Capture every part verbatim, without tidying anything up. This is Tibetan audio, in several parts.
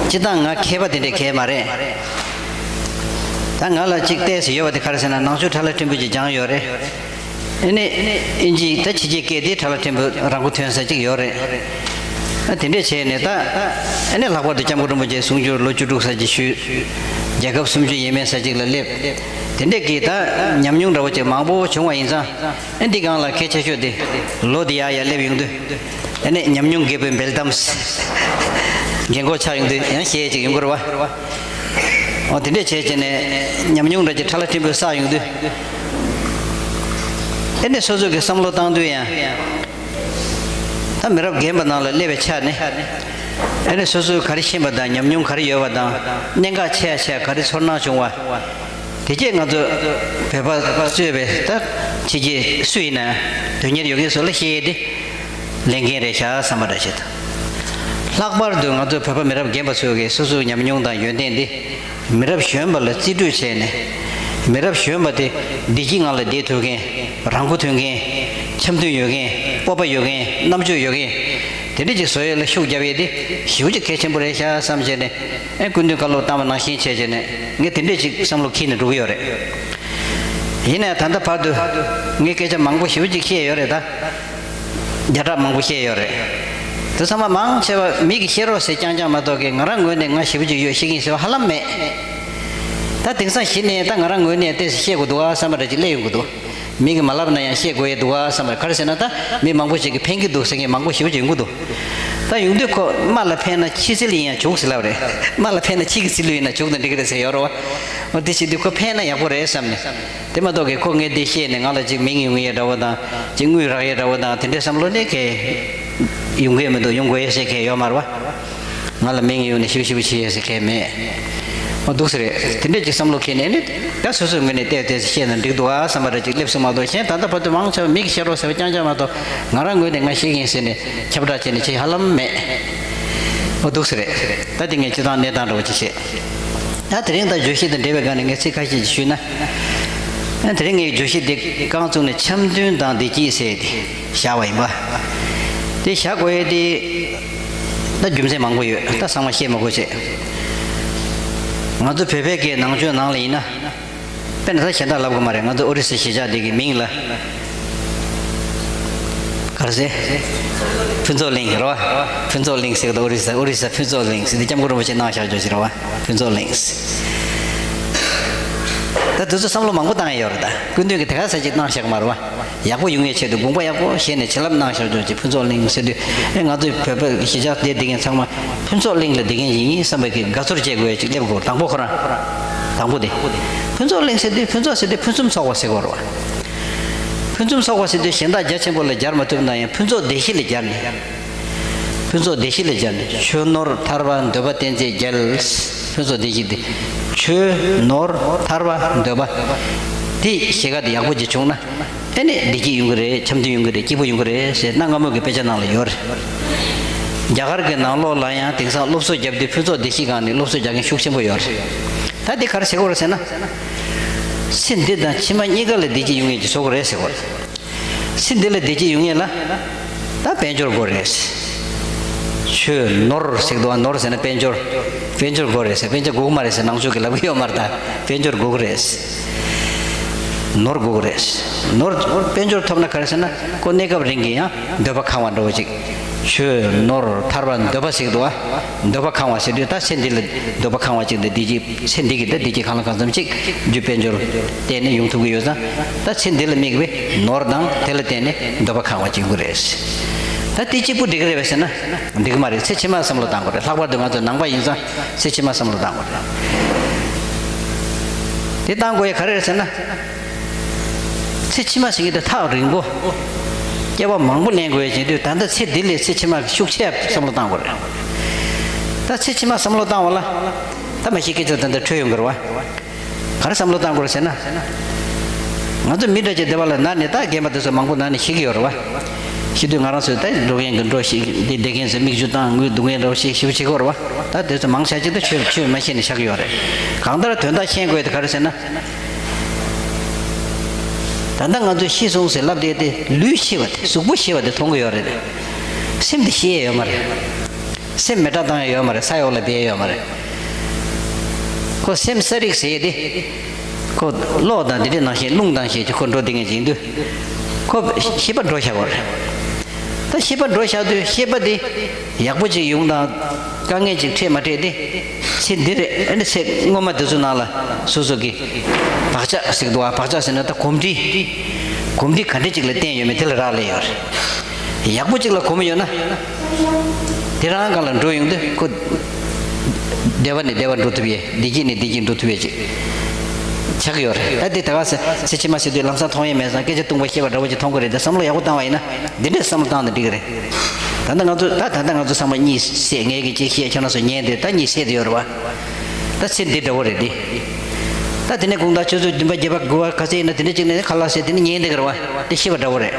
སྤྱིར་བཏང་ང་མཁས་པ་དེ་འདྲས་གང་ཡང་མ་རེད། ད་ང་ལ་གཅིག་བལྟས་སུ་ཡོད་པ་དེ་ག་རེ་ཟེར་ན། ནང་ཆོས་ཕྲ་ལ་ཕྲན་བུ་ཅིག་སྦྱངས་ཡོད་རེད། ཨ་ནི་ཨིན་ཇི་ད་ཕྱི་རྒྱལ་སྐད་དེ་ཕྲ་ལ་ཕྲན་བུ་རང་མགོ་ཐོན་ས་ཅིག་ཡོད་རེད། ཨ་དེ་འདྲས་བྱས་ནས་ད་ཨ་ནི་ལྷག་པར་དུ་སྐྱབས་མགོན་རིན་པོ་ཆེ་གསུང་སྒྱུར་ལོ་བཅུ་དྲུག་ཙམ་ཅིག་ཞུས། རྒྱལ་ཁབ་སུམ་ཅུ་ཡས་མས་ཙམ་ཅིག་ལ་སླེབས། དེ་འདྲས་ཀྱི་ད་ཉམས་མྱོང་འདྲ་བོ་ཅིག་མང་པོ་བྱུང་བ་ཡིན་ཙང་། ཨ་འདི་སྒང་ལ་གལ་ཆེ་ཤོས་དེ་ལོ་དེ་ཡར་ཡར་སླེབས་ཡོང་དུས། ཨ་ནི་ཉམས་མྱོང་རྒད་པོའི་འབེལ་གཏམ། རྒན་གོག་ཆགས་ཡོང་དུས་ཡང་བཤད་ཅིག་ཡོང་གི་རེད་བ། འོ་དེ་འདྲས་བྱས་བྱས་ནས་ཉམས་མྱོང་འདྲ་ཅིག་ཕྲ་ལ་ཕྲན་བུ་བསགས་ཡོང་དུས། ཨ་ནི་སོ་སོ་གི་བསམ་བློ་བཏང་དུས་ཡང་། ད་མི་རབས་རྒན་པ་ནང་ལ་སླེབས་པའི་ཆ་ནས། ཨ་ནི་སོ་སོས་ག་རེ་ཤེས་པ་དང་ཉམས་མྱོང་ག་རེ་ཡོད་པ་དང་། གནད་འགག་ཆེ་ཡ་ཆེ་ཡ་ག་རེ་ཚོར་སྣང་བྱུང་བ། དེ་རྗེས་ང་ཚོ་བོད་པ་གཙོས་པའི་ད་ཕྱི་རྒྱལ་སུ་ཡིན་ན་དོན་གཉེར་ཡོད་མཁན་ཚོ་ལ་བཤད་ཡས་དེ་ལས་འགན་རེད་ཤག་བསམ་པ་འདྲ་ཞིག་དང་། ལྷག་པར་དུ་ང་ཚོ་བོད་པ་མི་རབས་རྒན་པ་ཚོས་ཀྱི་སོ་སོའི་ཉམས་མྱོང་དང་ཡོན་ཏན་དེ་མི་རབས་གཞོན་པ་ལ་རྩིས་སྤྲོད་བྱས་ནས། མི་རབས་གཞོན་པ་དེ་བདེ་སྐྱིད་ངང་ལ་བསྡད་ཐུབ་མཁན། རང་མགོ་ཐོན་མཁན། འཆམ་མཐུན་ཡོད་མཁན། སྤོབས་པ་ཡོད་མཁན། རྣམ་དཔྱོད་ཡོད་མཁན། དེ་འདྲ་ཅིག་བཟོ་ཡས་ལ་ཤུགས་རྒྱབ་ཡས་དེ་ཞེ་པོ་ཅིག་གལ་ཆེན་པོ་རེད་ཤག་བསམ་བྱས་ནས། ཨེ་སྐུ་མདུན་བཀའ་སློབ་བཏང་བ་ནང་བཞིན་བྱས་བྱས་ནས་ངས་དེ་འདྲས་ཅིག་བསམ་བློ་འཁྱེར་ནས་འགྲོ་གི་ཡོད་རེད། ཡིན་ནའི་ད་ལྟ་བར་དུ་ངས་སྐད་ཆ་མང་པོ་ཞེ་པོ་ཅིག་བཤད་ཡོད་རེད་ད། བརྒྱ་ཕྲག་མང་པོ་བཤད་ཡོད་རེད། དེ་ཚང་མ་མང་ཆེ་བ་མི་གིས་བཤད་རོགས་ཟེར་རྐྱང་རྐྱང་མ་གཏོགས་ཀྱི། ང་རང་ངོས་ནས་ང་ཞེ་པོ་ཅིག་ཡོད་ཤེས་ཀྱིན་ཟེར་བ་ཧ་ལམ་མེད། ད་དེང་སང་གཞི་ནས་ད་ང་རང་ངོས་ནས་ཏོག་ཙམ་བཤད་དགོས་འདུག་ཨ་བསམ་པ་འདྲ་ཅིག་སླེབས་ཡོང་གི་འདུག་མི་གིས་མ་ལབ་ན་ཡང་བཤད་དགོས་ཡས་འདུག་ཨ་བསམ་པ། ག་རེ་ཟེར་ན་ད་མི་མང་པོ་ཞིག་གིས་ཕན་གྱི་འདུག་ཟེར་མཁན་མང་པོ་ཞེ་པོ་ཅིག་ཡོང་གི་འདུག་ད་ཡོང་དུས་ཁོ་རྨ་ལ་ཕན་ན་ཕྱི་ཚིལ་ཡིན་ཡང་བྱུག་ཟེར་ལབ་རེད། རྨ་ལ་ཕན་ན་ཕྱི་གི་ཚིལ་ལུ་ཡིན་ན་བྱུག་དང་འགྲིག་གི་རེད་ཟེར་ཡོད་རེད་བ། འོ་དེ་བྱེད་དུས་ཁོ་ཕན་ན་ཡག་པོ་རེད་བསམ་ནས། དེ་མ་གཏོགས་ཀྱི་ཁོ་ངས་འདི་བཤད་ནས་ང་ལ་ཅིག་མིང་ཡོང་ཡས་འདྲ་བོ་དང་། ཅིག་དངུལ་རག་ཡས་འདྲ་བོ་དང་དེ་འདྲའི་བསམ་བློ་ནི་གས་ཡོང་གི་མི་འདུག་ཡོང་དགོས་ཡས་ཟེར་མཁན་ཡོད་མ་རེད་བ། ང་ལ་མིང་ཡོང་ནས་ཞིབ་ཞིབ་བྱེད་ཡས་ཟེར་མཁན་མེད། འོ་འདུག་སེ་རེད། དེ་འདྲས་ཅིག་བསམ་བློ་འཁྱེར་ནས་ནི་ད་སོ་སོའི་ངོས་ནས་བལྟས་བལྟས་བཤད་ན་འགྲིག་འདུག་ཨ་བསམ་པ་འདྲ་ཅིག་སླེབས་སོང་མ་གཏོགས། གཞན་ད་ལྟ་བར་དུ་མང་ཆེ་བ་མི་གིས་བཤད་རོགས་ཟེར་བ་རྐྱང་རྐྱང་མ་གཏོགས། ང་རང་ངོས་ནས་ང་ཤེས་ཀྱིན་ཟེར་ནས་ཁྱབ་བསྒྲགས་བྱས་ནས་བྱེད་ཧ་ལམ་མེད། འོ་འདུག་སེ་རེད། ད་དེ་ངས་སྤྱིར་བཏང་གནས་སྟངས་འདྲ་བོ་ཅིག་བཤད། ད་དེ་རིང་ད་བརྗོད་གཞི་དང་འབྲེལ་བའི་སྒང་ནས་ངས་ཚིག་ཁ་ཤས་ཅིག་ཞུས་ན། ཨ་དེ་རིང་ངས་བརྗོད་གཞི་འདི་རྐང་བཙུགས་ནས་འཆམ་མཐུན་དང་བདེ་སྐྱིད་ཟེར་ཏེ་བཞག་པ་ཡིན་པ། དེ་བཞག་དགོས་ཡས་དེ་ད་རྒྱུ་མཚན་མང་པོ་ཡོད། ད་ཚང་མ་བཤད་མ་དགོས་བྱས། ང་ཚོ་བོད་པའི་སྐད་ནང་ཆོས་ནང་ལ་ཡིན་ན། དཔེར་ན་ད་གཞན་དག་ལབ་དགོས་མ་རེད། ང་ཚོ་ཨོ་རི་ས་གཞིས་ཆགས་འདི་གི་མིང་ལ་ག་རེ་ཟེར། ཕུན་ཚོགས་གླིང་རེད་བ། ཕུན་ཚོགས་གླིང་ཟེར་གི་འདུག་ཨོ་རི་ས་ཨོ་རི་ས་ཕུན་ཚོགས་གླིང་ཟེར་དེ་སྐྱབས་མགོན་རིན་པོ་ཆེས་གནང་བཞག་ཆོག་ཅིག་རེད་བ། ཕུན་ཚོགས་གླིང་ཟེར། ད་དེ་ཚོ་བསམ་བློ་མང་པོ་བཏང་ཡོད་རེད། ད་སྐུ་མདུན་གྱིས་དེ་ག་ས་ཅིག་གནང་བཞག་གི་མ་རེད་བ། ཡག་པོ་ཡོང་ཡས་ཆེད་དུ་དགོངས་པ་ཡག་པོ་བཞེས་ནས་བྱིན་རླབས་གནང་བཞག་ཆོག་ཅིག་ཕུན་ཚོགས་གླིང་ཟེར་དུས། ཨེ་ང་ཚོའི་བོད་པ་གཞིས་ཆགས་དེ་བསྡད་མཁན་ཚང་མ་ཕུན་ཚོགས་གླིང་ལ་བསྡད་མཁན་ཡིན་བསམ་པའི་གི་དགའ་ཚོར་སྐྱེ་དགོས་ཡས་ཅིག་སླེབས་དགོས། དང་པོ་ཁོ་རང་། དང་པོ་དེ། ཕུན་ཚོགས་གླིང་ཟེར་དུས་ཕུན་ཚོགས་ཟེར་དུས་ཕུན་སུམ་ཚོགས་པ་ཟེར་དགོས་རེད་བ། ཕུན་སུམ་ཚོགས་པ་ཟེར་དུས་གཞན་དག་རྒྱ་ཆེན་པོ་ལ་སྦྱར་མ་ཐུབ་ན་ཡང་ཕུན་ཚོགས་བདེ་གཤིས་ལ་སྦྱར་ནས། ཕུན་ཚོགས་བདེ་གཤིས་ལ་སྦྱར་ནས། ཆོས་ནོར་ཐར་པ་འདོད་པ་བསྟན་འཛིན་རྒྱལ། ཕུན་ཚོགས་བདེ་གཤིས་དེ། ཆོས་ནོར་ཐར་པ་འདོད་པ། དེ་བཞི་ཀ་དེ་ཡག་པོ་ཅིག་བྱུང་ན། ཨེ་ནས་བདེ་སྐྱིད་ཡོང་གི་རེད། འཆམ་མཐུན་ཡོང་གི་རེད། སྐྱིད་པོ་ཡོང་གི་རེད་ཟེར་གནའ་སྔ་མོ་གི་དཔེ་ཆ་ནང་ལ་ཡོད་རེད། རྒྱ་གར་གྱི་ནང་ལོགས་ལ་ཡང་དེང་སང་སློབ་གསོ་བརྒྱབ་དུས་ཕུན་ཚོགས་བདེ་སྐྱིད་སྒང་ནས་སློབ་གསོ་རྒྱག་མཁན་ཤུགས་ཆེན་པོ་ཡོད་རེད། ད་དེ་ག་རེ་བྱེད་དགོས་རེད་ཟེར་ན། ཚེ་འདི་དང་ཕྱི་མ་གཉིས་ཀ་ལ་བདེ་སྐྱིད་ཡོང་མཁན་ཅིག་བཟོ་དགོས་རེད་ཟེར་དགོས་རེད། ཚེ་འདི་ལ་བདེ་སྐྱིད་ཡོང་ཡས་ལ། ད་དཔལ་འབྱོར་དགོས་རེད། ཆོས་ནོར་ཟེར་གི་འདུག་བ། ནོར་ཟེར་ན་དཔལ་འབྱོར། དཔལ་འབྱོར་དགོས་རེད་ཟེར། དཔལ་འབྱོར་དགོས་ཀྱི་མ་རེད་ཟེར་ནང་ཆོས་ཀྱིས་ལབ་ཀྱི་ཡོད་མ་རེད། ད་དཔལ་འབྱོར་དགོས་ཀྱི་རེད། ནོར་དགོས་ཀྱི་རེད། ནོར་དཔལ་འབྱོར་ཐོབ་ན་ག་རེ་ཟེར་ན་ཁོ་གནས་སྐབས་རིང་གི་ཡང་འདོད་པ་ཁེངས་པ་འདྲ་བོ་ཅིག་ཆོས་ནོར་ཐར་པ་འདོད་པ་ཟེར་གི་འདུག་བ། འདོད་པ་ཁེངས་པ་ཟེར་དུས་ད་ཚེ་འདི་ལ་འདོད་པ་ཁེངས་པ་ཅིག་འདི་བདེ་སྐྱིད། ཚེ་འདི་གི་ད་བདེ་སྐྱིད་གང་ལ་གང་འཚམ་ཅིག་རྒྱུ་དཔལ་འབྱོར་བརྟེན་ནས་ཡོང་ཐུབ་ཀྱི་ཡོད་ཙང་། ད་ཚེ་འདི་ལ་དམིགས་པའི་ནོར་དང་དེ་ལ་བརྟེན་ནས་འདོད་པ་ཁེངས་པ་ཅིག་ཡོང་གི་རེད། ད་དེ་གཅིག་པུ་འགྲིག་གི་རེད་པས་ཟེར་ན་འགྲིག་གི་མ་རེད། ཚེ་ཕྱི་མ་བསམ་བློ་བཏང་དགོས་རེད། ལྷག་པར་དུ་ང་ཚོ་ནང་པ་ཡིན་ཙང་ཚེ་ཕྱི་མ་བསམ་བློ་བཏང་དགོས་རེད། དེ་བཏང་དགོས་ཡ་ག་རེ་རེད་ཟེར་ན། ཚེ་ཕྱི་མ་ཟེར་གྱི་དེ་ཐག་རིང་པོ། སྐྱེ་བ་མང་པོ་ལེན་དགོས་ཡ་བྱེད་དུས་ད་ལྟ་ཚེ་འདི་ལས་ཚེ་ཕྱི་མ་ཤུགས་ཆེ་བསམ་བློ་བཏང་དགོས་རེད། ད་ཚེ་ཕྱི་མ་བསམ་བློ་བཏང་བ་ལ། ད་མ་གཞི་སྐད་ཆ་ད་ལྟ་འཕྲོད་ཡོང་གི་རེད་བ། ག་རེ་བསམ་བློ་བཏང་དགོས་རེད་ཟེར་ན། ང་ཚོ་མི་འདྲ་ཅིག་སྡེ་བ་ལ་ན་ནས་ད་རྒན་པ་དེ་ཚོ་མང་པོ་ན་ནས་ཤི་གི་ཡོད་རེད་བ། ཤི་དུས་ང་རང་ཚོས་ད་འགྲོ་མཁན་གྱི་འགྲོ་ཞིག་འདི་བསྡད་མཁན་ཚོས་མིག་ཆུ་བཏང་ངུས་སྡུག་བསྔལ་འདྲ་བོ་ཞིག་ཞེ་པོ་བྱེད་ཀྱི་ཡོད་རེད་བ། ད་དེ་ཚོ་མང་ཆེ་ཅིག་ད་ཆོས་ཆོས་མ་ཤེས་ནས་ཆགས་ཀྱི་ཡོད་རེད། གང་ལྟར་དོན་དག་ཤེས་དགོས་དེ་ག་རེ་ཟེར་ན། ད་ལྟ་ང་ཚོས་ཤི་སོང་ཟེར་ལབ་བསྡད་དེ་ལུས་ཤི་བ་དེ་གཟུགས་པོ་ཤི་བ་དེ་མཐོང་གི་ཡོད་རེད། སེམས་དེ་ཤི་ཡས་ཡོད་མ་རེད། སེམས་མེ་སྲེག་བཏང་ཡ་ཡོད་མ་རེད། ས་འོག་ལ་སྦས་ཡ་ཡོད་མ་རེད། ཁོ་སེམས་ས་རིག་ཟེར་ཏེ། ཁོ་གློག་དང་དེ་འདྲའི་ནང་བཞིན་རླུང་དང་བཞིན་གྱི་ཁོ་འགྲོ་བསྡད་མཁན་ཅིག་ཡིན་དུས། ཁོ་ཤེས་པ་འགྲོ་བཞག་པ་རེད། ད་ཤེས་པ་འགྲོ་བཞག་དུས་ཤེས་པ་དེ་ཡག་པོ་ཅིག་ཡོང་དང་དཀའ་ངལ་ཅིག་འཕྲད་མ་འཕྲད་དེ། ཚེ་འདི་རེད། ཨ་ནི་ཚེ་སྔོན་མ་དེ་ཚོ་ནང་ལ་སོ་སོ་གི་བག་ཆགས་ཟེར་གི་འདུག་བ། བག་ཆགས་ཟེར་ན་ད་གོམས་འདྲིས། གོམས་འདྲིས་ག་འདྲ་ཅིག་ལ་བརྟེན་ཡོད་མེད་དེ་ལ་རག་ལས་ཡོད་རེད། ཡག་པོ་ཅིག་ལ་གོམས་ཡོད་ན། དེ་རང་སྒང་ལ་འགྲོ་ཡོང་དུས་ཁོ་བདེ་བ་ནས་བདེ་བ་འགྲོ་ཐུབ་ཡས། བདེ་སྐྱིད་ནས་བདེ་སྐྱིད་འགྲོ་ཐུབ་ཡས་ཅིག་ཆགས་ཀྱི་ཡོད་རེད། ད་དེ་ད་ག་ཚེ་ཚེ་ཕྱི་མ་ཟེར་དུས་ལམ་སང་མཐོང་ཡས་མེད་ཙང་སྐད་ཆ་ཐུང་པོ་བཤད་པ་འདྲ་བོ་ཅིག་མཐོང་གི་རེད། ད་བསམ་བློ་ཡག་པོ་བཏང་བ་ཡིན་ན་འདི་འདྲས་བསམ་བློ་བཏང་ན་འགྲིག་གི་རེད། ད་ལྟ་ང་ཚོ་ད་ད་ལྟ་ང་ཚོ་ཚང་མ་གཉིད་སད། ངས་ཀྱི་ཅིག་བཤད། ཁྱོད་རང་ཚོ་ཉན་དེ་ད་གཉིད་སད་དེ་ཡོད་རེད་བ། ད་ཚེ་འདི་འདྲ་བོ་རེད་འདི། ད་དེ་ནས་དགོང་དག་ཆུ་ཚོད་བདུན་པ་བརྒྱད་པ་དགུ་པ་ག་ཚོད་ཡིན་ན་དེ་འདྲ་ཅིག་ནས་ཁ་ལག་ཟས་དེ་ནས་ཉལ་བསྡད་ཀྱི་རེད་བ། དེ་ཤི་བ་འདྲ་བོ་རེད།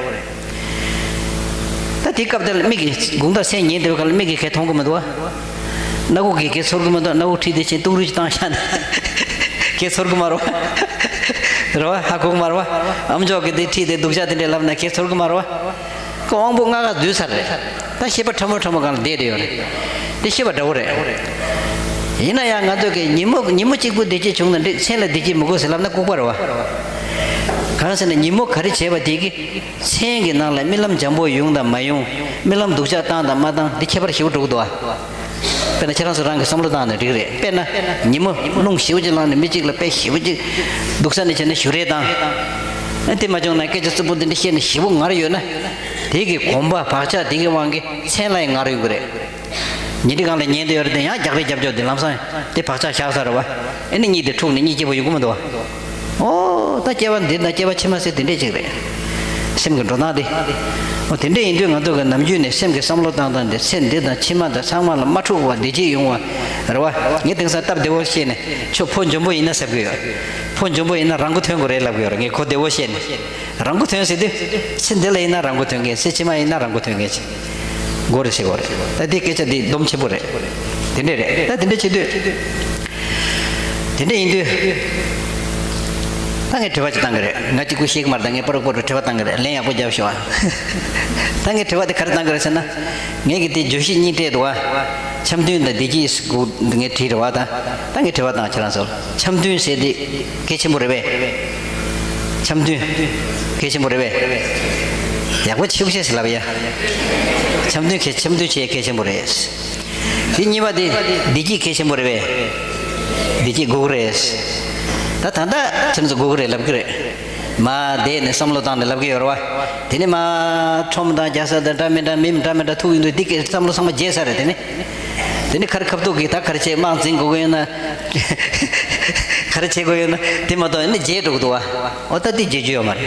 ད་དེ་སྐབས་དེ་ལ་མིག་གིས་དགོང་དག་མཚན་ཉལ་བསྡད་པའི་ཁ་ལ་མིག་གིས་གས་མཐོང་གི་མི་འདུག་བ། སྣ་ཁུག་གིས་གས་ཚོར་གི་མི་འདུག་སྣ་ཁུག་ཁྲིད་དེ་ཕྱིན་ཏུག་རུས་བཏང་བཞག་ན་གས་ཚོར་གི་མ་རེད་བ། རེད་བ། ཧ་གོ་གི་མ་རེད་བ། ཨམ་ཅོག་གིས་དེ་ཁྲིད་དེ་སྡུག་ཅག་དེ་འདྲས་ལབ་ན་གས་ཚོར་གི་མ་རེད་བ། ཁོ་དབང་པོ་ལྔ་ཀ་འདུས་ཚར་རེད། ད་ཤེས་པ་ཕྲ་མོ་ཕྲ་མོ་སྒང་ལ་བསྡད་དེ་ཡོད་རེད། དེ་ཤེས་པ་འདྲ་བོ་རེད། ཡིན་ན་ཡང་ང་ཚོ་གི་ཉིན་མོ་ཉིན་མོ་གཅིག་པུ་བདེ་སྐྱིད་བྱུང་ན་འགྲིག་མཚན་ལ་བདེ་སྐྱིད་མི་དགོས་ཟེར་ལབ་ན་ལྐུགས་པ་རེད་བ། གང་ཟེར་ན་ཉིན་མོ་ག་རེ་བྱས་པ་དེ་གིས་མཚན་གྱི་ནང་ལ་རྨི་ལམ་འཇམ་པོ་ཡོང་དང་མ་ཡོང་། རྨི་ལམ་སྡུག་ཅག་བཏང་དང་མ་བཏང་འདི་ཁྱད་པར་ཞེ་པོ་འགྲོ་གི་འདུག་བ། དཔེར་ན་ཁྱེད་རང་ཚོ་རང་གིས་བསམ་བློ་བཏང་ན་འགྲིག་རེད། དཔེར་ན་ཉིན་མོ་རླུང་ཞེ་པོ་ཅིག་ལངས་ནས་མི་གཅིག་ལ་དཔེ་ཞེ་པོ་ཅིག་སྡུག་ས་ནས་བྱས་ན་ཞུ་རེས་བཏང་། ཨ་དེ་མ་བྱུང་ན་སྐད་ཆ་རྩུབ་པོ་འདི་འདྲ་བཤད་ནས་ཞེ་པོ་ངར་ཡོད་ན། དེ་གི་གོམས་པ་བག་ཆགས་དེ་གི་དབང་གིས་མཚན་ལ་ཡང་ངར་ཡོང་གི་རེད། ཉིན་རེ་སྒང་ལ་ཉལ་བསྡད་ཡོད་རེད་དེ་ཡང་རྒྱག་རེས་རྒྱབ་ཆོག་དེ་ལམ་སང་དེ་བག་ཆགས་བཞག་ས་རེད་བ། ཨེ་ནི་གཉིད་དེ་འཁྲུགས་ནས་གཉིད་སྐྱིད་པོ་ཡོང་གི་མི་འདུག་བ། ཨོ་ད་སྐྱེ་བ་འདི་དང་སྐྱེ་བ་ཕྱི་མ་ཟེར་དེ་འདྲས་ཅིག་རེད། སེམས་ཀྱི་འགྲོ་སྟངས་དེ། ཨོ་དེ་འདྲས་ཡིན་དུས་ང་ཚོ་གི་ནམ་རྒྱུན་ནས་སེམས་ཀྱི་བསམ་བློ་བཏང་སྟངས་དེ་ཚེ་འདི་དང་ཕྱི་མ་དང་ཚང་མ་ལ་མ་འཁྲུག་པ་བདེ་སྐྱིད་ཡོང་བ་རེད་བ། ངས་དེང་སང་སྟབས་བདེ་བོ་བཤད་ནས་ཁྱོད་ཕོ་འཇོན་པོ་ཡིན་ན་ཟེར་གི་ཡོད། ཕོ་འཇོན་པོ་ཡིན་ན་རང་མགོ་ཐོན་དགོས་རེད་ལབ་གི་ཡོད་རེད། ངས་གོ་བདེ་བོ་བཤད་ནས། རང་མགོ་ཐོན་ཟེར་དུས། ཚེ་འདི་ལ་ཡིན་ན་རང་མགོ་ཐོན་མཁན། ཚེ་ཕྱི་མ་ཡིན་ན་རང་མགོ་ཐོན་མཁན་ཞིག་དགོས་རེད་ཟེར་དགོས་རེད། ད་འདི་སྐད་ཆ་འདི་སྡོམ་ཆེན་པོ་རེད། དེ་འདྲས་རེད། ད་དེ་འདྲས་བྱེད་དུས། དེ་འདྲས་ཡིན་དུས། ད་ངས་དྲི་བ་ཅིག་བཏང་གི་རེད། ང་གཅིག་པུ་ཤེས་ཀྱི་མ་རེད། ད་ངས་པ་རུ་པ་རུ་དྲི་བ་བཏང་གི་རེད། ལན་ཡག་པོ་རྒྱབ་ཤོག་ཨ། ད་ངས་དྲི་བ་དེ་ག་རེ་བཏང་གི་རེད་ཟེར་ན། ངས་ཀྱི་དེ་བརྗོད་གཞི་གཉིས་སྤྲད་འདུག་ཨ། འཆམ་མཐུན་དང་བདེ་སྐྱིད་སྒུག་ངས་བྲིས་རེད་བ། ད་ད་ངས་དྲི་བ་བཏང་ཁྱེད་རང་ཚོར། འཆམ་མཐུན་ཟེར་དེ་གལ་ཆེན་པོ་རེད་པས། འཆམ་མཐུན་གལ་ཆེན་པོ་རེད་པས། ཡག་པོ་ཆེ་བོ་ཤེས་ལབ་ཡ། འཆམ་མཐུན་གལ་འཆམ་མཐུན་བྱེད་གལ་ཆེན་པོ་རེད། དེ་གཉིས་པ་དེ་བདེ་སྐྱིད་གལ་ཆེན་པོ་རེད་པས། བདེ་སྐྱིད་དགོས་རེད། ད་ད་ད་ཁྱེད་ཚོ་དགོས་ཀྱི་རེད་ལབ་ཀྱི་རེད། མ་བསྡད་ནས་བསམ་བློ་བཏང་ནས་ལབ་ཀྱི་ཡོད་རེད་བ། དེ་ནས་མ་ཁྲོམ་དང་རྒྱལ་ས་དང་འདྲ་མི་འདྲ་མི་འདྲ་མི་འདྲ་ཐུག་ཡོང་དུས་འདི་སྐད་བསམ་བློ་ཚང་མ་བརྗེད་ས་རེད། དེ་ནས། དེ་ནི་ཁར་ཁ་ཐུག་གིས་ད་ག་རེ་བྱེད། དམག་འཛིང་དགོས་ཀྱི་ཡོད་ན། ག་རེ་བྱེད་དགོས་ཡོད་ན་དེ་མ་གཏོགས་ཨ་ནི་བརྗེད་འགྲོ་གི་འདུག་བ། འོ་ད་དེ་བརྗེད་རྒྱུ་ཡོད་མ་རེད།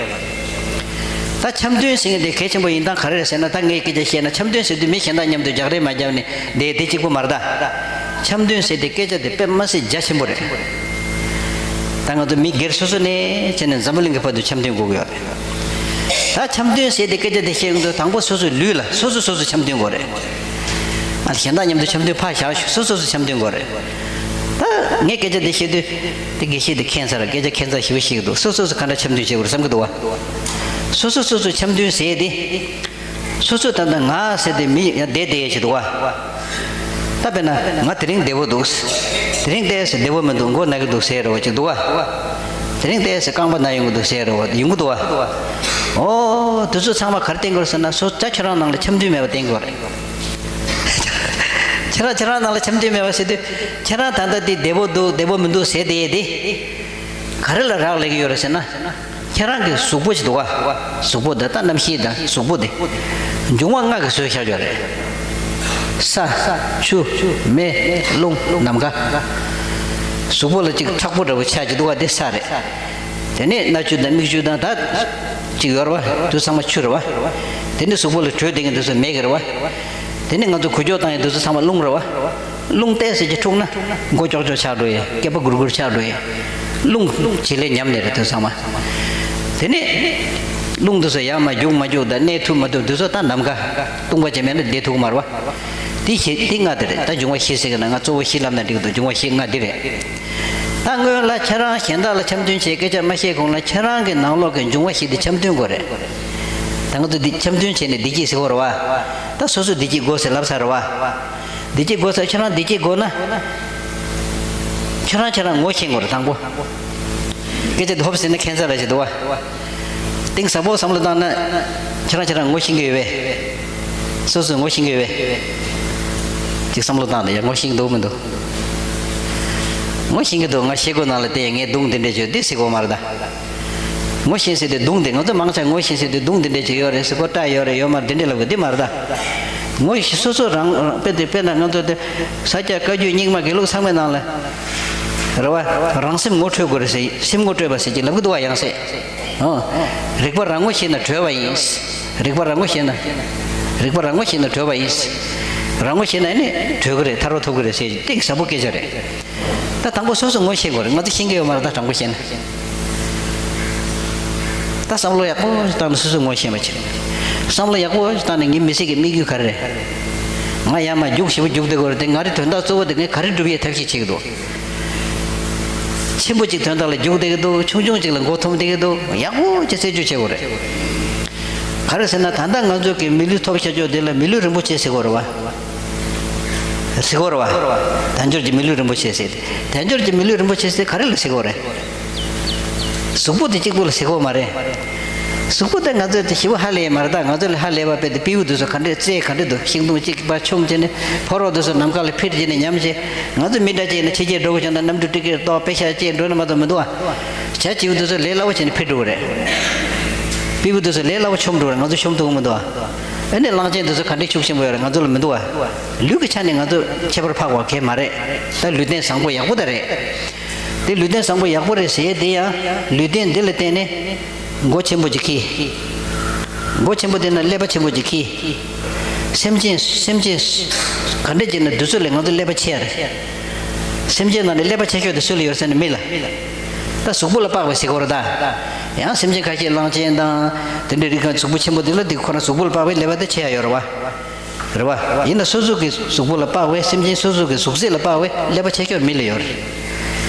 ད་འཆམ་མཐུན་ཟེར་མཁན་དེ་གལ་ཆེན་པོ་ཡིན་སྟངས་ག་རེ་རེད་ཟེར་ན། ད་ངས་སྐད་ཆ་བཤད་ན་འཆམ་མཐུན་ཟེར་དུས་མི་གཞན་དག་མཉམ་དུ་རྒྱག་རེས་མ་བརྒྱབ་ནས་བསྡད་དེ་གཅིག་པུ་མ་རེད་ད། འཆམ་མཐུན་ཟེར་དེ་སྐད་ཆ་དེ་དཔེ་མ་སྲིད་རྒྱ་ཆེན་པོ་རེད། ད་ང་ཚོ་མི་སྒེར་སོ་སོ་ནས་བྱས་ནས་འཛམ་བུ་གླིང་གི་བར་དུ་འཆམ་མཐུན་དགོས་ཀྱི་ཡོད་རེད། ད་འཆམ་མཐུན་ཟེར་དེ་སྐད་ཆ་དེ་བཤད་ཡོང་དུས་དང་པོ་སོ་སོའི་ལུས་ལ་སོ་སོ་སོ་སོ་འཆམ་མཐུན་དགོས་རེད། ཨ་གཞན་དག་མཉམ་དུ་འཆམ་མཐུན་ཕར་བཞག་སོ་སོ་སོ་འཆམ་མཐུན་དགོས་རེད། ད་ངས་སྐད་ཆ་དེ་བཤད་དུས་དེ་དགེ་བཤེས་དེ་མཁྱེན་ས་རེད། སྐད་ཆ་མཁྱེན་ས་ཞེ་པོ་ཞིག་འདུག་སོ་སོ་སོ་ག་འདྲ་འཆམ་མཐུན་བྱེད་དགོས་རེད་བསམ་གི་འདུག་བ། སོ་སོ་སོ་སོ་འཆམ་མཐུན་ཟེར་དེ། སོ་སོ་ད་ལྟ་ང་ཟེར་དེ་མི་ཡང་བསྡད་བསྡད་ཡས་ཞིག་འདུག་བ། ད་དཔེར་ན་ང་དེ་རིང་བདེ་བོ་འདུག་དེ་རིང་ཏོག་ཙམ་བདེ་བོ་མི་འདུག་མགོ་ན་གི་འདུག་ཟེར་རོ་ཅིག་འདུག་བ། དེ་རིང་ཏོག་ཙམ་རྐང་པ་ན་ཡོང་གི་འདུག་ཟེར་རོ་ཡོང་གི་འདུག་བ། ཨོ་དེ་ཚོ་ཚང་མ་ག་རེ་བསྟན་དགོས་ཟེར་ན་སོ་ད་ཁྱེད་རང་ནང་ལ་འཆམ་མཐུན་མེད་པ་བསྟན་དགོས་རེད། ཁྱེད་རང་ཁྱེད་རང་ནང་ལ་འཆམ་མཐུན་མེད་པ་ཟེར་དུས་ཁྱེད་རང་ད་ལྟ་འདི་བདེ་བོ་འདུག་བདེ་བོ་མི་འདུག་ཟེར་བསྡད་ཡས་དེ། ག་རེ་ལ་རག་ལས་ཀྱི་ཡོད་རེད་ཟེར་ན། ཁྱེད་རང་གི་གཟུགས་པོ་ཅིག་འདུག་ག་གཟུགས་པོ་འདི་ད་རྣམ་ཤེས་དང་གཟུགས་པོ་འདི། འབྱུང་བ་ལྔ་གིས་བཟོས་བཞག་ཡོད་རེད། ས། ཆུ། མེ། རླུང་། ནམ་མཁའ། གཟུགས་པོ་ལ་ཅིག་མཁྲེགས་པོ་འདྲ་བོ་ཆགས་ཀྱི་འདུག་ག་དེ་ས་རེད། དེ་ནས་སྣ་ཆུ་དང་མིག་ཆུ་དང་ད་ཅིག་ཡོད་རེད་བ། དེ་ཚང་མ་ཆུ་རེད་བ། དེ་ནས་གཟུགས་པོ་ལ་དྲོད་ལྡན་གྱི་དེ་ཚོ་མེ་གི་རེད་བ། དེ་ནས་ང་ཚོ་འགུལ་སྐྱོད་བཏང་ཡས་དེ་ཚོ་ཚང་མ་རླུང་རེད་བ། རླུང་ཏོག་ཙམ་ཅིག་འཁྲུགས་ན་མགོ་ཀྱོག་ཀྱོག་ཆགས་འགྲོ་ཡས། སྐེད་པ་སྒུར་སྒུར་ཆགས་འགྲོ་ཡས། རླུང་བྱེད་ལས་ཉམས་ནས་རེད་དེ་ཚང་མ། དེ་ནས་རླུང་དེ་ཚོ་ཡར་མར་རྒྱུག་མ་རྒྱུག་དང་གནས་ཐུབ་མ་ཐུབ་དེ་ཚོ་ད་ནམ་མཁའ་སྟོང་པ་ཅིག་མེད་ན་བསྡད་ཐུབ་ཀྱི་མ་རེད་བ། དེ་བཞི་དེ་ལྔ་དེ་རེད། ད་འབྱུང་བ་བཞི་ཟེར་གི་ན་ང་གཙོ་བོ་བཞི་ལབ་ན་འགྲིག་འདུག་འབྱུང་བ་བཞི་ལྔ་འདི་རེད། ད་སྔོན་ལ་ཁྱེད་རང་གཞན་དག་ལ་འཆམ་མཐུན་བྱེད་སྐད་ཆ་མ་བཤད་གོང་ལ་ཁྱེད་རང་གི་ནང་ལོགས་ཀྱི་འབྱུང་བ་བཞི་དེ་འཆམ་མཐུན་དགོས་རེད། ད་ང་ཚོ་འདི་འཆམ་མཐུན་བྱས་ནས་བདེ་སྐྱིད་ཟེར་གོ་རེད་བ། ད་སོ་སོ་བདེ་སྐྱིད་དགོས་ཟེར་ལབ་ཚར་རེད་བ། བདེ་སྐྱིད་དགོས་ས་ཁྱོད་རང་བདེ་སྐྱིད་དགོས་ན། ཁྱོད་རང་ཁྱོད་རང་ངོ་ཤེས་དགོས་རེད་དང་པོ། སྐད་ཆ་དེ་ཧོབ་ཟེར་ན་ཁྱད་མཚར་ར་ཞིག་འདུག་བ། གཏིང་ཟབ་པོ་བསམ་བློ་བཏང་ན། ཁྱོད་རང་ཁྱོད་རང་ངོ་ཤེས་ཀྱི་ཡོད་པས། སོ་སོས་ངོ་ཤེས་ཀྱི་ཡོད་པས། ཅིག་བསམ་བློ་བཏང་དང་ཡ། ངོ་ཤེས་ཀྱི་འདུག་མི་འདུག་ངོ་ཤེས་ཀྱི་འདུག་ང་ཞེ་དགུ་ནང་ལ་བལྟས་ངས་སྡུག་འདི་འདྲས་བྱོས་འདི་ཟེར་གོ་མ་རེད་ད། ངོ་ཤེས་ཟེར་དེ་སྡུག་འདི་ང་ཚོ་མང་ཆེ་ངོ་ཤེས་ཟེར་དེ་སྡུག་འདི་འདྲས་ཅིག་ཡོད་རེད་ཟེར་གོ་སྐྲག་ཡོད་རེད་ཡོད་མ་རེད་འདི་འདྲས་ལབ་གི་འདི་མ་རེད་ད། ངོ་ཤེས་སོ་སོ་རང་རང་དཔེ་དེ་དཔེར་ན་ང་ཚོ་དེ་ས་སྐྱ་བཀའ་བརྒྱུད་རྙིང་མ་དགེ་ལུགས་ཚང་མའི་ནང་ལ། རེད་བ། རང་སེམས་ངོ་འཕྲོད་དགོས་རེད་ཟེར་སེམས་ངོ་སྤྲོད་པ་ཟེར་གྱི་ལབ་གི་འདུག་བ་ཡང་ཟེར། ཨོ། རིག་པ་རང་ངོ་ཤེས་ན་གྲོལ་བ་ཡིན། རིག་པ་རང་ངོ་ཤེས་ན། རིག་པ་རང་ངོ་ཤེས་ན་གྲོལ་བ་ཡིན། རང་ངོ་ཤེས་ན་ནི་གྲོལ་གི་རེད་ཐར་པ་ཐོབ་གི་རེད་ཟེར་གཏིང་ཟབ་པོ་སྐད་ཆ་རེད། ད་དང་པོ་སོ་སོ་ངོ་ཤེས་དགོས་རེད། ང་ཚོ་ཤེས་ཀྱི་ཡོད་མ་རེད་ད་དྲང་པོ་བཤད་ན། ད་བསམ་བློ་ཡག་པོ་ཞིག་བཏང་ནས་སོ་སོ་ངོ་ཤེས་པ་བྱེད། བསམ་བློ་ཡག་པོ་ཞིག་བཏང་ནས་ངའི་མི་ཚེ་གི་དམིགས་ཡུལ་ག་རེ་རེད། ང་ཡར་མར་རྒྱུགས་ཞེ་པོ་རྒྱུགས་བསྡད་དགོས་རེད་དེ་ང་རའི་དོན་དག་གཙོ་བོ་དེ་ངས་ག་རེ་སྒྲུབ་ཡས་ཐབས་ཤེས་བྱེད་ཀྱི་འདུག་ཆེན་པོ་གཅིག་དོན་དག་ལ་རྒྱུགས་བསྡད་ཀྱི་འདུག་ཆུང་ཆུང་གཅིག་ལ་མགོ་འཐོམ་བསྡད་ཀྱི་འདུག་ཡག་པོ་ཅིག་རྩད་གཅོད་བྱེད་དགོས་རེད། ག་རེ་ཟེར་ན་ད་ལྟ་ང་ཚོ་གི་མི་ལུས་ཐོབ་བྱ་ཆོག་དེ་ལ་མི་ལུས་རིན་པོ་ཆེ་ཟེར་དགོས་རེད་བ། ཟེར་དགོས་རེད་བ། དལ་འབྱོར་གྱི་མི་ལུས་རིན་པོ་ཆེ་ཟེར་ཏེ། དལ་འབྱོར་གྱི་མི་ལུས་རིན་པོ་ཆེ་ཟེར་ག་རེ་ལ་ཟེར་དགོས་རེད། གཟུགས་པོ་དེ་གཅིག་པུ་ལ་ཟེར་དགོས་མ་རེད། གཟུགས་པོ་དེ་ང་ཚོས་དེ་ཞེ་པོ་ཧ་ལས་མ་རེད་ད། ང་ཚོ་ལ་ཧ་ལས་པ་དཔེ་དེ་སྤྲེའུ་དེ་ཚོ་ག་འདྲས་རྩེ་ག་འདྲས་འདུག་ཤིང་སྡོང་གཅིག་པ་ཆུམ་བྱས་ནས་ཕོ་རོག་དེ་ཚོ་ནམ་མཁའ་ལ་འཕུར་བྱས་ནས་ཉམས་བྱས། ང་ཚོ་མི་འདྲ་བྱས་ནས་ཕྱི་རྒྱལ་འགྲོ་དགོས་བྱུང་ན་གནམ་གྲུ་ཊི་ཀེ་ཊི་གཏོང་པེ་ཤ་བཅད་འགྲོ་ནི་མ་གཏོགས་མི་འདུག་ཨ། བྱ་བྱིའུ་དེ་ཚོ་ལས་སླ་བོ་བྱས་ནས་འཕུར་འགྲོ་གི་རེད། སྤྲེའུ་དེ་ཚོ་ལས་སླ་བོ་ཆོམ་འགྲོ་གི་རེད། ང་ཚོ་ཆོམ་ཐུབ་ཀྱི་མི་འདུག་ཨ། ཨ་ནི་གླང་ཆེན་དེ་ཚོ་ག་འདྲས་ཤུགས་ཆེན་པོ་ཡོད་རེད། ང་ཚོ་ལ་མི་འདུག་ཨ། ལུས་ཀྱི་ཆ་ནས་ང་ཚོ་ཁྱད་པར་འཕགས་པ་གང་ཡང་མ་རེད། ད་ལུས་རྟེན་བཟང་པོ་ཡག་པོ་ད་རེད། དེ་ལུས་རྟེན་བཟང་པོ་ཡག་པོ་རེད་ཟེར་ཡས་དེ་ཡང་ལུས་རྟེན་འདི་ལ་བརྟེན་ནས་མགོ་ཆེན་པོ་ཅིག་འཁྱེར། མགོ་ཆེན་པོ་དེ་ན་ཀླད་པ་ཆེན་པོ་ཅིག་འཁྱེར། སེམས་ཅན་སེམས་ཅན་ག་འདྲས་བྱས་ན་དུས་ཚོད་ལས་ང་ཚོ་ཀླད་པ་ཆེ་ཡ་རེད། སེམས་ཅན་ནང་ནས་ཀླད་པ་ཆེ་ཤོས་དེ་སུ་ལ་ཡོད་ཟེར་ན་མི་ལ། ད་གཟུགས་པོ་ལ་དཔག་པའི་ཟེར་གོ་ར་ད། ཡང་སེམས་ཅན་ཁ་ཤས་གླང་ཆེན་དང་དེ་འདྲའི་རིགས་གང་གཟུགས་པོ་ཆེན་པོ་དེ་ལ་དེ་ཁོ་རང་གཟུགས་པོ་ལ་དཔག་པའི་ཀླད་པ་དེ་ཆེ་ཡ་ཡོད་རེད་བ། རེད་བ། ཡིན་ན་སོ་སོ་གི་གཟུགས་པོ་ལ་དཔག་པའི་སེམས་ཅན་སོ་སོ་གི་གཟུགས་ཚད་ལ་དཔག་པའི་ཀླད་པ་ཆེ་ཤོས་མི་ལ་ཡོད་རེད།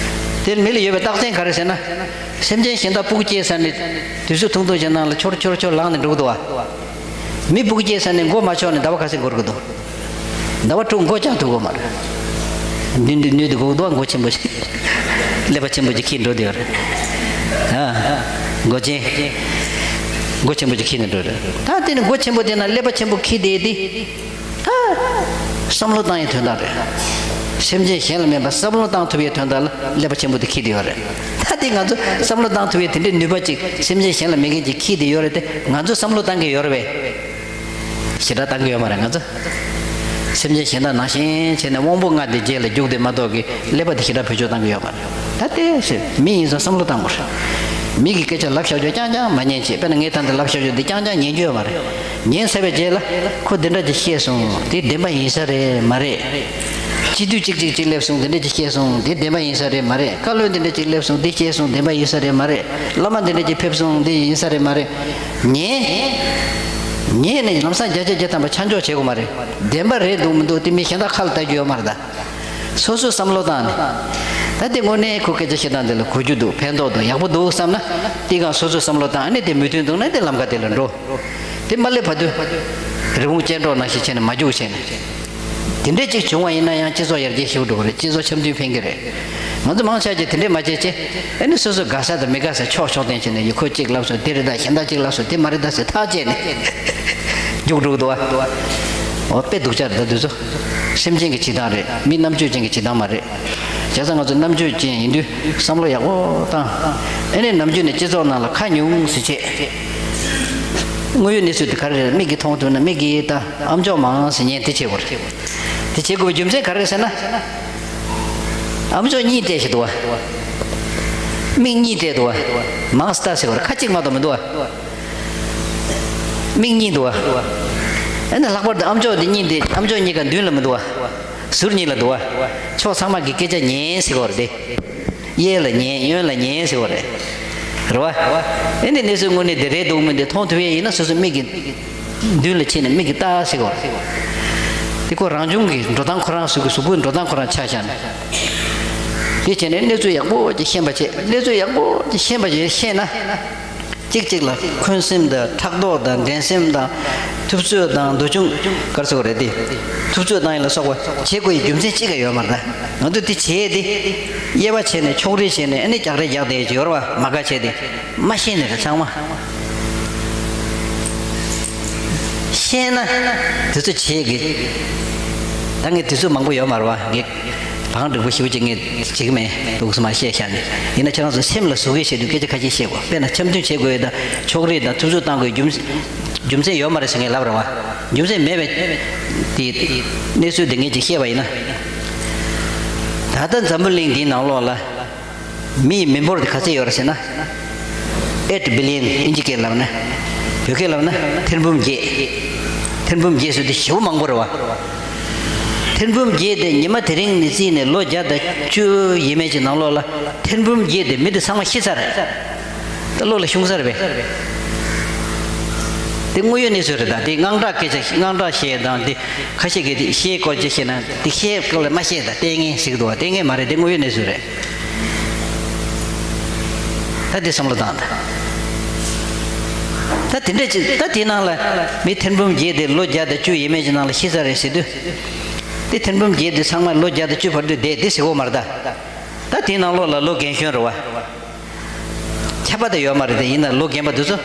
དེ་མི་ལ་ཡོད་པའི་རྟགས་མཚན་ག་རེ་ཟེར་ན། སེམས་ཅན་གཞན་དག་སྤུ་གུ་སྐྱེས་ཚར་ནས་དུས་ཚོད་ཐུང་ཐུང་ཅིག་ནང་ལ་འཆོར་འཆོར་འཆོར་ལངས་ནས་འགྲོ་གི་འདུག་བ། མི་སྤུ་གུ་སྐྱེས་ཚར་ནས་མགོ་མ་ཆོག་ནས་ཟླ་བ་ཁ་ཤས་འགོར་གི་འདུག་ཟླ་བ་དྲུག་མགོ་བཅག་ཐུབ་ཀྱི་མ་རེད། མདུན་དུ་སྣོད་དུ་སྒུག་འདུག་མགོ་ཆེན་པོ་ཞིག་ཀླད་པ་ཆེན་པོ་ཅིག་འཁྱེར་འགྲོ་བསྡད་ཡོད་རེད། ཨ། མགོ་ཅན། མགོ་ཆེན་པོ་ཅིག་འཁྱེར་ནས་འགྲོ་རེད། ད་དེ་ནི་མགོ་ཆེན་པོ་དེ་ན་ཀླད་པ་ཆེན་པོ་འཁྱེར་བསྡད་དེ། ད་བསམ་བློ་བཏང་ཡའི་དོན་དག་རེད། སེམས་ཅན་གཞན་ལ་མེད་པར་བསམ་བློ་བཏང་ཐུབ་ཡའི་དོན་དག་ལ་ཀླད་པ་ཆེན་པོ་དེ་འཁྱེར་བསྡད་ཡོད་རེད། ད་དེ་ང་ཚོ་བསམ་བློ་བཏང་ཐུབ་ཡའི་དེ་འདྲའི་ནུས་པ་ཅིག་སེམས་ཅན་གཞན་ལ་མེད་མཁན་ཅིག་འཁྱེར་བསྡད་ཡོད་རེད་དེ་ང་ཚོ་བསམ་བློ་བཏང་གི་ཡོད་རེད་པས། ཞེ་དྲག་བཏང་གི་ཡོད་མ་རེད་ང་ཚོ། སེམས་ཅན་གཞན་དག་ནང་བཞིན་བྱས་ནས་དབང་པོ་ལྔ་དེ་རྗེས་ལ་རྒྱུག་སྟེ་མ་གཏོགས་ཀྱི་ཀླད་པ་དེ་ཞེ་དྲག་བེད་སྤྱོད་བཏང་གི་ཡོད་མ་རེད། ད་ལྟའི་ཚེ་མི་ཡིན་ཙང་བསམ་བློ་བཏང་དགོས་རེད། མི་གི་སྐད་ཆ་ལབ་བཞག་རྒྱུ་རྐྱང་རྐྱང་མ་ཉན་བྱེད། དཔེར་ན་ངས་ད་འདི་ལབ་བཞག་རྒྱུ་འདི་རྐྱང་རྐྱང་ཉན་རྒྱུ་ཡོད་མ་རེད། ཉན་ཚར་བའི་རྗེས་ལ་ཁོ་འདི་འདྲ་ཅིག་བཤད་སོང་། དེ་བདེན་པ་ཡིན་ས་རེད་མ་རེད། སྤྱི་འཐུས་གཅིག་གཅིག་གཅིག་སླེབས་སོང་། འདི་འདྲ་ཅིག་བཤད་སོང་། དེ་བདེན་པ་ཡིན་ས་རེད་མ་རེད། བཀའ་བློན་འདི་འདྲ་ཅིག་སླེབས་སོང་། འདི་བཤད་སོང་། བདེན་པ་ཡིན་ས་རེད་མ་རེད། བླ་མ་འདི་འདྲ་ཅིག་ཕེབས་སོང་། འདི་ཡིན་ས་རེད་མ་རེད། ཉན། ཉན་ནས་ལམ་སང་བརྒྱ་ཆ་བརྒྱ་ཐམ་པ་ཆ་འཇོག་བྱེད་དགོས་མ་རེད། བདེན་པ་རེད་འདུག་མི་འདུག་དེ་མི་གཞན་དག་ཁ་ལ་ལྟ་རྒྱུ་ཡོད་མ་རེད་ད། སོ་སོས་བསམ་བློ་བཏང་ནས། ད་དེ་དངོས་གནས་ཁོ་སྐད་ཆ་བཤད་སྟངས་དེ་ལ་གོ་རྒྱུ་འདུག་ཕན་ཐོགས་འདུག་ཡག་པོ་འདུག་བསམ་ན། དེ་གང་སོ་སོས་བསམ་བློ་བཏང་ནས་དེ་མོས་མཐུན་འདུག་ན་དེ་ལམ་ཁ་དེ་ལ་འགྲོ། དེ་མ་སླེབས་བར་དུ། རི་བོང་ཅལ་འདྲོགས་ནང་བཞིན་བྱས་ནས་མ་རྒྱུག་བྱས་ནས། དེ་འདྲས་ཅིག་བྱུང་བ་ཡིན་ན་ཡང་སྤྱི་ཚོགས་ཡར་རྒྱས་ཞེ་པོ་འགྲོ་གི་རེད། སྤྱི་ཚོགས་འཆམ་མཐུན་ཕན་གི་རེད། ང་ཚོ་མང་ཆེ་ཅིག་དེ་འདྲས་མ་བྱེད་ཅེས། ཨ་ནི་སོ་སོ་དགའ་ས་དང་མི་དགའ་ས་ཕྱོགས་ཕྱོགས་བསྟན་བྱས་ནས་ཡུལ་ཁོ་གཅིག་ལབ་སོང་དེ་རེད་ད། གཞན་དག་གཅིག་ལབ་སོང་དེ་མ་རེད་ད་ཟེར་ཐག་བཅད་ནས་རྒྱུགས་འགྲོ་གི་འདུག་བ། འོ་དཔེ་སྡུག་ཅག་རེད་ད་དུས་ཚོད། སེམས་ཅན་གྱི་བྱེད་སྟངས་རེད། མི་རྣམ་དཔྱོད་ཅན་གྱི་བྱེད་སྟངས་མ་རེད། བྱས་ཙང་ང་ཚོ་རྣམ་དཔྱོད་ཅན་ཡིན་དུས་བསམ་བློ་ཡག་པོ་བཏང་། ཨ་ནི་ནམ་རྒྱུན་ནས་སྤྱི་ཚོགས་ནང་ལ་ཁ་ཉུང་ཟེར་བྱས། དངོས་ཡོད་གནས་ཚུལ་དེ་ག་རེ་རེད། མིག་གིས་མཐོང་ཐུབ་ན་མིག་གིས་ད་ཨམ་ཅོག་མང་ཟེར་ཉན་དེ་བྱེད་དགོས་རེད། དེ་བྱེད་དགོས་པའི་རྒྱུ་མཚན་ག་རེ་རེད་ཟེར་ན། ཨམ་ཅོག་གཉིས་བལྟས་ཤིག་འདུག་བ། མིག་གཉིས་བལྟས་འདུག་བ། མང་སྟ་ཟེར་བར་ཁ་གཅིག་མ་གཏོགས་མི་འདུག་བ། མིག་གཉིས་འདུག་བ། ཨ་ནི་ལྷག་པར་དུ་ཨམ་ཅོག་འདི་གཉིས་འདི་ཨམ་ཅོག་གཉིས་ཀ་མདུན་ལ་མི་འདུག་བ། ཟུར་གཉིས་ལ་འདུག་བ། ཕྱོགས་ཚང་མ་གི་སྐད་ཆ་ཉན་ཟེར་བར་དེ། གཡས་ལ་ཉན་གཡོན་ལ་ཉན་ཟེར་བ་རེད། རེད་བ། ཨེ་འདི་གནས་ཚུལ་དངོས་གནས་འདི་རེད་འདུག་མི་འདི་མཐོང་ཐུབ་ཡས་ཡིན་ན་སོ་སོ་མིག་གི་མདུན་ལ་ཕྱིན་ནས་མིག་གིས་ལྟ་ཟེར་བ་རེད། དེ་ཁོ་རང་བྱུང་གི་འགྲོ་སྟངས་ཁོ་རང་གཟུགས་ཀྱི་གཟུགས་པོའི་འགྲོ་སྟངས་ཁོ་རང་ཆ་བཞག་ནས། དེ་བྱས་ནས་གནས་ཚུལ་ཡག་པོ་ཅིག་ཤེས་པ་བྱེད། གནས་ཚུལ་ཡག་པོ་ཅིག་ཤེས་པ་བྱེད་ཤེས་ན། གཅིག་གཅིག་ལ་འཁོན་སེམས་དང་ཕྲག་དོག་དང་འགྲན་སེམས་དང་ ཐུབ་ཚོད་དང་འདོད་ཆུང་གར་སོགས་རེད་དེ། ཐུབ་ཚོད་བཏང་ཡིན་ལ་སོགས་པ་བྱེད་དགོས་ཡི་རྒྱུ་མཚན་གཅིག་ཀ་ཡོད་མ་རེད། ང་ཚོ་དེ་བྱས་ཏེ། དབྱེ་བ་བྱས་ནས་ཕྱོགས་རིས་བྱས་ནས་ཨ་ནི་རྒྱག་རེས་རྒྱག་བསྡད་ཀྱི་ཡོད་རེད་བ། མ་དགའ་བྱས་ཏེ། མ་ཤེས་ནས་རེད་ཚང་མ། ཤེས་ན་དུས་ཚོད་བྱེད་ཀྱི། ད་ངས་དུས་ཚོད་མང་པོ་ཡོད་མ་རེད་བ། ངས་བང་སྒྲིག་པོ་ཞེ་པོ་ཅིག་ངས་བྱེད་ཀྱི་མེད་འདུག་སེ་མར་བཤད་བཞག་ནས། ཡིན་ན་ཁྱེད་རང་ཚོ་སེམས་ལ་ཟུག་གི་བྱེད་དུས་སྐད་ཆ་ཁ་ཤས་བཤད་དགོས། དཔེར་ན་འཆམ་མཐུན་བྱེད་དགོས་ཡོད་དང་ཕྱོགས་རིས་དང་ཐུབ་ཚོད་བཏང་དགོས་རྒྱུ་མཚན། རྒྱུ་མཚན་ཡོད་མ་རེད་ཟེར་ངས་ལབ་རེད་བ། རྒྱུ་མཚན་མེད་པའི་དེ་གནས་ཚུལ་དེ་ངས་ཅིག་བཤད་པ་ཡིན་ན། ད་ལྟ་འཛམ་བུ་གླིང་འདིའི་ནང་ལོགས་ལ་མི་ཡི་མི་འབོར་དེ་ག་ཚད་ཡོད་རེད་ཟེར་ན། eight billion ཨིན་ཇི་སྐད་ལབ་ན། བོད་སྐད་ལབ་ན་ཐེར་འབུམ་བརྒྱད། ཐེར་འབུམ་བརྒྱད་ཟེར་དུས་ཞེ་པོ་མང་པོ་རེད་བ། ཐེར་འབུམ་བརྒྱད་དེ་ཉི་མ་དེ་རིང་ནས་བརྩིས་ནས་ལོ་བརྒྱ་དང་བཅུ་ཡས་མས་ཀྱི་ནང་ལོགས་ལ་ཐེར་འབུམ་བརྒྱད་དེ་མི་དེ་ཚང་མ་ཤི་ཚར་རེད། ད་བློ་ལ་ཤོང་ས་རེད་པས། དེ་དངོས་ཡོད་གནས་ཚུལ་རེད། ད་དེ་དངངས་སྐྲག་སྐད་ཆ་དངངས་སྐྲག་བཤད་དང་དེ་ཁ་ཤས་ཀྱིས་དེ་བཤད་སྐོར་ཅིག་བཤད་ན་དེ་བཤད་སྐབས་ལ་མ་བཤད་ད་ལྟས་ངན་ཟེར་གི་འདུག་བ། ལྟས་ངན་མ་རེད། དེ་དངོས་ཡོད་གནས་ཚུལ་རེད། ད་དེ་བསམ་བློ་བཏང་ད། ད་དེ་འདྲ་ཅིག་ད་དེའི་ནང་ལ་མི་ཐེར་འབུམ་བརྒྱད་དེ་ལོ་བརྒྱ་དང་བཅུ་ཡས་མས་ཀྱི་ནང་ལ་ཤི་ཚར་རེད་ཟེར་དུས། དེ་ཐེར་འབུམ་བརྒྱད་དེ་ཚང་མ་ལོ་བརྒྱ་དང་བཅུ་བར་དུ་བསྡད་དེ་ཟེར་གོ་མ་རེད་ད། ད་དེའི་ནང་ལོགས་ལ་ལོ་རྒན་གཞོན་རེད་བ། ཁྱད་པར་དུ་ཡོད་མ་རེད་དེ། ཡིན་ན་ལོ་རྒན་པ་དེ་ཚོ།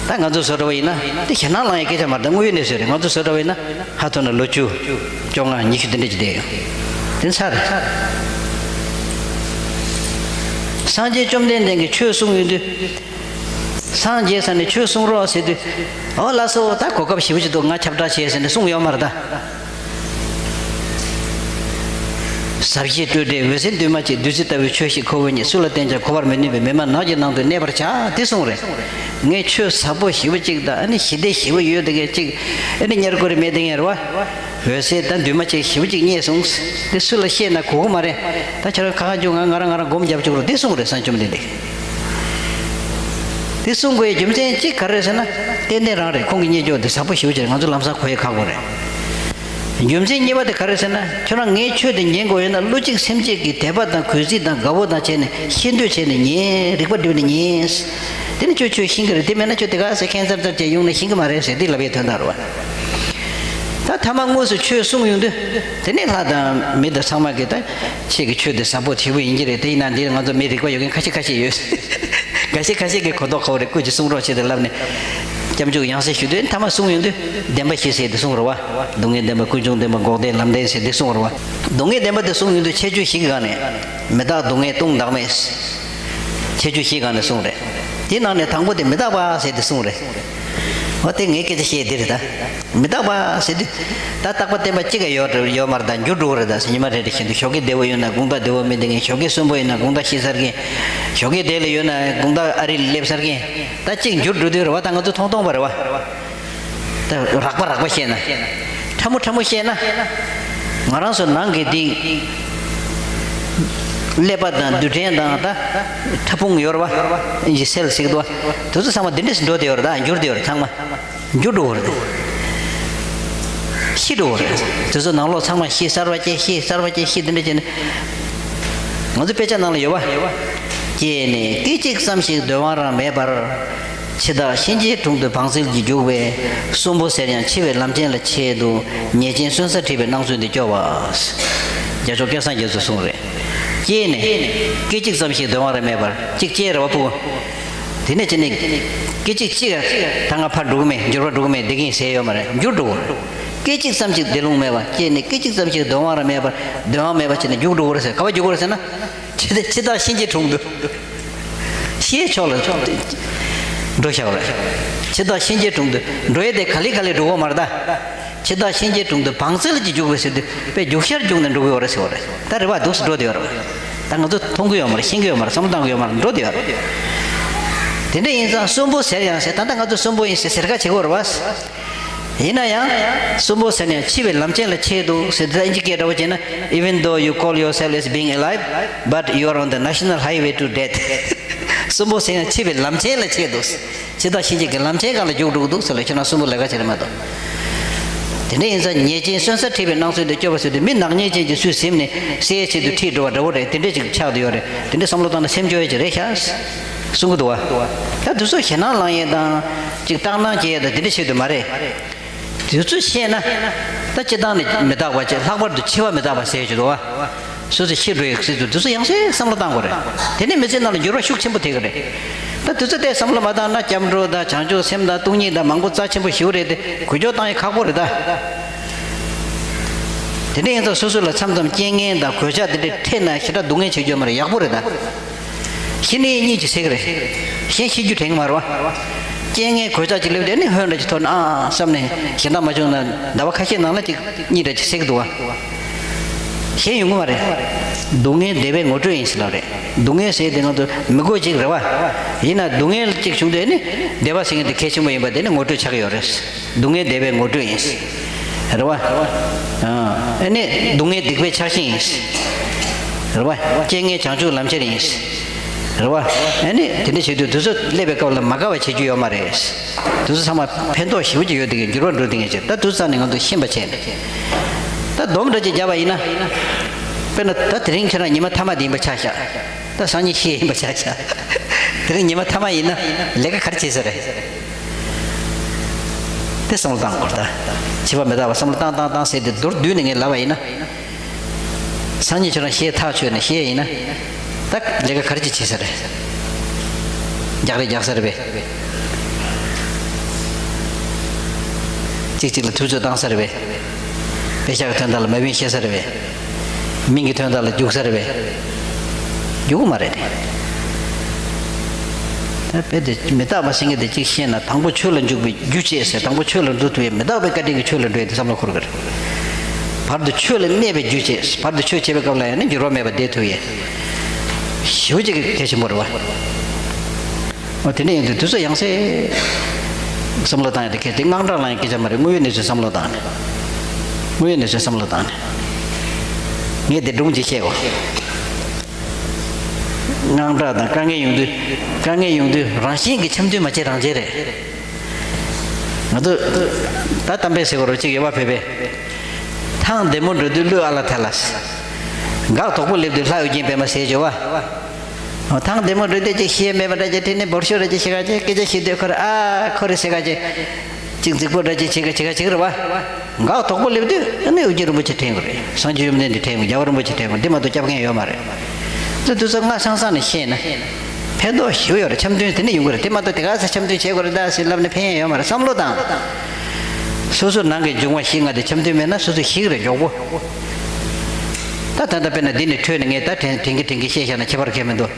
ད་ང་ཚོ་བཟོ་འདྲ་བ་ཡིན་ན་དེ་ཞེད་སྣང་ལངས་ཡ་སྐད་ཆ་མ་རེད། ད་དངོས་ཡོད་གནས་ཚུལ་རེད། ང་ཚོ་བཟོ་འདྲ་བ་ཡིན་ན་ཧ་ཐོ་ན་ལོ་བཅུ། བཅོ་ལྔ་ཉི་ཤུ་དེ་འདྲ་ཅིག་བསྡད་ཡོད། དེ་ཚར་རེད། སངས་རྒྱས་བཅོམ་ལྡན་འདས་ཀྱིས་ཆོས་གསུངས་ཡོང་དུས། སངས་རྒྱས་ས་ནས་ཆོས་གསུང་རོགས་ཟེར་དུས། ཨོ་ལགས་སོ། ད་གོ་སྐབས་ཞེ་པོ་ཅིག་འདུག་ང་ཁྱབ་བསྒྲགས་བྱས་ཟེར་ནས་གསུངས་ཡོད་མ་རེད་ད། ཟབ་ཞི་སྤྲོས་བྲལ་འོད་གསལ་འདུས་མ་བྱས། བདུད་རྩི་ལྟ་བུའི་ཆོས་ཤིག་ཁོ་བོས་རྙེད། སུ་ལ་བསྟན་ཀྱང་གོ་བར་མི་ནུས་པས། མི་སྨྲ་ནགས་ཀྱི་ནང་དུ་གནས་པར་བྱ། དེ་གསུངས་རེད། ངས་ཆོས་ཟབ་པོ་ཞེ་པོ་ཅིག་དང་ཨ་ནི་ཞི་བདེ་ཞེ་པོ་ཡོད་དེ་གས་ཅིག་ཨ་ནི་ཉེར་མཁོ་རེ་མེད་དེ་ངས་རེད་བ། འོད་གསལ་ད་འདུས་མ་བྱས་ཞེ་པོ་ཅིག་རྙེད་སོང་། དེ་སུ་ལ་བཤད་ན་གོ་གི་མ་རེད། ད་ཁྱོད་རང་ཁ་ཁ་བྱུང་ང་ང་རང་ང་རང་སྒོམ་རྒྱབ་བཅུག་རོགས། དེ་གསུངས་རེད་སངས་བཅོམ་ལྡན་འདས། དེ་གསུང་དགོས་རྒྱུ་མཚན་གཅིག་ག་རེ་རེད་ཟེར་ན། ཏན་ཏན་རང་རེད། ཁོང་གི་རྙེད་འཇོག་དེ་ཟབ་པོ་ཞེ་པོ་ཅིག་རེད། ང་ཚོ་ལམ་སང་གོ་ཡ་ཁག་པོ་རེད། རྒྱུ་མཚན་གཉིས་པ་དེ་ག་རེ་ཟེར་ན། ཁྱོད་རང་ངའི་ཆོས་དེ་ཉན་དགོས་ཡོད་ན་བློ་གཅིག་སེམས་གཅིག་གིས་དད་པ་དང་གུས་བརྩི་དང་དགའ་བོ་དང་བྱས་ནས་ཤེས་འདོད་བྱས་ནས་ཉན། རིག་པ་བསྒྲིམས་ནས་ཉན། དེ་ནི་ཁྱོད་ཆོས་ཤེས་ཀྱི་རེད། དེ་མེད་ན་ཁྱོད་དེ་ག་ཟེ་ཁེན་ཙར་ཙར་བྱས་ཡོང་ནས་ཤེས་ཀྱི་མ་རེད་ཟེར་དེ་ལབ་ཡའི་དོན་དག་རེད་བ། ད་ཐ་མ་དངོས་སུ་ཆོས་གསུང་ཡོང་དུས། དེ་ནས་ལྷ་དང་མི་དང་ཚང་མ་གིས་ད་ཁྱེད་ཀྱི་ཆོས་དེ་ཟབ་པོ་ཞེ་པོ་ཡིན་གྱི་རེད། དེ་ཡིན་ན་འདིར་ང་ཚོ་མི་རིག་པ་ཡོད་མཁན་ཁ་ཤས་ཁ་ཤས་ཡོད། འགའ་ཤས་ཁ་ཤས་ཀྱིས་གོ་རྟོགས་ཁ་བོ་རེད། སྐུ་མཁྱེན་གསུང་རོགས་བྱེད་དེ་ལབ་ནས་སྐྱབས་འཇུག་ཡང་སེ་ཞུ་དུས། ཐ་མ་གསུང་ཡོང་དུས་བདེན་པ་བཞི་ཟེར་དེ་གསུང་རེད་བ། སྡུག་བསྔལ་བདེན་པ། ཀུན་འབྱུང་བདེན་པ། འགོག་བདེན་ལམ་བདེན་ཟེར་དེ་གསུང་རེད་བ། སྡུག་བསྔལ་བདེན་པ་དེ་གསུང་ཡོང་དུས་ཁྱད་ཆོས་བཞི་གི་སྒང་ནས། མི་རྟག་སྡུག་བསྔལ་སྟོང་བདག་མེད། ཁྱད་ཆོས་བཞིའི་སྒང་ནས་གསུངས་རེད། དེའི་ནང་ནས་དང་པོ་དེ་མི་རྟག་པ་ཟེར་དེ་གསུངས་རེད། འོ་དེ་ངས་སྐད་ཆ་བཤད་དེ་རེད་ད། མི་རྟག་པ་ཟེར་དུས། ད་རྟག་པ་བརྟན་པ་གཅིག་ཀྱང་ཡོད་ཡོད་མ་རེད་ད། འགྱུར་འགྲོ་གི་རེད་ད་ཟེར། ཉི་མ་རེ་རེ་བཞིན་དུ་ཞོགས་ཀས་བདེ་བོ་ཡོད་ན་དགོང་དག་བདེ་བོ་མེད་དེ་ངས། ཞོགས་ཀས་གསོན་པོ་ཡོད་ན་དགོང་དག་ཤི་ཚར་གི། ཞོགས་ཀས་བདེ་ལ་ཡོད་ན་དགོང་དག་ཨ་རི་ལ་སླེབས་ཚར་གི། ད་གཅིག་འགྱུར་འགྲོ་དུས་རེད་བ། ད་ང་ཚོ་མཐོང་མཐོང་པ་རེད་བ། ད་རགས་པ་རགས་པ་བཤད་ན། ཕྲ་མོ་ཕྲ་མོ་བཤད་ན། ང་རང་ཚོ་ནང་གི་འདི། ཀླད་པ་དང་རྡུལ་ཕྲན་དང་ད། ཕྲ་ཕུང་ཡོད་རེད་བ། ཨིན་ཇི་སེལ་ཟེར་གི་འདུག་བ། དེ་ཚོ་ཚང་མ་འདི་འདྲས་སུ་འགྲོ་བསྡད་ཡོད་རེད་ད། འགྱུར་བསྡད་ཡོད་རེད་ཚང་མ། འགྱུར་འགྲོ་གི་རེད། ཤི་འགྲོ་གི་རེད། དེ་ཚོ་ནང་ལོགས་ཚང་མ་ཤི། གསར་པ་སྐྱེ། ཤི། གསར་པ་སྐྱེ། ཤི། འདི་འདྲས་བྱས་ནས། ང་ཚོ་དཔེ་ཆ་ནང་ལ་ཡོད་བ། སྐྱེས་ནས་སྐད་ཅིག་ཙམ་ཞིག་སྡོད་དབང་རང་མེད་པར། འཆི་བདག་གཤིན་རྗེའི་དྲུང་དུ་བང་རྩལ་གྱིས་རྒྱུག་པས། གསོན་པོ་ཟེར་ཡང་འཆི་བའི་ལམ་ཆེན་ལ་ཆས་འདུག་ཉེས་ཅན་གསོན་ས་ཁྲིད་པའི་སྣང་ཚུལ་འདི་སྐྱོ་བ། རྒྱལ་མཆོག་སྐལ་བཟང་རྒྱ་མཚོས་གསུངས་རེད། སྐྱེས་ནས་སྐད་ཅིག་ཙམ་ཞིག་སྡོད་དབང་རང་མེད་པར། གཅིག་སྐྱེས་རེད་བ་ཕྲུ་གུ། དེ་ནས་བྱས་ནས་སྐད་ཅིག་གཅིག་ད་ང་ཕར་འགྲོ་གི་མེད། འགྱུར་བ་འགྲོ་གི་མེད། བསྡད་ཀྱི་ཡིན་ཟེར་ཡོད་མ་རེད། འགྱུར་འགྲོ་གི་རེད། སྐད་ཅིག་ཙམ་ཞིག་བསྡད་ལོང་མེད་པར། སྐྱེས་ནས་སྐད་ཅིག་ཙམ་ཞིག་སྡོད་དབང་རང་མེད་པར། སྡོད་དབང་མེད་པར་བྱས་ནས་རྒྱུག་འགྲོ་གི་རེད་ཟེར། ག་པར་རྒྱུག་གི་རེད་ཟེར་ན། འཆི་འཆི་བདག་གཤིན་རྗེའི་དྲུང་དུ། ཤེས་ཕྱོགས་ལ་འགྲོ་བཞག་པ་རེད། འཆི་བདག་གཤིན་རྗེའི་དྲུང་དུ་འགྲོ་ཡས་དེ་ག་ལེ་ག་ལེ་འགྲོ་གི་མ་རེད་ད། འཆི་བདག་གཤིན་རྗེའི་དྲུང་དུ་བང་རྩལ་གྱིས་རྒྱུག་པའི་ཟེར་དུས་དཔེ་རྒྱུག་ཤར་རྒྱུག་ནས་འགྲོ་གི་ཡོད་རེད་ཟེར་བ་རེད། ད་རེད་བ། འདུག་སེ་འགྲོ་བསྡད་ཡོད་རེད། ད་ང་ཚོ་མཐོང་གི་ཡོད་མ་རེད། ཤེས་ཀྱི་ཡོད་མ་རེད། བསམ་བློ་བཏང་གི་ཡོད་མ་རེད། འགྲོ་བསྡད་ཡོད་རེད། དེ་འདྲ་ཡིན་ཙང་གསོན་པོ་ཟེར་ཡང་ཟེར། ད་ལྟ་ང་ཚོ་གསོན་པོ་ཡིན་ཟེར་ཟེར་ཁ་བྱེད་ཀྱི་ཡོད་རེད་བ། ཡིན་ན་ཡང་། གསོན་པོ་ཟེར་ན་ཡང་འཆི་བའི་ལམ་ཆེན་ལ་ཆས་འདུག་ཟེར། ད་ཨིན་ཇི་སྐད་འདྲ་བོ་བྱས་ན། Even though you call yourself as being alive, but you are on the national highway to death. གསོན་པོ་ཟེར་ཡང་འཆི་བའི་ལམ་ཆེན་ལ་ཆས་འདུག་འཆི་བདག་གཤིན་རྗེ་གི་ལམ་ཆེན་སྒང་ལ་རྒྱུག་འགྲོ་གི་འདུག་ཟེར་ལ། ཁྱོད་རང་གསོན་པོ་ལས་ཀ་བྱེད་རེད་མ་གཏོགས། དེ་འདྲ་ཡིན་ཙང་ཉེས་ཅན་གསོན་ས་ཁྲིད་པའི་སྣང་ཚུལ་འདི་སྐྱོ་བ་ཟེར་དུས། མི་ནག་ཉེས་ཅན་གྱིས་སུས་ཟིན་ནས་བསད་ཡས་ཆེད་དུ་ཁྲིད་འགྲོ་བ་འདྲ་བོ་རེད། དེ་འདྲ་ཅིག་ཆགས་བསྡད་ཡོད་རེད། དེ་འདྲ་བསམ་བློ་བཏང་ན་སེམས་སྐྱོ་ཡས་ཅིག་རེད་ཤག་གསུང་གི་འདུག་བ། ད་དུས་ཚོད་ཞེད་སྣང་ལངས་ཡས་དང་། ཅིག་སྐྲག་སྣང་སྐྱེ་ཡས་དང་དེ་འདྲ་བྱེད་དུས་མ་རེད། དུས་ཚོད་ཤེས་ན། ད་སྤྱིར་བཏང་ནས་མི་རྟག་པ་ཅིག་ལྷག་པར་དུ་འཆི་བ་མི་རྟག་པ་ཟེར་གྱི་འདུག་བ། སོ་སོ་ཤི་འགྲོ་ཡས་ཟེར་དུས་དུས་ཚོད་ཡང་སེ་བསམ་བློ་བཏང་དགོས་རེད། དེ་ནས་མི་ཚེ་ནང་ལ་འགྱུར་བ་ཤུགས་ཆེན་པོ་ཐེབས་ཀྱི་རེད། ད་དུས་ཚོད་དེ་བསམ་བློ་མ་བཏང་ན་སྐྱབས་འགྲོ་དང་བྱང་ཆུབ་སེམས་དང་སྟོང་ཉིད་དང་མང་པོ་རྩ་ཆེན་པོ་ཞིག་རེད་དེ་འགུལ་སྐྱོད་བཏང་ཡས་ཁག་པོ་རེད་ད། དེ་འདྲ་ཡིན་ཙང་སོ་སོ་ལ་མཚམས་མཚམས་རྐྱེན་ངན་དང་གོད་ཆག་དེ་འདྲ་འཕྲད་ན་ཞེ་དྲག་སྡུག་བསྔལ་བྱེད་རྒྱུ་མ་རེད། ཡག་པོ་རེད་ད། ཤི་ནས་གཉིད་ཅིག་སད་ཀྱི་རེད། གཞན་ཤི་རྒྱུ་དྲན་གྱི་མ་རེད་བ། རྐྱེན་ངན་གོད་ཆག་ཅིག་སླེབས་དུས་ནི་ཧོན་འདྲ་ཅིག་ཐོར་ན་ཨ་བསམ་ནས་གཞན་དག་མ་བྱུང་ན་ཟླ་བ་ཁ་ཤས་ནང་ལ་ཅིག་གཉིད་འདྲ་ཅིག་སད་ཀྱི་འདུག་བ། གཞན་ཡོང་གི་མ་རེད། སྡུག་བསྔལ་བདེ་བའི་ངོ་སྤྲོད་ཡིན་ཟེར་ལབ་རེད། སྡུག་བསྔལ་ཟེར་དེ་ང་ཚོ་མི་དགོས་ཅིག་རེད་བ། ཡིན་ན་སྡུག་བསྔལ་ཅིག་བྱུང་དུས་ནི་བདེ་བ་ཟེར་མཁན་དེ་གལ་ཆེན་པོ་ཡིན་པ་དེ་ནི་ངོ་སྤྲོད་ཆགས་ཀྱི་ཡོད་རེད། སྡུག་བསྔལ་བདེ་བའི་ངོ་སྤྲོད་ཡིན། རེད་བ། ཨ་ནི་སྡུག་བསྔལ་སྡིག་པའི་ཆགས་ཞེན་ཡིན། རེད་བ། རྐྱེན་ངན་བྱང་ཆུབ་ལམ་ཁྱེར་ཡིན། རེད་བ། ཨ་ནི་དེ་འདྲ་བྱེད་དུས་དུས་ཚོད་སླེབས་པའི་སྐབས་ལ་མ་དགའ་བ་བྱེད་རྒྱུ་ཡོད་མ་རེད། དུས་ཚོད་ཚང་མ་ཕན་ཐོགས་ཞེ་པོ་ཅིག་ཡོད་དེ་གི་འགྱུར་བ་འགྲོ་དེ་ངེས་ཅིག་ད་དུས་ཚོད་ནས་ང་ཚོ་ཤེས་པ་བྱས་ནས། ད་སྡོམ་འདྲ་ཅིག་བརྒྱབ་པ་ཡིན་ན། དཔེར་ན་ད་དེ་རིང་ཁྱེད་རང་ཉི་མ་མཐའ་མ་དེ་ཡིན་པ་ཆ་བཞག་ད་སང་ཉིན་ཤི་ཡིན་པ་ཆ་བཞག་དེ་རིང་ཉི་མ་མཐའ་མ་ཡིན་ན་ལས་ཀ་ག་རེ་བྱེད་ས་རེད། དེ་བསམ་བློ་བཏང་དགོས་ད། འཆི་བ་མི་རྟག་པ་བསམ་བློ་བཏང་བཏང་བཏང་ཟེར་ཏེ་མདོར་བསྡུས་ནས་ངས་ལབ་པ་ཡིན་ན། སང་ཉིན་ཁྱོད་རང་ཤི་ཐག་ཆོད་ནས་ཤི་ཡིན་ན། ད་ལས་ཀ་ག་རེ་ཅིག་བྱེད་ས་རེད། རྒྱག་རེས་རྒྱག་ས་རེད་པས། གཅིག་གཅིག་ལ་ཐུབ་ཚོད་བཏང་ས་རེད་པས། པེ་ཤག་གི་དོན་དག་ལ་མ་བིན་བཤད་ས་རེད་པས། མིང་གི་དོན་དག་ལ་རྒྱུག་ས་རེད་པས། རྒྱུག་གི་མ་རེད་དེ། ད་དཔེ་དེ་མི་རྟག་པ་སེང་གེ་དེ་གཅིག་ཤེས་ན་དང་པོ་ཆོས་ལ་འཇུག་པའི་རྒྱུ་བྱེད་ཟེར། དང་པོ་ཆོས་ལ་འགྲོ་ཐུབ་ཡས་མི་རྟག་པའི་བཀའ་དྲིན་གྱིས་ཆོས་ལ་འགྲོ་ཡས་དེ་བསམ་བློ་འཁོར་གི་རེད། བར་དུ་ཆོས་ལ་གནས་པའི་རྒྱུ་བྱེད། བར་དུ་ཆོས་བྱེད་པའི་སྐབས་ལ་ཡང་ན་འགྱུར་བ་མེད་པར་བསྡད་ཐུབ་ཡས། ཞེ་པོ་ཅིག་གལ་ཆེན་པོ་རེད་བ། འོ་དེ་འདྲ་ཡིན་དུས་དུས་ཚོད་ཡང་སེ་བསམ་བློ་བཏང་ཡས་དེ་གལ་ཏེ་དངངས་སྐྲག་ལངས་ཡས་སྐད་ཆ་མ་རེད། དངོས་ཡོད་གནས་ཚུལ་བསམ་བློ་བཏང་ནས། དངོས་ཡོད་གནས་ཚུལ་བསམ་བློ་བཏང་ནས། ངས་དེ་སྒྲུང་ཅིག་བཤད་གོ། དངངས་སྐྲག་དང་དཀའ་ངལ་ཡོང་དུས། དཀའ་ངལ་ཡོང་དུས་རང་བཞིན་གྱིས་འཆམ་མཐུན་མ་བྱེད་རང་བྱེད་རེད། ང་ཚོ་ད་གཏམ་དཔེ་ཟེར་གོ་རོ་གཅིག་ཡོད་པ་བོད་པའི། ཐང་བདེ་མོ་འགྲོ་དུས་གླུ་ཨ་ལ་ཐལ་ལ། འགག་དོག་པོ་སླེབས་དུས་ལྷ་ཨོ་རྒྱན་པད་མ་ཟེར་བྱོས་བ། ཐང་བདེ་མོ་འགྲོ་དུས་ཅིག་ཤེས་མེད་པ་འདྲ་ཅིག་དེ་ནས་འབོར་ཤོར་འདྲ་ཅིག་ཤེས་ག་ཅིག་སྐད་ཆ་བཤད་དུས་ཁོ་ར་ཨ་ཁོ་རེ་ཟེར་ག་ཅིག་ཅིག་རྫིག་པོ་འདྲ་ཅིག་བྱེད་ག་བྱེད་ག་ཅིག་རེད་བ། འགག་དོག་པོ་སླེབས་དུས་ཨ་ནི་ཨོ་རྒྱན་རིན་པོ་ཆེ་དྲན་དགོས་རེད། སངས་རྒྱས་བཅོམ་ལྡན་འདས་དྲན་དགོས། རྒྱལ་བ་རིན་པོ་ཆེ་དྲན་དགོས། འདི་མ་གཏོགས་སྐྱབས་མཁན་ཡོད་མ་རེད། དེ་དུས་ཚོད་སྔ་སང་སང་ནས་ཤེས་ན། ཕན་ཐོགས་ཞེ་པོ་ཡོད་རེད། འཆམ་མཐུན་དེ་ནས་ཡོང་གི་རེད། དེ་མ་གཏོགས་དེ་ག་ས་འཆམ་མཐུན་བྱེད་དགོས་རེད་ད་ཟེར་ལབ་ནས་ཕན་ཡོན་ཡོད་མ་རེད། བསམ་བློ་བཏང་། སོ་སོ་ནང་གི་འབྱུང་བ་བཞི་ལྔ་དེ་འཆམ་མཐུན་མེད་ན་སོ་སོ་ཤི་གི་རེད་མགྱོགས་པོ། ད་ད་ལྟ་དཔེར་ན་འདི་ནས་འཕྲོས་ནས་ངས་ད་དྲན་དྲན་གི་དྲན་གི་བཤད་བཞག་ན་ཁྱད་པར་གང་མི་འདུག་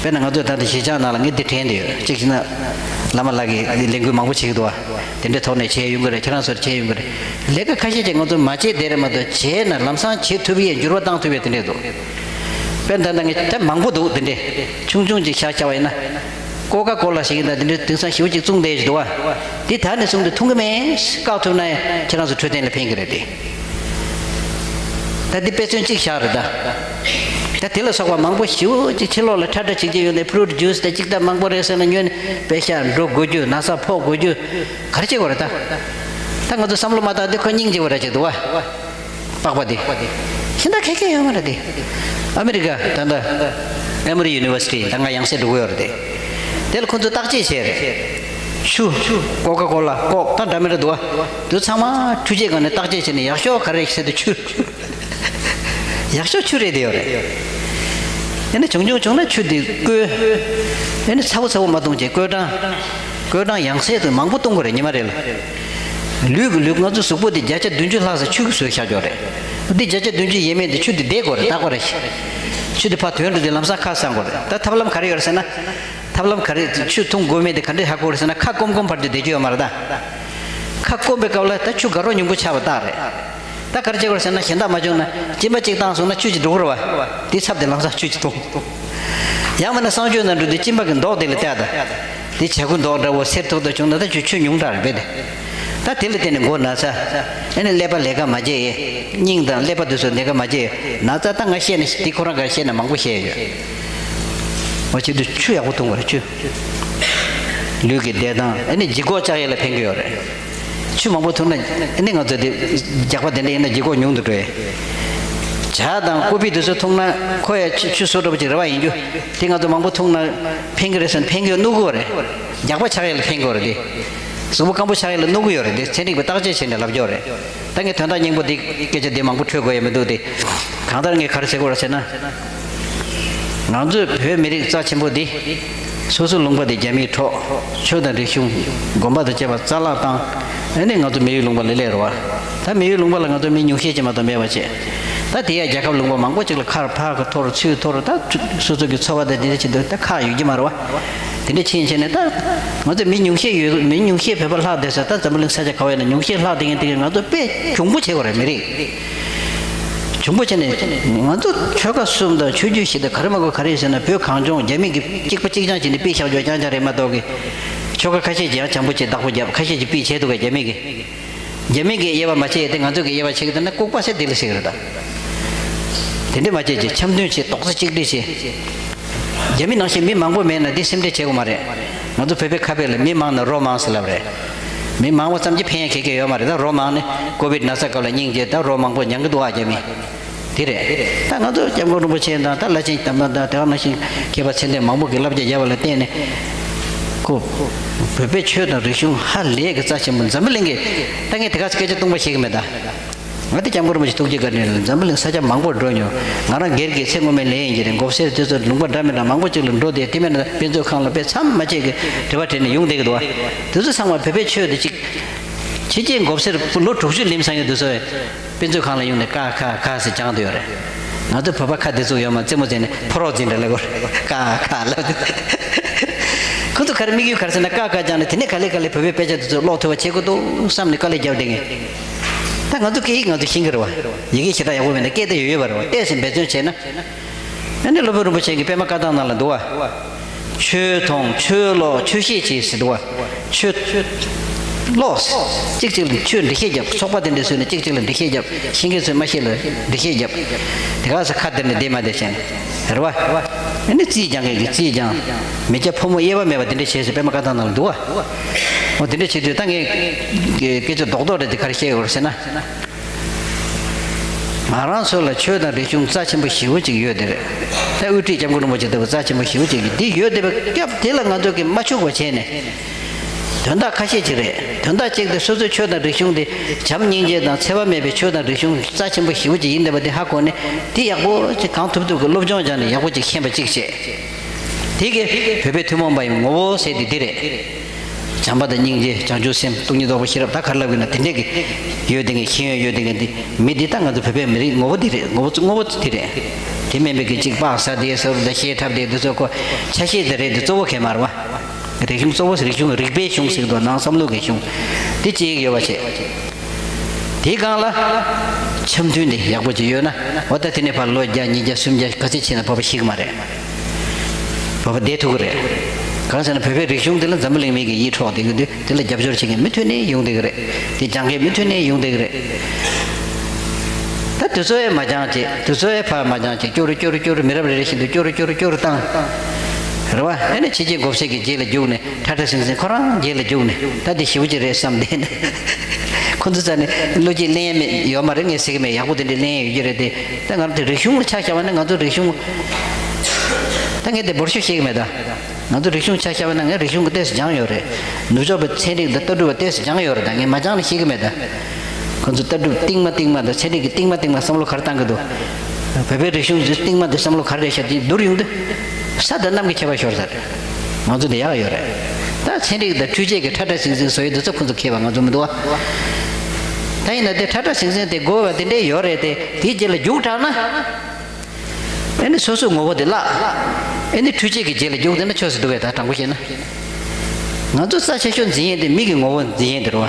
དཔེར་ན་ང་ཚོས་ད་ལྟ་གཞིས་ཆགས་ནང་ལ་ངས་འདི་དྲན་བསྡད་ཡོད། གཅིག་བྱས་ན་བླ་མ་ལགས་ཀྱིས་ལས་འགུལ་མང་པོ་བྱེད་ཀྱི་འདུག་བ། དེ་འདྲའི་ཐོག་ནས་བྱས་ཡོང་གི་རེད། ཁྱེད་རང་ཚོར་བྱས་ཡོང་གི་རེད། ལས་ཀ་ཁ་ཤས་ཅིག་ང་ཚོ་མ་བྱས་བསྡད་རེད་མ་གཏོགས་བྱས་ན་ལམ་སང་བྱེད་ཐུབ་ཡས་འགྱུར་བ་བཏང་ཐུབ་ཡས་དེ་འདྲས་འདུག་དཔེར་ན་ད་ལྟ་ངས་ད་མང་པོ་འདུག་དེ་འདྲས་ཆུང་ཆུང་ཅིག་བཞག་བཞག་པ་ཡིན་ན། ཀོ་ཀ་ཀོ་ལ་ཞིག་ཡིན་ད་དེ་འདྲས་དེང་སང་ཞེ་པོ་ཅིག་བཙོང་བསྡད་ཀྱི་འདུག་བ། དེ་ད་ནས་བཟུང་སྟེ་འཐུང་གི་མེད། བཀག་ཐུབ་ན་ཡང་ཁྱེད་རང་ཚོ་འཕྲོད་བསྟེན་ལ་ཕན་གྱི་རེད་དེ། ད་འདི་དཔེ་མཚོན་གཅིག་བཞག་རེད་ད། ད་དེ་ལ་སོགས་པ་མང་པོ་ཞེ་པོ་ཅིག་ཕྱི་ལོགས་ལ་ཁྲ་ཁྲ་བྱེད་ཀྱི་ཡོད་ནས་ཕུ་རུ་ཊི་ཇུས་དང་ཅིག་ད་མང་པོ་རེད་ཟེར་ན་ཉོས་ནས་པེ་ཤ་འགྲོ་དགོས་རྒྱུ་ན་ཚ་ཕོག་དགོས་རྒྱུ་ག་རེ་བྱེད་དགོས་རེད་ད། ད་ང་ཚོ་བསམ་བློ་མ་བཏང་དུས་ཁོ་སྙིང་རྗེ་བོ་ར་ཅིག་འདུག་བ། པགས་པ་དེ། ཤིན་ཏུ་ཁེ་ཁེ་ཡོད་མ་རེད་དེ། ཨ་མི་རི་ཀ་ད་ལྟ་ཨེ་མོ་རི་ཡུ་ནི་ཝར་སི་ཊི་ད་ང་ཡང་སེ་འགྲོ་གི་ཡོད་རེད་དེ། དེ་ལ་ཁོ་ཚོས་བརྟག་དཔྱད་བྱས་རེད། ཆུ། ཀོ་ཀ་ཀོ་ལ་ཀོག་ད་འདྲ་མི་འདྲ་འདུག་བ། དེ་ཚང་མ་འཕྲུལ་ཆས་སྒང་ནས་བརྟག་དཔྱད་བྱས་ནས་ཡག་ཤོས་ག་རེ་རེད་ཟེར་དུས་ཆུ། ཡག་ཤོས་ཆུ་རེད་དེ་ཡོད་རེད། ཡིན་ན་བྱུང་བྱུང་བྱུང་ན་ཆུ་དེ་བསྐོལ། ཡིན་ན་ཚ་པོ་ཚ་པོ་མ་གཏོང་བྱས་བསྐོལ་གྲང་། བསྐོལ་གྲང་ཡང་སེ་དུ་མང་པོ་གཏོང་དགོས་རེད་ཉི་མ་རེ་ལ། ལུས་ཀྱི་ལུས་ང་ཚོ་གཟུགས་པོ་འདི་བརྒྱ་ཆ་བདུན་ཅུ་ལྷག་ཙམ་ཆུ་གིས་བཟོས་བཞག་ཡོད་རེད། འདི་བརྒྱ་ཆ་བདུན་ཅུ་ཡས་མས་འདི་ཆུ་འདི་བསྡད་དགོས་རེད། རྟག་པར་རེད། ཆུ་འདི་ཕར་དོན་འགྲོ་དུས་ལམ་སང་ཁ་གསང་དགོས་རེད། ད་ཐབས་ལམ་ག་རེ་ཡོད་རེད་ཟེར་ན། ཐབས་ལམ་ག་རེ་ཆུ་འཐུང་དགོས་མེད་དེ་ག་འདྲས་ཧ་གོ་རེད་ཟེར་ན་ཁ་སྐོམ་སྐོམ་བར་དུ་བསྡད་རྒྱུ་ཡོད་མ་རེད་ད། ཁ་སྐོམ་པའི་སྐབས་ལ་ད་ཆུ་དགའ་རོགས་ཉུང་པོ་ཆགས་པ་རྟགས་རེད། ད་ག་རེ་བྱེད་དགོས་རེད་ཟེར་ན་གཞན་དག་མ་བྱུང་ན་གཅིན་པ་གཅིག་བཏང་སོང་ན་ཆུ་གཅིག་འགྲོ་གི་རེད་བ། དེའི་ཚབ་དེ་ལམ་སང་ཆུ་གཅིག་འཐུང་། ཡང་མིན་ན་གསང་སྤྱོད་ནང་འགྲོ་དུས་གཅིན་པ་གི་མདོག་དེ་ལ་བལྟས་ད། དེ་བྱ་ཁུ་མདོག་འདྲ་བོ་སེར་ཐུག་ཐུག་བྱུང་ན་ད་ཆུ་ཆུ་ཉུང་དྲགས་རེད་པས་དེ། ད་དེ་ལ་བརྟེན་ནས་མགོ་ན་ཚ། ཨ་ནི་ཀླད་པ་ལས་ཀ་མ་བྱེད་ཡས། སྙིང་དང་ཀླད་པ་དེ་ཚོ་ལས་ཀ་མ་བྱེད་ཡས། ན་ཚ་ད་ང་བཤད་ན་དེ་ཁོ་རང་ག་རེ་བཤད་ན་མང་པོ་བཤད་ཡོད། འོ་བྱེད་དུས་ཆུ་ཡག་པོ་འཐུང་དགོས་རེད་ཆུ། ལུས་ཀྱི་བདེ་ཐང་ཨ་ནི་ལྗིད་ཁོག་བཅག་ཡས་ལ་ཕན་གྱི་ཡོད་རེད། ཆུ་མང་པོ་འཐུང་ན་ཨ་ནི་ང་ཚོ་དེ་རྒྱགས་པ་དེ་འདྲ་ཡིན་ན་ལྗིད་ཁོག་ཉུང་དུ་འགྲོ་ཡས། ཆ་ ཇ་དང་ཀོ་ཕི་དེ་ཚོ་འཐུང་ན་ཁོ་ཡ་ཆུ་ཆུ་བཟོ་འདྲ་པོ་ཅིག་རེད་བ། ཡིན་རྒྱུ་དེ་ང་ཚོ་མང་པོ་འཐུང་ན་ཕན་གི་རེད་ཟེར་ན་ཕན་གི་ཡོད་གནོད་གི་ཡོད་རེད། རྒྱགས་པ་ཆགས་ཡས་ལ་ཕན་གི་ཡོད་རེད་དེ། གཟུགས་པོ་སྐམ་པོ་ཆགས་ཡས་ལ་གནོད་གི་ཡོད་རེད་དེ། ཚན་རིག་པ་བརྟག་དཔྱད་བྱས་ནས་ལབ་ཀྱི་ཡོད་རེད། ད་ངས་དོན་དག་སྙིང་པོ་དེ་སྐད་ཆ་དེ་མང་པོ་འཕྲོད་དགོས་ཡ་མི་འདུག་དེ། གང་ལྟར་ངས་ག་རེ་ཟེར་དགོས་རེད་ཟེར་ན། ང་ཚོའི་བོད་མི་རིགས་རྩ་ཆེན་པོ་འདི། སོ་སོའི་ལུང་པ་འདི་རྒྱ་མིས་འཕྲོག་ཆོས་དང་རིག་གཞུང་། དགོན་པ་དང་བཅས་པ་རྩ་བརླག་བཏང་། ཨ་ནི་ང་ཚོ་མི་ཡུལ་ལུང་པ་ལ་སླེབས་རེད་བ། ད་མི་ཡུལ་ལུང་པ་ལ་ང་ཚོ་མི་ཉུང་ཤས་ཅིག་མ་གཏོགས་མེད་པ་བྱས། ད་དེ་ཡང་རྒྱལ་ཁབ་ལུང་པ་མང་པོ་ཅིག་ལ་ཁ་ཕར་གི་འཐོར་ཚུར་འཐོར། ད་སོ་སོ་གི་འཚོ་བ་དང་དེ་འདྲ་བྱེད་དུས་ད་ཁག་ཡོད་ཀྱི་མ་རེད་བ། དེ་འདྲ་ཕྱིན་བྱས་ནས་ད་ང་ཚོ་མི་ཉུང་ཤས་ཡོད། མི་ཉུང་ཤས་བོད་པ་ལྷག་བསྡད་ས་ད་འཛམ་བུ་གླིང་ས་ཆ་ག་བ་ཡིན་ན་ཉུང་ཤས་ལྷག་བསྡད་མཁན་དེ་གིས་ང་ཚོ་དཔེ་གྱོང་པོ་བྱེད་དགོས་རེད། མི་རིགས་གྱོང་པོ་བྱས་ནས། ང་ཚོ་ཆོལ་ཁ་གསུམ་དང་ཆོས་བརྒྱུད་བཞི་དང་ག་རེ་མ་དགོས་ག་རེ་ཡོད་ཟེར་ན། བོད་གངས་ལྗོངས་རྒྱ་མི་གིས་གཅིག་པ་གཅིག་རྐྱང་བྱས་ནས་དཔེ་བཞག་རྒྱུ་རྐྱང་རྐྱང་རེད་མ་གཏོགས་གི། ཆོལ་ཁ་ཁ་ཤས་ཀྱིས་ཡང་བྱང་བུ་བྱས་བདག་པོ་བརྒྱབ། ཁ་ཤས་ཀྱིས་དཔེ་བྱས་འདུག་ག་རྒྱ་མི་གིས། རྒྱ་མི་གིས་དབྱེ་བ་མ་ཕྱེ་ཡས་དེ་ང་ཚོ་གིས་དབྱེ་བ་ཕྱེ་གི་འདུག་ན་ལྐུགས་པ་ཟེར་དེ་ལ་ཟེར་གི་རེད་ད། དེ་འདྲས་མ་བྱེད་ཅིག་འཆམ་མཐུན་བྱེད། རྡོག་རྩ་གཅིག་སྒྲིལ་བྱེད། རྒྱ་མི་ནང་བཞིན་མི་མང་པོ་མེད་ན་འདི་སེམས་ཁྲལ་བྱེད་དགོས་མ་རེད། ང་ཚོ་བོད་པའི་ཁ་དཔེ་ལ་མི་མང་ན་རོ་མང་ཟེར་ལབ་རེད། མི་མང་པོ་ཙམ་གྱིས་ཕན་ཡ་ག་གེ་ཡོད་མ་རེད། ད་རོ་མང་ནི་ཀོ་བིད་ན་ཚ་སྐབས་ལ་སྙིང་རྗེ། ད་རོ་མང་པོ་མྱང་གི་འདུག་ཨ་རྒྱ་མི། དེ་རེད། ད་ང་ཚོ་སྐྱབས་མགོན་རིན་པོ་ཆེ་དང་ད་བླ་ཆེན་དམ་པ་དང་དེ་ག་ནང་བཞིན་མཁས་པ་ཚད་ལྡན་མང་པོ་གིས་བསླབ་བྱ་བརྒྱབ་པ་ལ་བརྟེན་ནས་ཁོ་བོད་པའི་ཆོས་དང་རིག་གཞུང་ཧ་ལས་ཀྱི་རྩ་ཆེན་པོ། འཛམ་བུ་གླིང་གི་ད་ངས་དེ་ག་སྐད་ཆ་སྟོང་པ་བཤད་གི་མེད་ད། ང་དེ་སྐྱབས་མགོན་རིན་པོ་ཆེ་ཐུགས་རྗེ་བཀའ་དྲིན་ལ་འཛམ་བུ་གླིང་ས་ཆ་མང་པོར་འགྲོ་མྱོང་། ང་རང་སྒེར་གྱི་ཚེ་སྔོན་མའི་ལས་ཡིན་གྱི་རེད། མགོ་སེར་དེ་ཚོ་ལུང་པ་འདྲ་མི་འདྲ་མང་པོ་ཅིག་ལ་འགྲོ་བསྡད། དེ་མིན་ན་དཔེ་མཛོད་ཁང་ལ་དཔེ་མཚམས་མ་ཆད་ཀྱི་དྲི་བ་དྲིས་ནས་ཡོང་བསྡད་ཀྱི་འདུག་བ། དེ་ཚོ་ཚང་མ་བོད་པའི་ཆོས་དེ་གཅིག་ཕྱི་རྒྱལ་མགོ་སེར་ལོ་དྲུག་ཅུ་ལིམ་ཚར་མཁན་དེ་ཚོ་དཔེ་མཛོད་ཁང་ལ་ཡོང་ནས་ཀ་ཁ་ཁ་ཟེར་སྦྱང་བསྡད་ཡོད་རེད། ང་ཚོ་བོད་པ་ཁ་བདེ་ཚུགས་ཡོད་མ། རྩེད་མོ་རྩེ་ནས་ཕོ་རོག་འཛིན་འདྲ་ལབ་དགོས་རེད། ཀ་ཁ་ལབ་དུས། ཁོ་ཚོ་ག་རེ་དམིགས་ཡུལ་ག་རེ་ཟེར་ན། ཀ་ཁ་སྦྱངས་ནས་དེ་ནས་ག་ལེ་ག་ལེ་བོད་པའི་དཔེ་ཆ་དེ་ཚོ་ཀློག་ཐུབ་པ་བྱེད་དགོས་འདུག་བསམ་ནས་དཀའ་ལས་རྒྱབ་བསྡད་མཁན། ད་ང་ཚོ་སྐད་ཡིག་ང་ཚོ་ཤེས་ཀྱི་རེད་བ། ཡི་གེ་ཞེ་དྲག་ཡག་པོ་མེད་ན་སྐད་དེ་ཡོད་ཡོད་པ་རེད་བ། ཏོག་ཙམ་འབད་བརྩོན་བྱས་ན། ཨ་ནི་སློབ་དཔོན་རིན་པོ་ཆེ་གིས་པད་མ་བཀའ་ཐང་ནང་ལ་འདུག་བ། ཆོས་མཐོང་ཆོས་ཀློག་ཆོས་ཤེས་བྱེད་ཟེར་འདུག་བ། ཆོས་ཀློག་གཅིག་གཅིག་ལ་ཆོས་འགྲེལ་བཤད་རྒྱབ། ཚོགས་པ་དེ་འདྲ་བཟོས་ནས་གཅིག་གཅིག་ལ་འགྲེལ་བཤད་རྒྱབ། ཤེས་མཁན་ཚོས་མ་ཤེས་ལ་འགྲེལ་བཤད་རྒྱབ། དེ་ག་ས་ཁ་བསྡེབས་ནས་བསྡད་མ་བསྡད་བྱས་ནས་རེད་བ། ཨ་ནི་རྩིས་སྦྱང་མཁན་གྱིས་རྩིས་སྦྱང་། མི་སྐྱ་ཕོ་མོ་དབྱེ་བ་མེད་པ་དེ་འདྲ་བྱས་ཟེར་པད་མ་བཀའ་ཐང་ནང་ལ་འདུག་བ། འོ་དེ་འདྲ་བྱེད་དུས་ད་ངས་སྐད་ཆ་རྡོག་རྡོག་རེད་དེ་ག་རེ་བཤད་ཡོད་རེད་ཟེར་ན། ང་རང་ཚོ་ལ་ཆོས་དང་རིག་གཞུང་རྩ་ཆེན་པོ་ཞེ་པོ་ཅིག་ཡོད་དེ་རེད། ད་དབུ་ཁྲིད་སྐྱབས་མགོན་རིན་པོ་ཆེ་ལྟ་བུ་རྩ་ཆེན་པོ་ཞེ་པོ་ཅིག་གིས་འདི་ཡོད་བསྡད་པའི་སྐབས་དེ་ལ་ང་ཚོ་གིས་མ་ཕྱུག་པ་བྱས་ནས། དོན་དག་ཁ་ཤས་ཅིག་རེད། དོན་དག་གཅིག་དེ་སོ་སོའི་ཆོས་དང་རིག་གཞུང་དེ་བྱམས་སྙིང་རྗེ་དང་འཚེ་བ་མེད་པའི་ཆོས་དང་རིག་གཞུང་རྩ་ཆེན་པོ་ཞེ་པོ་ཅིག་ཡིན་བསྡད་པ་དེ་ཧ་གོ་ནས་དེ་ཡག་པོ་ཅིག་གང་ཐུབ་ཐུབ་ཀྱིས་སློབ་སྦྱོང་སྦྱངས་ནས་ཡག་པོ་ཅིག་ཤེས་པ་གཅིག་བྱས། དེ་གིས་བོད་པའི་ཐུན་མོང་མ་ཡིན་ངོ་བོ་ཟེར་དེ་འདི་རེད། བྱམས་པ་དང་སྙིང་རྗེ། བྱང་ཆུབ་སེམས། སྟོང་ཉིད་རྟོགས་པའི་ཤེས་རབ། ད་ག་རེ་ལབ་དགོས་ན་དེ་འདྲས་ཀྱི་ཡོད་དེ་ངས་ཤེས་ཡོན་ཡོད་དེ་ངས་འདི་མི་འདི་ད་ང་ཚོ་བོད་པའི་མི་རིགས་ངོ་བོ་འདི་རེད། ངོ་བོ་ངོ་བོ་འདི་རེད། དེ་མིན་པའི་གི་གཅིག་པགས་ཟ་བསྡད་ཟེར་བ་དང་གཞས་འཁྲབ་བསྡད་འདི་ཚོ་ཁོ་ཆ་ཤས་དེ་རེད། འདི་གཙོ་བོ་གས་མ་རེད་བ། རིག་གཞུང་གཙོ་བོ་རིག་གཞུང་རིག་པའི་གཞུང་ཟེར་གི་འདུག་ནང་བསམ་བློ་གི་གཞུང་། འདི་གཅིག་ཡོད་པ་བྱས། དེའི་སྒང་ལ་འཆམ་མཐུན་དེ་ཡག་པོ་ཅིག་ཡོད་ན། འོ་ད་དེ་ནས་ཕར་ལོ་བརྒྱ་ཉིས་བརྒྱ་སུམ་བརྒྱ་ག་ཚོད་ཕྱིན་ན་བོད་པ་ཤི་གི་མ་རེད། བོད་པ་བསྡད་ཐུབ་ཀྱི་རེད། གང་ཟེར་ན་བོད་པའི་རིག་གཞུང་དེ་ལ་འཛམ་བུ་གླིང་མི་གིས་ཡིད་འཕྲོག་བསྡད་ཀྱི་འདུག་དེ་ལ་རྒྱབ་སྐྱོར་བྱེད་མཁན་མུ་མཐུད་ནས་ཡོང་བསྡད་ཀྱི་རེད། དེ་སྦྱང་མཁན་མུ་མཐུད་ནས་ཡོང་བསྡད་ཀྱི་རེད། ད་དེ་ཚོ་ཡང་མ་སྦྱངས་བྱས། དེ་ཚོ་ཡང་ཕར་མ་སྦྱངས་བྱས། སྐྱོ་རུ་སྐྱོ་རུ་སྐྱོ་རུ། མི་རབས་རེ་རེ་བཞིན་དུ་སྐྱོ་རུ་སྐྱོ་རུ་སྐྱོ་རུ་བཏང་། རེད་བ། ཨ་ནི་ཕྱི་རྒྱལ་མགོ་སེར་གྱི་རྗེས་ལ་རྒྱུགས་ནས། ཁྲ་ཁྲ་ཟིང་ཟིང་ཁོ་རང་རྗེས་ལ་རྒྱུགས་ནས། ད་འདི་ཞེ་པོ་ཅིག་རེད་བསམ་བསྡད་ནས། ཁོ་ཚོ་རྩ་ནས་བློ་སྐྱེད་ལེན་ཡས་མེད་ཡོད་མ་རེད། ངས་ཟེར་གི་མེད། ཡག་པོ་དེ་འདྲ་ལེན་ཡས་ཡོད་ཀྱི་རེད་དེ། ད་ང་རང་དེ་རིག་གཞུང་ལ་ཆ་བཞག་པ་ན་ང་ཚོ་རིག་གཞུང་། ད་ངས་དེ་འབོར་ཤོག་བཤད་གི་མེད་ད། ང་ཚོ་རིག་གཞུང་ཆ་བཞག་པ་ན་ངས་རིག་གཞུང་གི་ཏོག་ཙམ་སྦྱངས་ཡོད་རེད། ནུབ་ཕྱོགས་པའི་ཚན་རིག་དང་ལྟ་གྲུབ་པ་ཏོག་ཙམ་སྦྱངས་ཡོད་རེད། ད་ངས་མ་སྦྱངས་ནས་བཤད་གི་མེད་ད། ཁོ་ཚོ་ལྟ་གྲུབ་རྟིང་མ་རྟིང་མ་དང་ཚན་རིག་གི་རྟིང་མ་རྟིང་མ་བསམ་བློ་ག་རེ་བཏང་གི་འདུག་བོད་པའི་རིག་གཞུང་གི་རྟིང་མ་དེ་བསམ་བློ་ག་རེ་རེད་ཤག་དེ་བསྡུར་ཡོང་དུས། ས་དང་གནམ་གྱི་ཁྱད་པར་ཤོར་ས་རེད། ང་ཚོ་དེ་ཡག་ཡོད་རེད། ད་ཚན་རིག་དང་འཕྲུལ་ཆས་ཀྱི་ཁྲ་ཁྲ་ཟིང་ཟིང་བཟོ་ཡས་དེ་ཚོ་ཁོ་ཚོ་མཁས་པ་ང་ཚོ་མི་འདུག་བ། ད་ཡིན་ན་དེ་ཁྲ་ཁྲ་ཟིང་ཟིང་དེ་དགོས་པ་དེ་འདྲས་ཡོད་རེད་དེ། དེའི་རྗེས་ལ་རྒྱུགས་དྲགས་ན། ཨེ་ནི་སོ་སོའི་ངོ་བོ་དེ་བརླག་ཨེ་ནི་འཕྲུལ་ཆས་ཀྱི་རྗེས་ལ་རྒྱུགས་དེ་ན་ཆོས་སུ་འདུག་གས། ད་དྲང་པོ་བཤད་ན། ང་ཚོ་རྩ་ཆེ་ཤོས་འཛིན་ཡས་དེ་མི་གི་ངོ་བོ་འཛིན་ཡས་དེ་རེད་བ།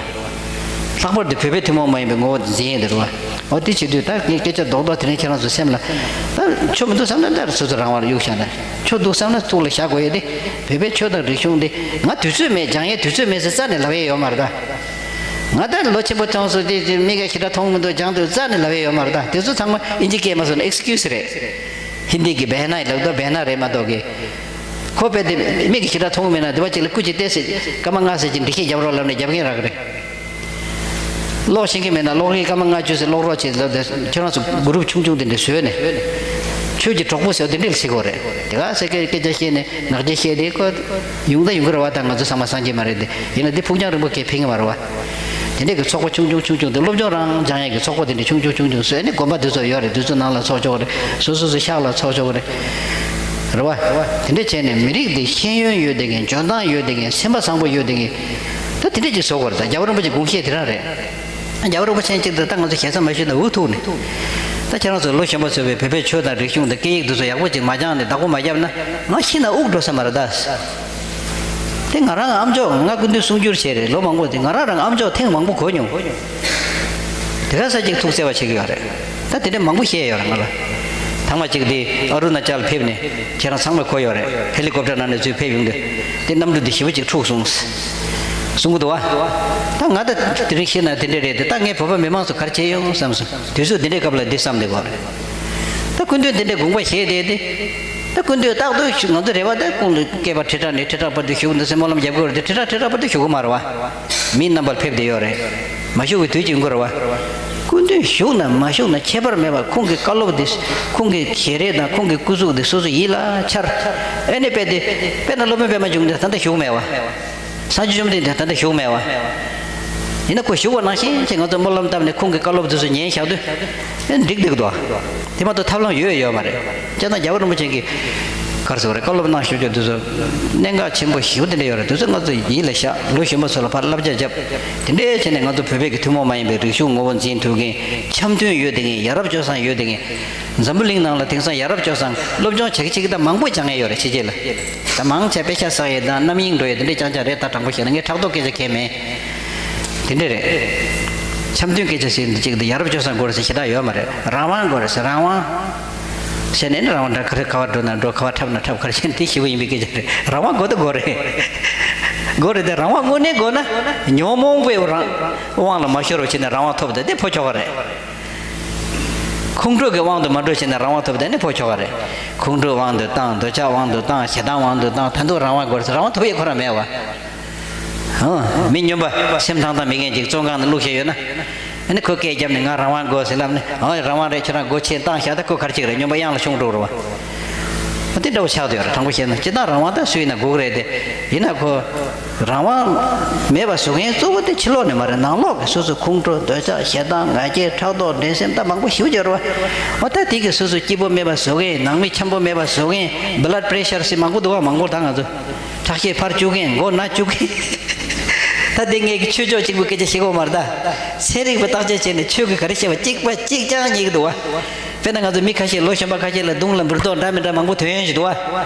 ལྷག་པར་དུ་བོད་པའི་ཐུན་མོང་མ་ཡིན་པའི་ངོ་བོ་འཛིན་ཡས་དེ་རེད་བ། འོ་དེ་བྱེད་དུས་ད་ངས་སྐད་ཆ་རྡོག་རྡོག་དེ་རིང་ཁྱེད་རང་ཚོ་སེམས་ལ། ད་ཆོ་མི་འདུག་བསམ་ན་ད་སོ་སོ་རང་དབང་ལ་གཡུག་བཞག་ན། ཆོ་འདུག་བསམ་ན་ཐུགས་ལ་བཞག་དགོས་ཡས་དེ། བོད་པའི་ཆོས་དང་རིག་གཞུང་དེ་ང་དུས་ཚོད་མེད། སྦྱང་ཡས་དུས་ཚོད་མེད་ཟེར་རྩ་ནས་ལབ་ཡས་ཡོད་མ་རེད་ད། ང་ད་ལོ་ཆེན་པོ་ཐོན་སོང་། དེ་དེ་མི་ག་ཞེ་དྲག་མཐོང་མི་འདུག་སྦྱང་དུས་རྩ་ནས་ལབ་ཡས་ཡོད་མ་རེད་ད། དེ་ཚོ་ཚང་མ་ཨིན་ཇི་སྐད་མ་སོང་ན་ཨེགས་ཀིའུ་སི་རེད། ཧིན་དི་གི་བྷེ་ན་ལབ་དུས་བྷེ་ན་རེད་མ་གཏོགས་གི། ཁོ་དཔེ་དེ་མི་ག་ཞེ་དྲག་མཐོང་མེད་ན་དེ་བ་ཅིག་ལ་སྐུ་མཁྱེན་བལྟས་ཟེར། སྐར་མ་ལྔ་ཙམ་ཅིག་འགྲེལ་བཤད་རྒྱབ་རོགས་ལབ་ནས་རྒྱབ་མཁན་རག་གི་རེད། ཀློག་ཤེས་ཀྱི་མེད་ན་ཀློག་རིགས་སྐར་མ་ལྔ་བཅུ་ཙམ་ཀློག་རོགས་བྱེད་ཟེར་ཏེ། ཁྱེད་རང་ཚོ་གུ་རུབ་ཆུང་ཆུང་དེ་འདྲ་བཟོས་ནས། ཆོས་ཀྱི་གྲོགས་པོ་ཟེར་བ་དེ་འདྲ་ལ་བྱེད་དགོས་རེད། དེ་ག་ཟེར་སྐད་སྐད་ཆ་བཤད་ནས་ངག་བརྗོད་བཤད་དེ་ཁོ། ཡོང་ད་ཡོང་གི་རེད་བ། ད་ང་ཚོ་ཚང་མ་སངས་རྒྱས་མ་རེད་དེ། ཡིན་ན་འདི་ཕུགས་རྒྱང་རིང་པོ་གས་ཕན་གི་མ་རེད་བ། དེ་འདྲས་ཀྱི་ཚོགས་པ་ཆུང་ཆུང་ཆུང་ཆུང་དེ་སློབ་སྦྱོང་རང་སྦྱང་ཡས་ཀྱི་ཚོགས་པ་དེ་འདྲ་ཆུང་ཆུང་ཆུང་ཆུང་བཟོས་ནས། དགོན་པ་འདི་ཚོ་ཡོད་རེད། འདི་ཚོ་ནང་ལ་ཚོགས་ཆོག་རེད། སོ་སོ་སོ་ཤག་ལ་ཚོགས་ཆོག་རེད། རེད་བ། དེ་འདྲས་བྱས་ནས་མི་རིགས་འདི་ཤེས་ཡོན་ཡོད་བསྡད་མཁན། འཇོན་ཐང་ཡོད་བསྡད་མཁན། སེམས་པ་བཟང་པོ་ཡོད་བསྡད་མཁན། ད་དེ་འདྲས་ཅིག་བཟོ་དགོས་རེད། ད་རྒྱལ་བ་རིན་པོ་ཆེ་དགོངས་བཞེད་དེ་རང་རེད། རྒྱལ་བ་རིན་པོ་ཆེ་གཅིག་དང་ད་ང་ཚོ་ཞེ་ས་མ་ཞུས་ན་འུ་ཐུག་ནས། ད་ཁྱེད་རང་ཚོ་ལོ་གཞོན་པ་ཚོས་པའི་བོད་པའི་ཆོས་དང་རིག་གཞུང་དང་སྐད་ཡིག་འདི་ཚོ་ཡག་པོ་ཅིག་མ་སྦྱངས་ནས་བདག་པོ་མ་བརྒྱབ་ན། ང་ཤི་ན་དབུགས་འགྲོ་ས་མ་རེད་ད། དེ་ང་རང་ཨ་མཆོག་ང་སྐུ་མདུན་གསུང་སྒྱུར་བྱས་རེད། ལོ་མང་པོ་དེ་ང་རང་རང་ཨ་མཆོག་ཐེངས་མང་པོ་གོ་མྱོང་། དེ་ག་ས་ཅིག་ཐུགས་བརྩེ་བ་བྱེད་ཀྱི་ཡོད་རེད། ད་དེ་འདྲ་མང་པོ་བཤད་ཡོད་རེད་ང་ལ། ཐེངས་མ་གཅིག་དེ་ཨ་རུ་ན་ཅལ་ཕེབས་ནས། ཁྱེད་རང་ཚང་མས་གོ་ཡོད་རེད། ཧེ་ལི་ཀོབ་ཊར་ནང་ནས་ཚུར་ཕེབས་ཡོང་དུས། དེ་གནམ་གྲུ་འདི་ཞེ་པོ་ཅིག་འཁྲུགས་སོང་། གསུང་གི་འདུག་བ། ད་ང་ད་དེ་རིང་ཤེས་ན་དེ་འདྲ་རེད་དེ། ད་ངས་བོད་པ་མི་མང་ཚོ་ག་རེ་བྱས་ཡོང་བསམ་སོང་། དུས་ཚོད་འདི་འདྲའི་སྐབས་ལ་འདི་བསམ་བསྡད་པ་རེད། ད་སྐུ་མདུན་འདི་འདྲའི་དགོངས་པ་བཞེས་བསྡད་དེ། ད་སྐུ་མདུན་རྟག་ཏུ་ང་ཚོ་རེ་བ་ད་ཁོང་ལ་སྐྱེས་པ་ཁྲི་ཕྲག་ནས་ཁྲི་ཕྲག་བར་དུ་བཞུགས་འདུག་ཟེར་སྨོན་ལམ་རྒྱབ་དགོས་རེད་དེ། ཁྲི་ཕྲག་ཁྲི་ཕྲག་བར་དུ་བཞུགས་གི་མ་རེད་བ། མི་རྣམ་པར་ཕེབས་བསྡད་ཡོད་རེད། མ་བཞུགས་པའི་དུས་ཀྱི་འགོར་བ། སྐུ་མདུན་བཞུགས་ན་མ་བཞུགས་ན་ཁྱད་པར་མེད་པ། ཁོང་གི་བཀའ་སློབ་འདི། ཁོང་གི་བརྗེ་རེས་དང་ཁོང་གི་སྐུ་གཟུགས་འདི་སོ་སོ་ཡིད་ལ་འཆར། ཨེ་ནི་དཔེ་དེ། དཔེར་ན་སློབ་དཔོན་པད་མ་འབྱུང་གནས་ད་ལྟ་བཞུགས་མེད་བ། སངས་རྒྱས་བཅོམ་ལྡན་འདས་ད་ལྟ་བཞུགས་མེད་བ། ཡིན་ན་ཁོ་བཞུགས་པ་ནང་བཞིན་ཅིག་ང་ཚོ་སྨོན་ལམ་བཏབ་ནས་ཁོང་གི་བཀའ་སློབ་འདི་ཚོ་ཉན་བཞག་དུས། ཨེ་འགྲིག་འདུག་དོ། དེ་མ་གཏོགས་ཐབས་ལམ་ཡོད་ཡོད་མ་རེད། སྤྱིར་བཏང་རྒྱལ་བ་རིན་པོ་ཆེ་གིས། ག་རེ་ཟེར་བ་རེད། བཀའ་སློབ་གནང་བཞུགས་རྒྱུ་འདི་ཚོ། གནད་འགག་ཆེན་པོ་ཞེ་པོ་དེ་འདྲ་ཡོད་རེད། དེ་ཚོ་ང་ཚོ་ཡིད་ལ་བཞག་ལོ་གཞོན་པ་ཚོ་ལ་ཕར་བསླབ་བྱ་བརྒྱབ། དེ་འདྲའི་བྱས་ནས་ང་ཚོ་བོད་པའི་གི་ཐུན་མོང་མ་ཡིན་པའི་རིག་གཞུང་ངོ་བོ་འཛིན་ཐུབ་མཁན། འཆམ་མཐུན་ཡོད་བསྡད་མཁན། ཡ་རབས་སྤྱོད་བཟང་ཡོད་བསྡད་མཁན། འཛམ་བུ་གླིང་ནང་ལ་དེང་སང་ཡ་རབས་སྤྱོད་བཟང་སློབ་སྦྱོང་བྱེད་ཀྱི་བྱེད་ཀྱི་ད་མང་པོ་སྦྱང་ཡས་ཡོད་རེད། ཕྱི་རྒྱལ་ལ། ད་མང་ཆེ་དཔེ་ཆ་བསགས་ཡས་དང་རྣམ་གཡེང་འགྲོ་ཡས་དེ་འདྲས་རྐྱང་རྐྱང་རེད། ད་དྲང་པོ་བཤད་ན་ངས་ཕྲག་དོག་སྐད་ཆ་གང་ཡང་མེད། དེ་འདྲས་རེད། འཆམ་མཐུན་སྐད་ཆ་ཟེར་འདི་གཅིག་འདི་ཡ་རབས་སྤྱོད་བཟང་དགོས་རེད་ཟེར་ཞེ་དྲག་ཡོད་མ་རེད། རང་དབང་དགོས་རེད་ཟེར། རང་དབང་ཟེར་ནས་ནི་རང་དབང་འདྲ་ག་རེ། ག་བར་འགྲོ་ན་འགྲོ། ག་བར་འཁྲབ་ན་འཁྲབ། ག་རེ་བྱས་ན་དེ་ཞེ་པོ་ཡིན་པའི་སྐད་ཆ་རེད། རང་དབང་དགོས་ད་དགོས་རེད། དགོས་རེད་དེ། རང་དབང་དངོས་གནས་དགོས་ན། ཉོན་མོངས་པའི་རང་དབང་ལ་མ་ཤོར་བ་བྱས་ནས་རང་དབང་ཐོབ་ད་དེ་ཕོ་ཁྱོ་ག་རེད། ཁོང་ཁྲོ་གི་དབང་དུ་མ་འགྲོ་བྱས་ནས་རང་དབང་ཐོབ་ད་ནི་ཕོ་ཁྱོ་ག་རེད། ཁོང་ཁྲོའི་དབང་དུ་བཏང་། འདོད་ཆགས་དབང་དུ་བཏང་། ཞེ་སྡང་དབང་དུ་བཏང་། ད་དུང་རང་དབང་དགོས་རེད་ཟེར། རང་དབང་ཐོབ་ཡས་ཁོ་རང་མེད་བ། ཧང་། མི་སྨྱོན་པ་སེམས་ཐང་ཐང་མེད་མཁན་ཅིག་བཙོན་ཁང་ནང་བླུགས་བཞག་ཡོད་ན། ཨ་ནི་ཁོས་སྐད་བརྒྱབ་ནས་ང་རང་དབང་དགོས་ཟེར་ལབ་ནས། ཨོ་རང་དབང་རེད། ཁྱོད་རང་སྒོ་ཕྱེ་བཏང་བཞག་ད་ཁོ་ག་རེ་བྱེད་ཀྱི་རེད། སྨྱོན་པ་གཡང་ལ་ཤོང་འགྲོ་རེད་བ། ཨ་དེ་འདྲ་བོ་ཆགས་བསྡད་ཡོད་རེད། དྲང་པོ་བཤད་ན་སྤྱིར་བཏང་རང་དབང་ད་སུ་ཡིན་ན་དགོས་ཀྱི་རེད་དེ། ཡིན་ན་ཁོ་རང་དབང་མེད་པ་བཟོ་མཁན་གཙོ་བོ་དེ་ཕྱི་ལོགས་ནས་མ་རེད། ནང་ལོགས་ཀྱི་སོ་སོ་ཁོང་ཁྲོ། འདོད་ཆགས། ཞེ་སྡང་། ང་རྒྱལ། ཕྲག་དོག། འགྲན་སེམས་ད་མང་པོ་ཞེ་པོ་ཅིག་ཡོད་རེད་བ། འོ་ད་དེ་གིས་སོ་སོ་སྐྱིད་པོ་མེད་པ་བཟོ་མཁན། ནང་མི་འཆམ་པོ་མེད་པ་བཟོ་མཁན། བྷི་ལཌ་པྲེ་ཤར་ཟེར་མང་པོ་འདུག་བ། མང་པོ་ད་ང་ཚོ། ཁྲག་ཤེད་འཕར་བཅུག་མཁན། མགོ་ན་བཅུག་མཁན། ད་དེ་ངས་ཀྱི་ཆོས་ཕྱོགས་གཅིག་པུ་སྐད་ཆ་བཤད་ཀྱི་ཡོད་མ་རེད་ད། ཚན་རིག་པ་བརྟག་དཔྱད་བྱས་ནས་ཆོས་ཀྱི་ག་རེ་བཤད་པ་གཅིག་པ་གཅིག་རྐྱང་རྙེད་ཀྱི་འདུག་བ། དཔེར་ན་ང་ཚོ་མི་ཁ་ཤས། ལོ་གཞོན་པ་ཁ་ཤས་ལ་མདུང་ལ་འབུར་ཏོག་འདྲ་མི་འདྲ་མང་པོ་ཐོན་ཡོང་གི་འདུག་བ།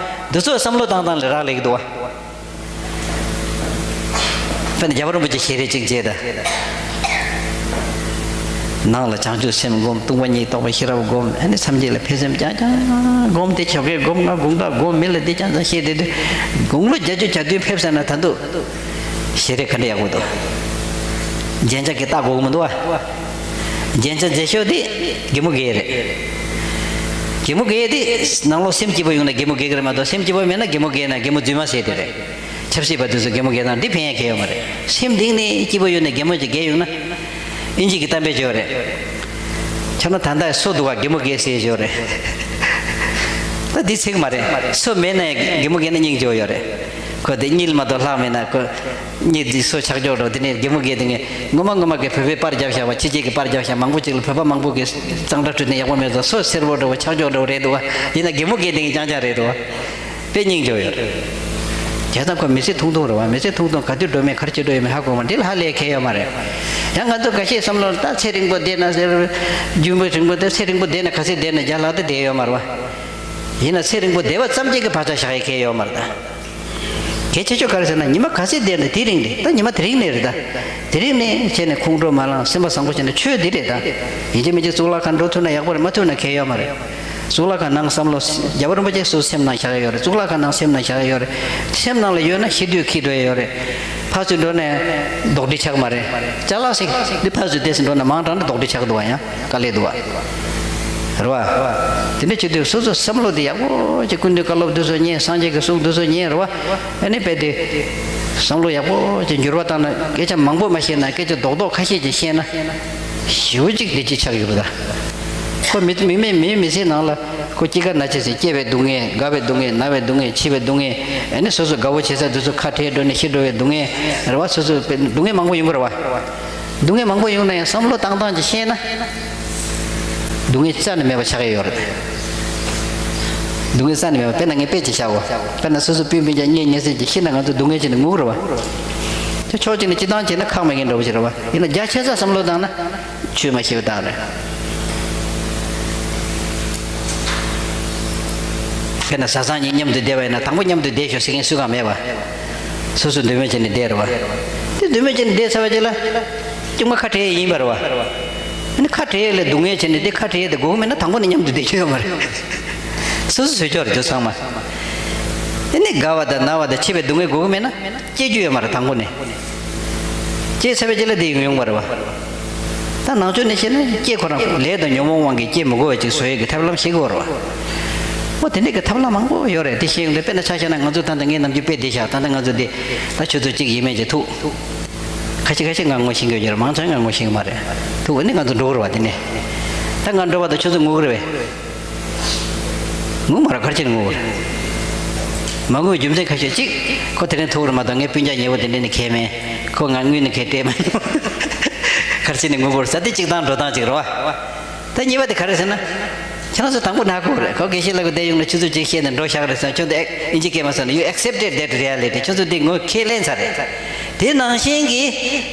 འདི་ཚོ་བསམ་བློ་བཏང་སྟངས་ལས་རག་ལས་ཀྱི་འདུག་བ། དཔེར་ན་རྒྱལ་བ་རིན་པོ་ཆེ་ཞལ་རས་གཅིག་མཇལ་ད། ནང་ལ་བྱང་ཆུབ་སེམས་བསྒོམ། སྟོང་པ་ཉིད་རྟོགས་པའི་ཤེས་རབ་བསྒོམ། ཨ་ནི་སེམས་ཅན་ལ་ཕན་སེམས་རྐྱང་རྐྱང་བསྒོམ། དེ་ཆོ་གས་བསྒོམ། ང་དགོང་དག་བསྒོམ། མི་ལ་འདི་རྐྱང་རྐྱང་བཤད་བསྡད་དུས། དགུང་ལོ་བརྒྱད་ཅུ་གྱ་བདུན་ཕེབས་ཟེར་ན་ད་དུང་ཞལ་རས་ག་འདྲ་ཡག་པོ་འདུག། རྒྱན་ཆ་གི་རྟགས་དགོས་ཀྱི་མི་འདུག་བ། རྒྱན་ཆ་མཛེས་ཤོས་དེ་རྒན་མོ་རྒས་རེད། རྒན་མོ་རྒས་དེ་ནང་ལོགས་སེམས་སྐྱིད་པོ་ཡོང་ན་རྒན་མོ་རྒས་ཀྱི་རེད་མ་གཏོགས། སེམས་སྐྱིད་པོ་མེད་ན་རྒན་མོ་རྒས་ན་རྒན་མོ་རྫུན་མ་ཟེར་དེ་རེད། ཆབ་སྲིད་པ་དེ་ཚོ་རྒན་མོ་རྒས་ན་འདི་ཕན་ཡ་གང་ཡང་ཡོད་མ་རེད། སེམས་གཏིང་ནས་སྐྱིད་པོ་ཡོད་ན་རྒན་མོ་ཅིག་རྒས་ཡོང་ན། ཨིན་ཇི་གི་གཏམ་དཔེ་ཅིག་ཡོད་རེད། ཁྱོད་རང་ད་ལྟ་སོ་འདུག་ག་རྒན་མོ་རྒས་ཟེར་ཞོར་རེད། ད་འདི་ཚིག་མ་རེད། སོ་མེད་ན་ཡང་རྒན་མོ་རྒས་ན་སྙིང་རྗེ་པོ་ཡོད་རེད། ཁོ་དེ་གཉིད་མ་གཏོགས་ལྷག་མེད་ན་ཁོ། གཉིད་འདི་སོ་ཆག་ཆོག་འགྲོ། དེ་ནས་རྒན་མོ་རྒས་དེ་ངས་ངོ་མ་ངོ་མ་གི་བོད་པའི་པར་རྒྱབ་བཞག་པ། ཕྱི་རྒྱལ་གྱི་པར་རྒྱབ་བཞག་མང་པོ་ཅིག་ལ་བོད་པ་མང་པོ་གི་གཙང་སྦྲ་ཁྲུད་ནས་ཡག་པོ་མེད་ཙང་སོ་སེར་པོ་འདྲ་བོ་ཆག་ཆོག་འདྲ་བོ་རེད་འདུག་བ། ཡིན་ན་རྒན་མོ་རྒས་དེ་ངས་རྐྱང་རྐྱང་རེད་འདུག་བ། དཔེ་སྙིང་རྗེ་པོ་ཡོད་རེད། བྱས་ཙང་ཁོ་མི་ཚེ་ཐུང་ཐུང་རེད་བ། མི་ཚེ་ཐུང་ཐུང་ག་དུས་འགྲོ་མིན་ག་རེ་བྱེད་འགྲོ་ཡོད་མེད་ཧ་གོ་མ། འདི་ལ་ཧ་ལས་གལ་ཡོད་མ་རེད། ཡང་ང་ཚོ་འགའ་ཤས་བསམ་བློ་ལ་ད་ཚེ་རིང་པོ་བསྡད་ན་ཟེར། རྒྱུན་པོ་རིང་པོ་བསྡད། ཚེ་རིང་པོ་བསྡད་ན་ག་ཚོད་བསྡད་ན་བརྒྱ་ལྷག་ད་བསྡད་ཡོད་མ་རེད་བ། ཡིན་ན་ཚེ་རིང་པོ་བསྡད་པ་ཙམ་གཅིག་གི་བག་ཆགས་བཞག་ཡས་གལ་ཡོད་མ་རེད་ད། གལ་ཆེ་ཤོས་ག་རེ་ཟེར་ན་ཉི་མ་ག་ཚོད་བསྡད་ན་དེ་རིང་རེད་ད། ཉི་མ་དེ་རིང་ནས་རེད་ད། དེ་རིང་ནས་བྱས་ནས་ཁོང་ཁྲོ་མ་ལངས། སེམས་པ་བཟང་པོ་བྱས་ནས་ཆོས་འདི་རེད་ད། ཡིན་གཅིག་མིན་གཅིག་གཙུག་ལག་ཁང་འགྲོ་ཐུབ་ན་ཡག་པོ་རེད། མ་ཐུབ་ན་གལ་ཡོད་མ་རེད། གཙུག་ལག་ཁང་ནང་བསམ་བློ། རྒྱལ་བ་རིན་པོ་ཆེ་སོ་སེམས་ནང་བཞག་ཡོད་རེད། གཙུག་ལག་ཁང་ནང་སེམས་ནང་བཞག་ཡོད་རེད། སེམས་ནང་ལ་ཡོད་ན་ཤི་དུས་འཁྱེར་འགྲོ་ཡ་ཡོད་རེད། ཕར་ཚུར་འགྲོ་ནས་ལྡོག་འདྲི་ཆགས་མ་རེད། ཅ་ལག་ཞིག་འདི་ཕར་ཚུར་དེ་ཚུར་འགྲོ་ན་མང་དྲགས་ན་ལྡོག་འདྲི་ཆགས་འདུག་བ། ཡང་དཀའ་ལས་འདུག་བ། རེད་བ། དེ་འདྲ་བྱེད་དུས་སོ་སོ་བསམ་བློ་དེ་ཡག་པོ་ཅིག་སྐུ་མདུན་བཀའ་སློབ་འདི་ཚོ་ཉན། སངས་རྒྱས་ཀྱི་གསུང་འདི་ཚོ་ཉན། རེད་བ། ཨ་ནི་དཔེ་དེ། བསམ་བློ་ཡག་པོ་ཅིག་འགྱུར་བ་བཏང་ན། སྐད་ཆ་མང་པོ་མ་བཤད་ན། སྐད་ཆ་རྡོག་རྡོག་ཁ་ཤས་ཅིག་བཤད་ན། ཞེ་པོ་ཅིག་བདེ་སྐྱིད་ཆགས་ཡོད་པ་ད། ཁོ་མི་མི་མི་མི་མི་ཚེའི་ནང་ལ་ཁོ་སྐྱེ་རྒ་ན་འཆི་ཟེར། སྐྱེ་བའི་སྡུག་བསྔལ། རྒ་བའི་སྡུག་བསྔལ། ན་བའི་སྡུག་བསྔལ། འཆི་བའི་སྡུག་བསྔལ། ཨ་ནི་སོ་སོ་དགའ་བོ་བྱེད་ས་དེ་ཚོ་ཁ་བྲལ་འགྲོ་ནས་ཤི་འགྲོ་བའི་སྡུག་བསྔལ་རེད་བ། སོ་སོ་སྡུག་བསྔལ་མང་པོ་ཡོང་གི་རེད་བ། སྡུག་བསྔལ་མང་པོ་ཡོང་ན་ཡང་བསམ་བློ་བཏང་སྟངས་ཅིག་ཤེས་ན། སྡུག་བསྔལ་རྩ་ནས་མེད་པ་ཆགས་ཀྱི་ཡོད་རེད། སྡུག་བསྔལ་རྩ་ནས་མེད་པ། དཔེར་ན་ངས་དཔེ་ཅིག་བཞག་གོ། དཔེར་ན་སོ་སོ་སྤུན་སྤུན་ཀྱག་གཉེན་ཉེ་ཚན་ཅིག་ཤི་ན་ང་ཚོ་སྡུག་བསྔལ་བྱས་ནས་ངུ་གི་རེད་བ། དེ་ཕྱོགས་གཅིག་ནས་སྤྱིར་བཏང་བྱས་ན་ཁག་མེད་མཁན་འདྲ་བོ་ཞིག་རེད་བ། ཡིན་ན་རྒྱ་ཆེ་ས་བསམ་བློ་བཏང་ན་ཆོས་མ་ཤེས་པ་དག་རེད། དཔེར་ན་བཟའ་ཚང་གཉིས་མཉམ་དུ་བསྡད་པ་ཡིན་ན། དང་པོ་མཉམ་དུ་བསྡད་ཤོག་ཟེར་མཁན་སུ་གང་མེད་པ། སོ་སོ་འདོད་མོས་བྱས་ནས་བསྡད་རེད་བ། དེ་འདོད་མོས་བྱས་ནས་བསྡད་ཚར་བ་ཅིག་ལ། གཅིག་མ་ཁ་བྲལ་ཡིན་པ་རེད་བ། ཨ་ནི་ཁ་བྲལ་ལ་སྡུག་བསྔལ་བྱས་ནས། དེ་ཁ་བྲལ་དེ་དགོས་ཀྱི་མེད་ན་དང་པོ་ནས་མཉམ་དུ་བསྡད་རྒྱུ་ཡོད་མ་རེད། སོ་སོ་བཟོས་ཆོག་རེད་དེ་ཚང་མ། ཨ་ནི་རྒ་བ་དང་ན་བ་དང་འཆི་བའི་སྡུག་བསྔལ་དགོས་ཀྱི་མེད་ན་སྐྱེ་རྒྱུ་ཡོད་མ་རེད་དང་པོ་ནས། སྐྱེས་ཚར་བའི་རྗེས་ལ་དེ་ཡོང་ཡོང་བ་རེད་བ། ད་ནང་ཆོས་ནས་བཤད་ན་སྐྱེ་ཁོ་རང་ལས་དང་ཉོན་མོངས་དབང་གིས་སྐྱེ་མི་དགོས་པ་ཅིག་བཟོ་ཡས་ཀྱི་ཐབས་ལམ་ཤེས་དགོས་རེད་བ། འོ་དེ་འདྲས་ཀྱི་ཐབས་ལམ་མང་པོ་ཡོད་རེད། དེ་ཤེས་ཡོང་དུས་དཔེར་ན་ཆ་བཞག་ན་ང་ཚོ་ད་ལྟ་ངས་ནམ་རྒྱུན་དཔེ་འདི་བཞག་ད་ལྟ་ང་ཚོ་འདི་ད་ཆུ་ཚོད་གཅིག་ཡས་མས་ཅིག་ཐུག་ཁ་ཤས་ཁ་ཤས་ང་ངོ་ཤེས་ཀྱི་ཡོད་ཀྱི་རེད། མང་ཆེ་ང་ངོ་ཤེས་ཀྱི་མ་རེད། ཐུག་འོ་ནི་ང་ཚོ་འགྲོ་གི་རེད་བ། དེ་ནས་ད་ང་འགྲོ་བ་དང་ཁྱོད་ཚོ་ངུ་གི་རེད་བས། ངུ་མ་རེད། ག་རེ་བྱས་ནས་ངུ་གི་རེད། མ་ངུ་བའི་རྒྱུ་མཚན་ཁ་ཤས་གཅིག་ཁོ་དེ་རིང་ཐུག་རེད་མ་གཏོགས། ངའི་སྤུན་ཀྱག་ཉེ་བོ་དེ་འདྲས་ནི་གལ་མེད། ཁོ་ང་དངུལ་ནི་གལ་སྤྲད་མ་མྱོང་། ག་རེ་བྱས་ནས་ངུ་གི་རེད་ཟེར། དེ་གཅིག་དང་འགྲོ་སྟངས་གཅིག་རེད་བ། ད་གཉིས་པ་དེ་ག་རེ་ཟེར་ན། ཁྱེད་རང་ཚོ་དང་པོ་ནས་ཧ་གོ་གི་རེད། ཁོ་དགེ་བཤེས་ལགས་ཀྱི་བསྡད་ཡོང་ན་ཆུ་ཚོད་གཅིག་བཤད་ནས་འགྲོ་བཞག་རེད་ཟེར། ཁྱོད་ཚོ་ཨེ་ཨིན་ཇི་སྐད་མ་སོང་ན། You accepted that reality. ཁྱོད་ཚོ་དེ་ངོས་ཁས་ལེན་ཚར་རེད། དེ་ནང་བཞིན་གྱི་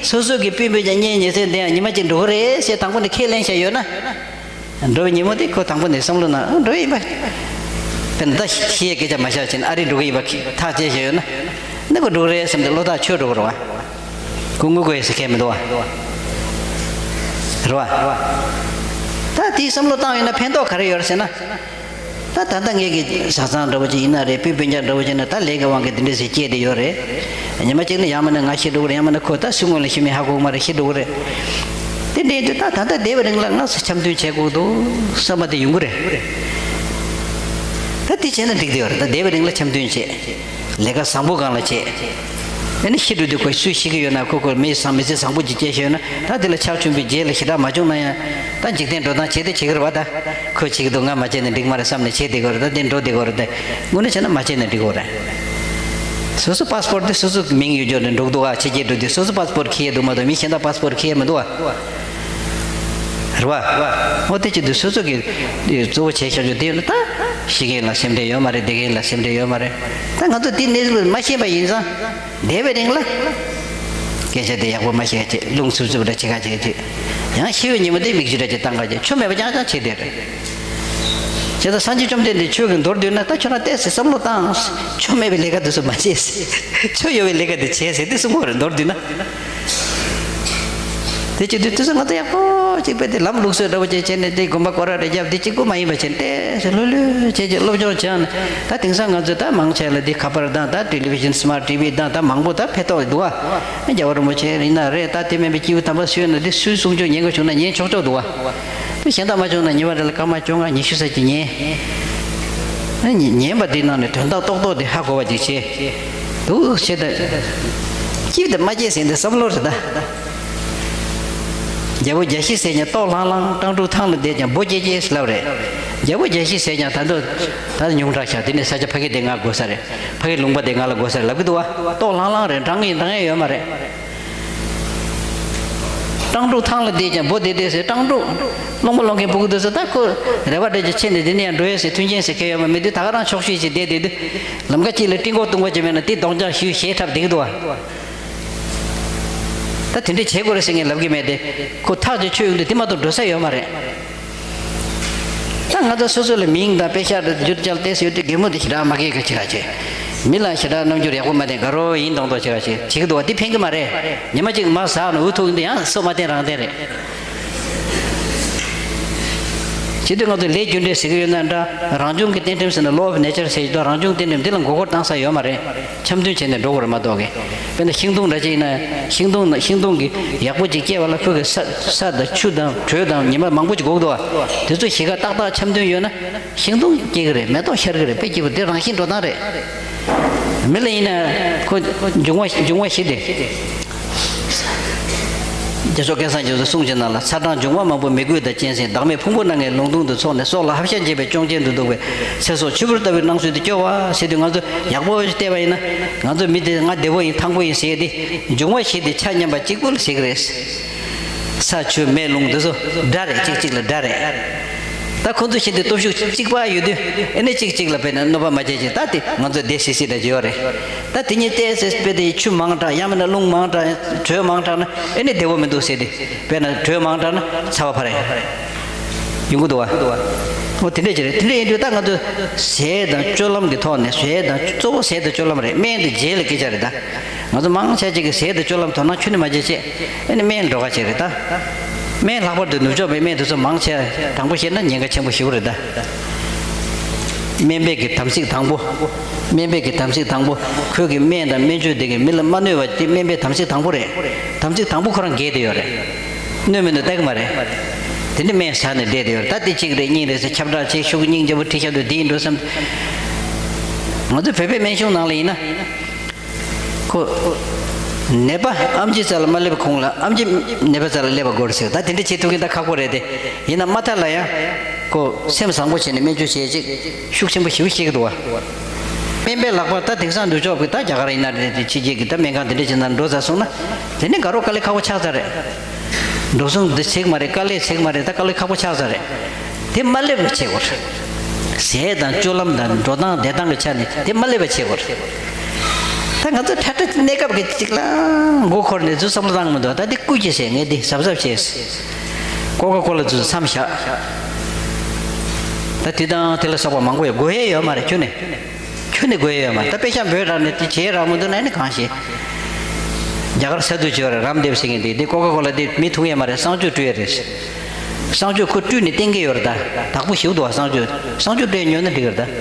སོ་སོ་གི་སྤུན་སྤུན་ཀྱག་གཉེན་ཉེ་ཚན་དེ་ཡང་ཉི་མ་གཅིག་འགྲོ་གི་རེད་ཟེར་དང་པོ་ནས་ཁས་ལེན་བཞག་ཡོད་ན། འགྲོ་བའི་ཉིན་མོ་དེ་ཁོ་དང་པོ་ནས་བསམ་བློ་ནང་འགྲོ་ཡིན་པ། དཔེར་ན་ད་ཤི་ཡའི་སྐད་ཆ་མ་བཤད་བྱས་ནས་ཨ་རི་འགྲོ་གི་ཡིན་པ་ཐག་བཅད་བཞག་ཡོད་ན། ནི་ཁོ་འགྲོ་གི་རེད་བསམ་སྟེ་བློ་ཐག་ཆོད་འགྲོ་གི་རེད་བ། ཁོ་ངུ་དགོས་ཡོད་ཟེར་མཁན་མི་འདུག་བ། རེད་བ། ད་དེའི་བསམ་བློ་བཏང་ཡོད་ན་ཕན་ཐོགས་ག་རེ་ཡོད་རེད་ཟེར་ན། ད་ད་ལྟ་ངེད་ཀྱི་བཟའ་ཚང་འདྲ་བོ་ཅིག་ཡིན་ན་རེད། སྤུན་སྤུན་ཀྱག་འདྲ་བོ་ཅིག་ན་ད་ལས་ཀྱི་དབང་གིས་འདི་འདྲ་ཟེར་སྐྱེས་བསྡད་ཡོད་རེད། ཉི་མ་གཅིག་ནི་ཡང་མིན་ན་ང་ཤི་འགྲོ་གི་རེད། ཡང་མིན་ན་ཁོ་ད་སུན་གོང་ལ་ཤི་མི་ཧ་གོ་གི་མ་རེད། ཤི་འགྲོ་གི་རེད། དེ་འདྲའི་དུས་ད་ད་ལྟ་བསྡད་པའི་རིང་ལ་ང་ཚོ་འཆམ་མཐུན་བྱེད་དགོས་འདུག་བསམ་པ་དེ་ཡོང་གི་རེད། ད་དེ་བྱས་ན་འགྲིག་བསྡད་ཡོད་རེད། ད་བསྡད་པའི་རིང་ལ་འཆམ་མཐུན་བྱེད། ལས་ཀ་བཟང་པོ་སྒང་ལ་བྱེད། ཨ་ནི་ཤི་འགྲོ་དུས་ཁོ་སུས་ཤེས་ཀྱི་ཡོད་ན། ཁོ་ཁོ་མི་བཟང་མི་ཚེ་བཟང་པོ་ཅིག་སྐྱེལ་ཤེས་ཡོད་ན། ད་དེ་ལ་ཆག་ཆུང་པའི་རྗེས་ལ་ཞེ་དྲག་མ་བྱུང་ན་ཡང་། ད་འཇིག་རྟེན་འགྲོ་སྟངས་བྱེད་དེ་བྱེད་ཀྱི་རེད་བ། ད་ཁོས་བྱེད་ཀྱི་འདུག་ང་མ་བྱས་ནས་འགྲིག་མ་རེད་བསམ་ནས་བྱེད་བསྡད་ཀྱི་རེད། ད་དེ་འགྲོ་བསྡད་ཀྱི་རེད། ད་དངོས་གནས་བྱས་ན་མ་བྱས་ནས་འགྲིག་གི་རེད། སོ་སོ་པཱ་སི་པོར་དེ་སོ་སོ་མིང་ཡོད་རྒྱུ་ནས་འགྲོ་གི་འདུག་ག་ཕྱི་རྒྱལ་འགྲོ་དུས་སོ་སོ་པཱ་སི་པོར་འཁྱེར་ཡས་འདུག་མ་གཏོགས་མི་གཞན་དག་པཱ་སི་པོར་འཁྱེར་ཡས་མི་འདུག་ག་རེད་བ། འོ་དེ་བྱེད་དུས་སོ་སོ་གི་གཙོ་བོ་བྱས་བཞག་རྒྱུ་དེ་ཡོད་ན། ད་ཤི་མཁན་ལ་སེམས་ཁྲལ་ཡོད་མ་རེད། བསྡད་མཁན་ལ་སེམས་ཁྲལ་ཡོད་མ་རེད། ད་ང་ཚོ་དེ་གནས་ཚུལ་མ་ཤེས་པ་ཡིན་ཙང་། བསྡད་པའི་རིང་ལ་སྐད་ཆ་དེ་ཡག་པོ་མ་བཤད་ཅིག་རླུང་འཚུབ་འཚུབ་འདྲ་བྱེད་ག་བྱེད་ཅིག་ཡང་ཤི་བའི་ཉིན་མོ་དེ་མིག་ཆུ་འདྲ་ཅིག་བཏང་ག་བྱེད། ཆོ་མེད་པ་རྐྱང་རྐྱང་བྱེད་བསྡད་རེད། བྱས་ཙང་སངས་རྒྱས་བཅོམ་ལྡན་འདས་ཆོས་ཀྱི་མདོར་བསྡུས་ན། ད་ཁྱོད་རང་ལྟས་ཟེར། བསམ་བློ་བཏང་། ཆོ་མེད་པའི་ལས་ཀ་དེ་ཚོ་མ་བྱེད་ཟེར། ཆོ་ཡོད་པའི་ལས་ཀ་དེ་བྱེད་ཟེར་དེ་གསུང་གི་རེད། མདོར་བསྡུས་ན། དེ་བྱེད་དུས་དུས་ཚོད་ང་ཚོ་ཡག་པོ་གཅིག་པས་དེ་ལམ་ལུགས་སྲོལ་འདྲ་བོ་ཅིག་བྱས་ནས། དེ་དགོན་པ་སྐོར་ར་རེ་བརྒྱབ། དེ་གཅིག་པོ་མ་ཡིན་པ་བྱས་ནས་ལྟས་ཟེར་ལྷོད་ལྷོད་བྱས་བྱས་སློབ་སྦྱོང་བྱས་ནས། ད་དེང་སང་ང་ཚོས་ད་མང་ཆེ་ལ་དེ་ཁ་པར་དང་། ད་ཊེ་ལི་བི་ཤན། སི་མཱར་ཊི་ཝི་དང་། ད་མང་པོ་ད་ཕན་ཐོགས་འདུག་བ། རྒྱལ་བ་རིན་པོ་ཆེ་ཡིན་ན་རེད། ད་དེ་མིན་པའི་སྐྱེས་བུ་དམ་པ་སུ་ཡོད་ན་དེ་སུའི་གསུང་ཆོས་ཉན་དགོས་བྱུང་ན་ཉན་ཆོག་ཆོག་འདུག་བ། དེ་གཞན་དག་མ་བྱུང་ན་ཉི་མ་རེ་ལ་སྐར་མ་བཅོ་ལྔ་ཉི་ཤུ་ཙམ་ཅིག་ཉན། ཨ་ནི་ཉན་པ་དེའི་ནང་ནས་དོན་དག་རྡོག་རྡོག་དེ་ཧ་གོ་བ་ཅིག་བྱེད། འདུག་བྱེད་ད། སྐྱིད་དང་མ་སྐྱིད་ཟེར་འདི་བསམ་བློ་རེད་ད། རྒྱལ་པོ་རྒྱལ་བཞི་ཟེར་ཀྱང་ལྟོགས་ལྷང་ལྷང་། སྤྲང་ཕྲུག་ཐང་ལ་བསྡད་ཀྱང་འབོ་སྐྱེས་སྐྱེས་ལབ་རེད། རྒྱལ་པོ་རྒྱལ་བཞི་ཟེར་ཀྱང་ད་དུང་ད་ཉུང་དྲགས་ཤག་དེ་ནས་ས་ཆ་ཕ་གི་དེ་ང་དགོས་ས་རེད། ཕ་གི་ལུང་པ་དེ་ང་ལ་དགོས་ས་རེད་ལབ་ཀྱི་འདུག་བ། ལྟོགས་ལྷང་ལྷང་རེད། འགྲང་ཡིན་འགྲང་ཡ་ཡོད་མ་རེད། སྤྲང་ཕྲུག་ཐང་ལ་བསྡད་ཀྱང་འབོ་བསྡད་བསྡད་ཟེར། སྤྲང་ཕྲུག་སློང་མོ་སློང་མཁན་ཕྲུ་གུ་དེ་ཚོ་ད་ཁོ་རེ་བ་འདྲ་ཅིག་ཆེ་ནས་དེ་ནས་ཡང་འགྲོ་ཡས་ཟེར། མཐུན་རྐྱེན་ཟེར་མཁན་ཡོད་མ་མེད་དུས། ད་ག་རང་ཆོག་ཤེས་ཅིག་བསྡད་བསྡད་དུས། ལམ་ཁ་གཅིག་ལ་སྤྲིན་ཀོག་ལྟུང་བ་ཅིག་མེད་ན་དེ་གདོང་ལྕག་ཞུས་གཞས་འཁྲབ་བསྡད་ཀྱི་འདུག་བ། ད་དེ་འདྲས་བྱེད་དགོས་རེད་ཟེར་ངས་ལབ་ཀྱི་མེད་དེ། ཁོ་ཐག་ཅིག་ཆོད་ཡོང་དུས་དེ་མ་གཏོགས་འགྲོ་ས་ཡོད་མ་རེད། ད་ང་ཚོ་སོ་སོ་ལ་མིང་དང་པེ་ཤག་དང་བསྒྱུར་བཅོས་ལྟས་ཟེར་དུས་གད་མོ་དེ་ཞེ་དྲག་མ་བགད་ག་བྱེད་ག་བྱེད། མི་ལ་ཞེ་དྲག་རྣམ་འགྱུར་ཡག་པོ་མ་བསྟན། དགའ་རོགས་ཡིན་མདོག་མདོག་བྱེད་ག་བྱེད་བྱེད་ཀྱི་འདུག་བ། དེ་ཕན་གྱི་མ་རེད། ཉི་མ་གཅིག་མར་ཟགས་ནས་འུ་ཐུག་འདི་ཡང་སོ་མ་བསྟན་རང་བསྟན་རེད། བྱེད་དུས་ང་ཚོ་ལས་རྒྱུ་འབྲས་ཟེར་གྱི་ཡོད་ན་འདྲ། རང་བྱུང་གི་རྟེན་ཁྲིམས་ཟེར་ན། Law of Nature ཟེར་གྱི་འདུག་རང་བྱུང་རྟེན་ཁྲིམས་འདི་ལ་མགོ་སྐོར་བཏང་ས་ཡོད་མ་རེད། འཆམ་མཐུན་བྱས་ནས་འགྲོ་དགོས་རེད་མ་གཏོགས་གི། དཔེར་ན་ཤིང་སྡོང་འདྲ་ཅིག་ཡིན་ན། ཤིང་སྡོང་ན་ཤིང་སྡོང་གི་ཡག་པོ་ཅིག་སྐྱེ་བ་ལ་ཁོ་གི་ས་ས་དང་ཆུ་དང་དྲོད་དང་ཉི་མ་མང་པོ་ཅིག་དགོས་འདུག་བ། དེ་ཚོ་གཞིས་ཀ་ཏག་ཏག་འཆམ་མཐུན་ཡོད་ན། ཤིང་སྡོང་སྐྱེ་གི་རེད། མེ་ཏོག་ཤར་གི་རེད། དཔེ་སྐྱིད་པོ་དེ་རང་བཞིན་འགྲོ་སྟངས་རེད། མི་ལ་ཡིན་ན་ཁོ་འབྱུང་བ་འབྱུང་བ་བཞི་སྟེ། རྒྱ་མཚོ་སྐལ་བཟང་རྒྱ་མཚོ་གསུང་བྱེད་ནང་ལ། ཚ་གྲང་འབྱུང་བ་མང་པོ་མི་དགོས་དང་གཅན་གཟན། བདག་མེད་ཕུང་པོ་སྣ་ལྔའི་ལུང་སྟོང་དུ། ཚོགས་ནི་སྲོག་ལ་ཧབ་ཤ་འབྱེད་པའི་གཅོང་ཆེན་དུ་འདུག་པའི་ཚེ་སྲོག་ཆུ་བུར་ལྟ་བུའི་སྣང་ཚུལ་དུ་སྐྱོ་བ་ཟེར་དུས། ང་ཚོ་ཡག་པོ་བལྟས་པ་ཡིན་ན། ང་ཚོ་མི་དེ་ང་བདེ་པོ་ཡིན་ཐང་པོ་ཡིན་ཟེར་ཡས་དེ། འབྱུང་བ་བཞི་དེ་ཆ་མཉམ་པ་གཅིག་པུ་ལ་ཟེར་གི་རེད། ས་ཆུ་མེ་རླུང་འདི་ཚོ་དགྲ་རེད། གཅིག་གཅིག་ལ་དགྲ་རེད། ད་ཁོ་ཚོ་བཞིན་དུ་སྟོབས་ཤུགས་གཅིག་པ་ཡོད་དུས། ཨེ་ནི་གཅིག་གཅིག་ལ་དཔེར་ན་གནོད་པ་མ་བྱེད་ཅིག་ད་དེ་ང་ཚོ་བདེ་སིག་སིག་འདྲ་བྱེད་ཡོད་རེད། ད་དེ་གཉིས་ཏོག་ཙམ་དཔེ་དེ་ཆུ་མང་དྲགས། ཡང་མིན་ན་རླུང་མང་དྲགས། དྲོད་མང་དྲགས་ན་ཨེ་ནི་བདེ་པོ་མི་འདུག་ཟེར་ཏེ། དཔེར་ན་དྲོད་མང་དྲགས་ན་ཚ་བ་འཕར་ཡ་ཡོང་གི་འདུག་བ། འོ་དེ་འདྲས་ཅིག་རེད། དེ་འདྲས་ཡིན་དུས་ད་ང་ཚོ་ཟས་དང་སྤྱོད་ལམ་གྱི་ཐོག་ནས། ཟས་དང་གཙོ་བོ་ཟས་དང་སྤྱོད་ལམ་རེད། སྨན་དེ་རྗེས་ལ་སྐད་ཆ་རེད་ད། ང་ཚོ་མང་ཆེ་ཅིག་གིས་ཟས་དང་སྤྱོད་ལམ་དོ་སྣང་ཁྱོན་ནས་མ་བྱེད་ཅེས། ཨེ་ནི་སྨན་འགྲོ་ག་བྱེད་རེད་ད། སྨན་ལྷག་པར་དུ་ནུབ་ཕྱོགས་པའི་སྨན་དེ་ཚོ་མང་ཆེ་དྲང་པོ་བཤད་ན་ཉེན་ཁ་ཆེན་པོ་ཞེ་པོ་རེད་ད། སྨན་པའི་གི་དམ་ཚིག་དང་པོ། སྨན་པའི་གི་དམ་ཚིག་དང་པོ། ཁོས་གི་སྨན་དང་སྨན་བཅོས་དེ་གི་མི་ལ་མ་གནོད་པ་དེ་སྨན་པའི་དམ་ཚིག་དང་པོ་རེད། དམ་ཚིག་དང་པོ་ཁོ་རང་འགལ་བསྡད་ཡོད་རེད། གནོད་མི་གནོད་ལྟ་གི་མ་རེད། དེ་ནི་སྨན་ཟ་ནས་བསྡད་བསྡད་ཡོད་རེད། ད་དེ་གཅིག་རེད་གཉིས་རེད་ཟེར་ཁྱབ་བསྒྲགས་བྱེད། ཤུགས་སྙིང་རྗེ་པོ་ཁྲིད་ཤག་དུས་དེ་ཡིན་འགྲོ་བསམ། ང་ཚོ་བོད་པའི་སྨན་གཞུང་ནང་ལ་ཡིན་ན། ཁོ། ནད་པ་ཨེམ་ཆི་རྩ་ལ་མ་སླེབས་གོང་ལ། ཨེམ་ཆི་ནད་པ་རྩ་ལ་སླེབས་པ་དགོས་རེད་ཟེར། ད་དེ་འདྲ་བྱེད་ཐུབ་མཁན་ད་ཁག་པོ་རེད་དེ། ཡིན་ན་མ་མཐའ་ལ་ཡང་ཁོ་སེམས་བཟང་པོ་བྱས་ནས་སྨན་བཅོས་བྱེད་ཅིག་ཤུགས་ཆེན་པོ་ཞེ་པོ་བྱེད་ཀྱི་འདུག་བ། སྨན་པའི་ལག་པར་ད་དེང་སང་ནུབ་ཕྱོགས་ཀྱི་ད་རྒྱ་གར་ཡིན་ན་རེད། དེ་ཕྱི་རྒྱལ་གྱི་ད་སྨན་ཁང་དེ་འདྲ་བྱེད་ན་འགྲོ་ཚར་སོང་ན། དེ་ནི་དགའ་རོགས་དཀའ་ལས་ཁག་པོ་ཆགས་ཚར་རེད། འགྲོ་སོང་འདི་བྱེད་ཀྱི་མ་རེད། དཀའ་ལས་བྱེད་ཀྱི་མ་རེད། ད་དཀའ་ལས་ཁག་པོ་ཆགས་ཚར་རེད། དེ་མ་སླེབས་པ་བྱེད་དགོས་རེད། ཟས་དང་སྤྱོད་ལམ་དང་འགྲོ་སྟངས་བསྡད་སྟངས་ཀྱི་ཆ་ནས་དེ་མ་སླེབས་པ་བྱེད་དགོས་རེད། ད་ང་ཚོ་ཁྲ་ཁྲ་གནས་སྐབས་ཀྱི་གཅིག་ལ་མགོ་འཁོར་ནས་ཚུར་བསམ་བློ་བཏང་མི་འདུག་ད་དེ་སྐུ་མཁྱེན་ཟེར། ངས་འདི་གཟབ་གཟབ་བྱས། ཀོ་ཀ་ཀོ་ལ་ཚུར་མཚམས་བཞག་ད་དེ་དང་དེ་ལ་སོགས་པ་མང་པོ་ཡོད། དགོས་ཡས་ཡོད་མ་རེད། ཁྱོན་ནས་ཁྱོན་ནས་དགོས་ཡས་ཡོད་མ་རེད། ད་དཔེ་ཆ་འབོད་རག་ནས་དེ་བྱས་རག་མི་འདུག་ན་ཨ་ནི་གང་ཤེས། རྒྱ་གར་ས་འདུལ་བྱས་པ་རེད། རམ་དེབ་ཟེར་མཁན་དེ། དེ་ཀོ་ཀ་ཀོ་ལ་དེ་མི་འཐུང་ཡས་མ་རེད། གསང་སྤྱོད་སྤྲོད་ཡས་རེད། གསང་སྤྱོད་ཁོ་སྤྲུལ་ནས་བསྟན་གྱི་ཡོད་རེད་ད། བདག་པོ་ཞིག་འདུག་བ། གསང་སྤྱོད་གསང་སྤྱོད་སྤྲད་ཉོས་ན་འགྲིག་གི་རེད་ད།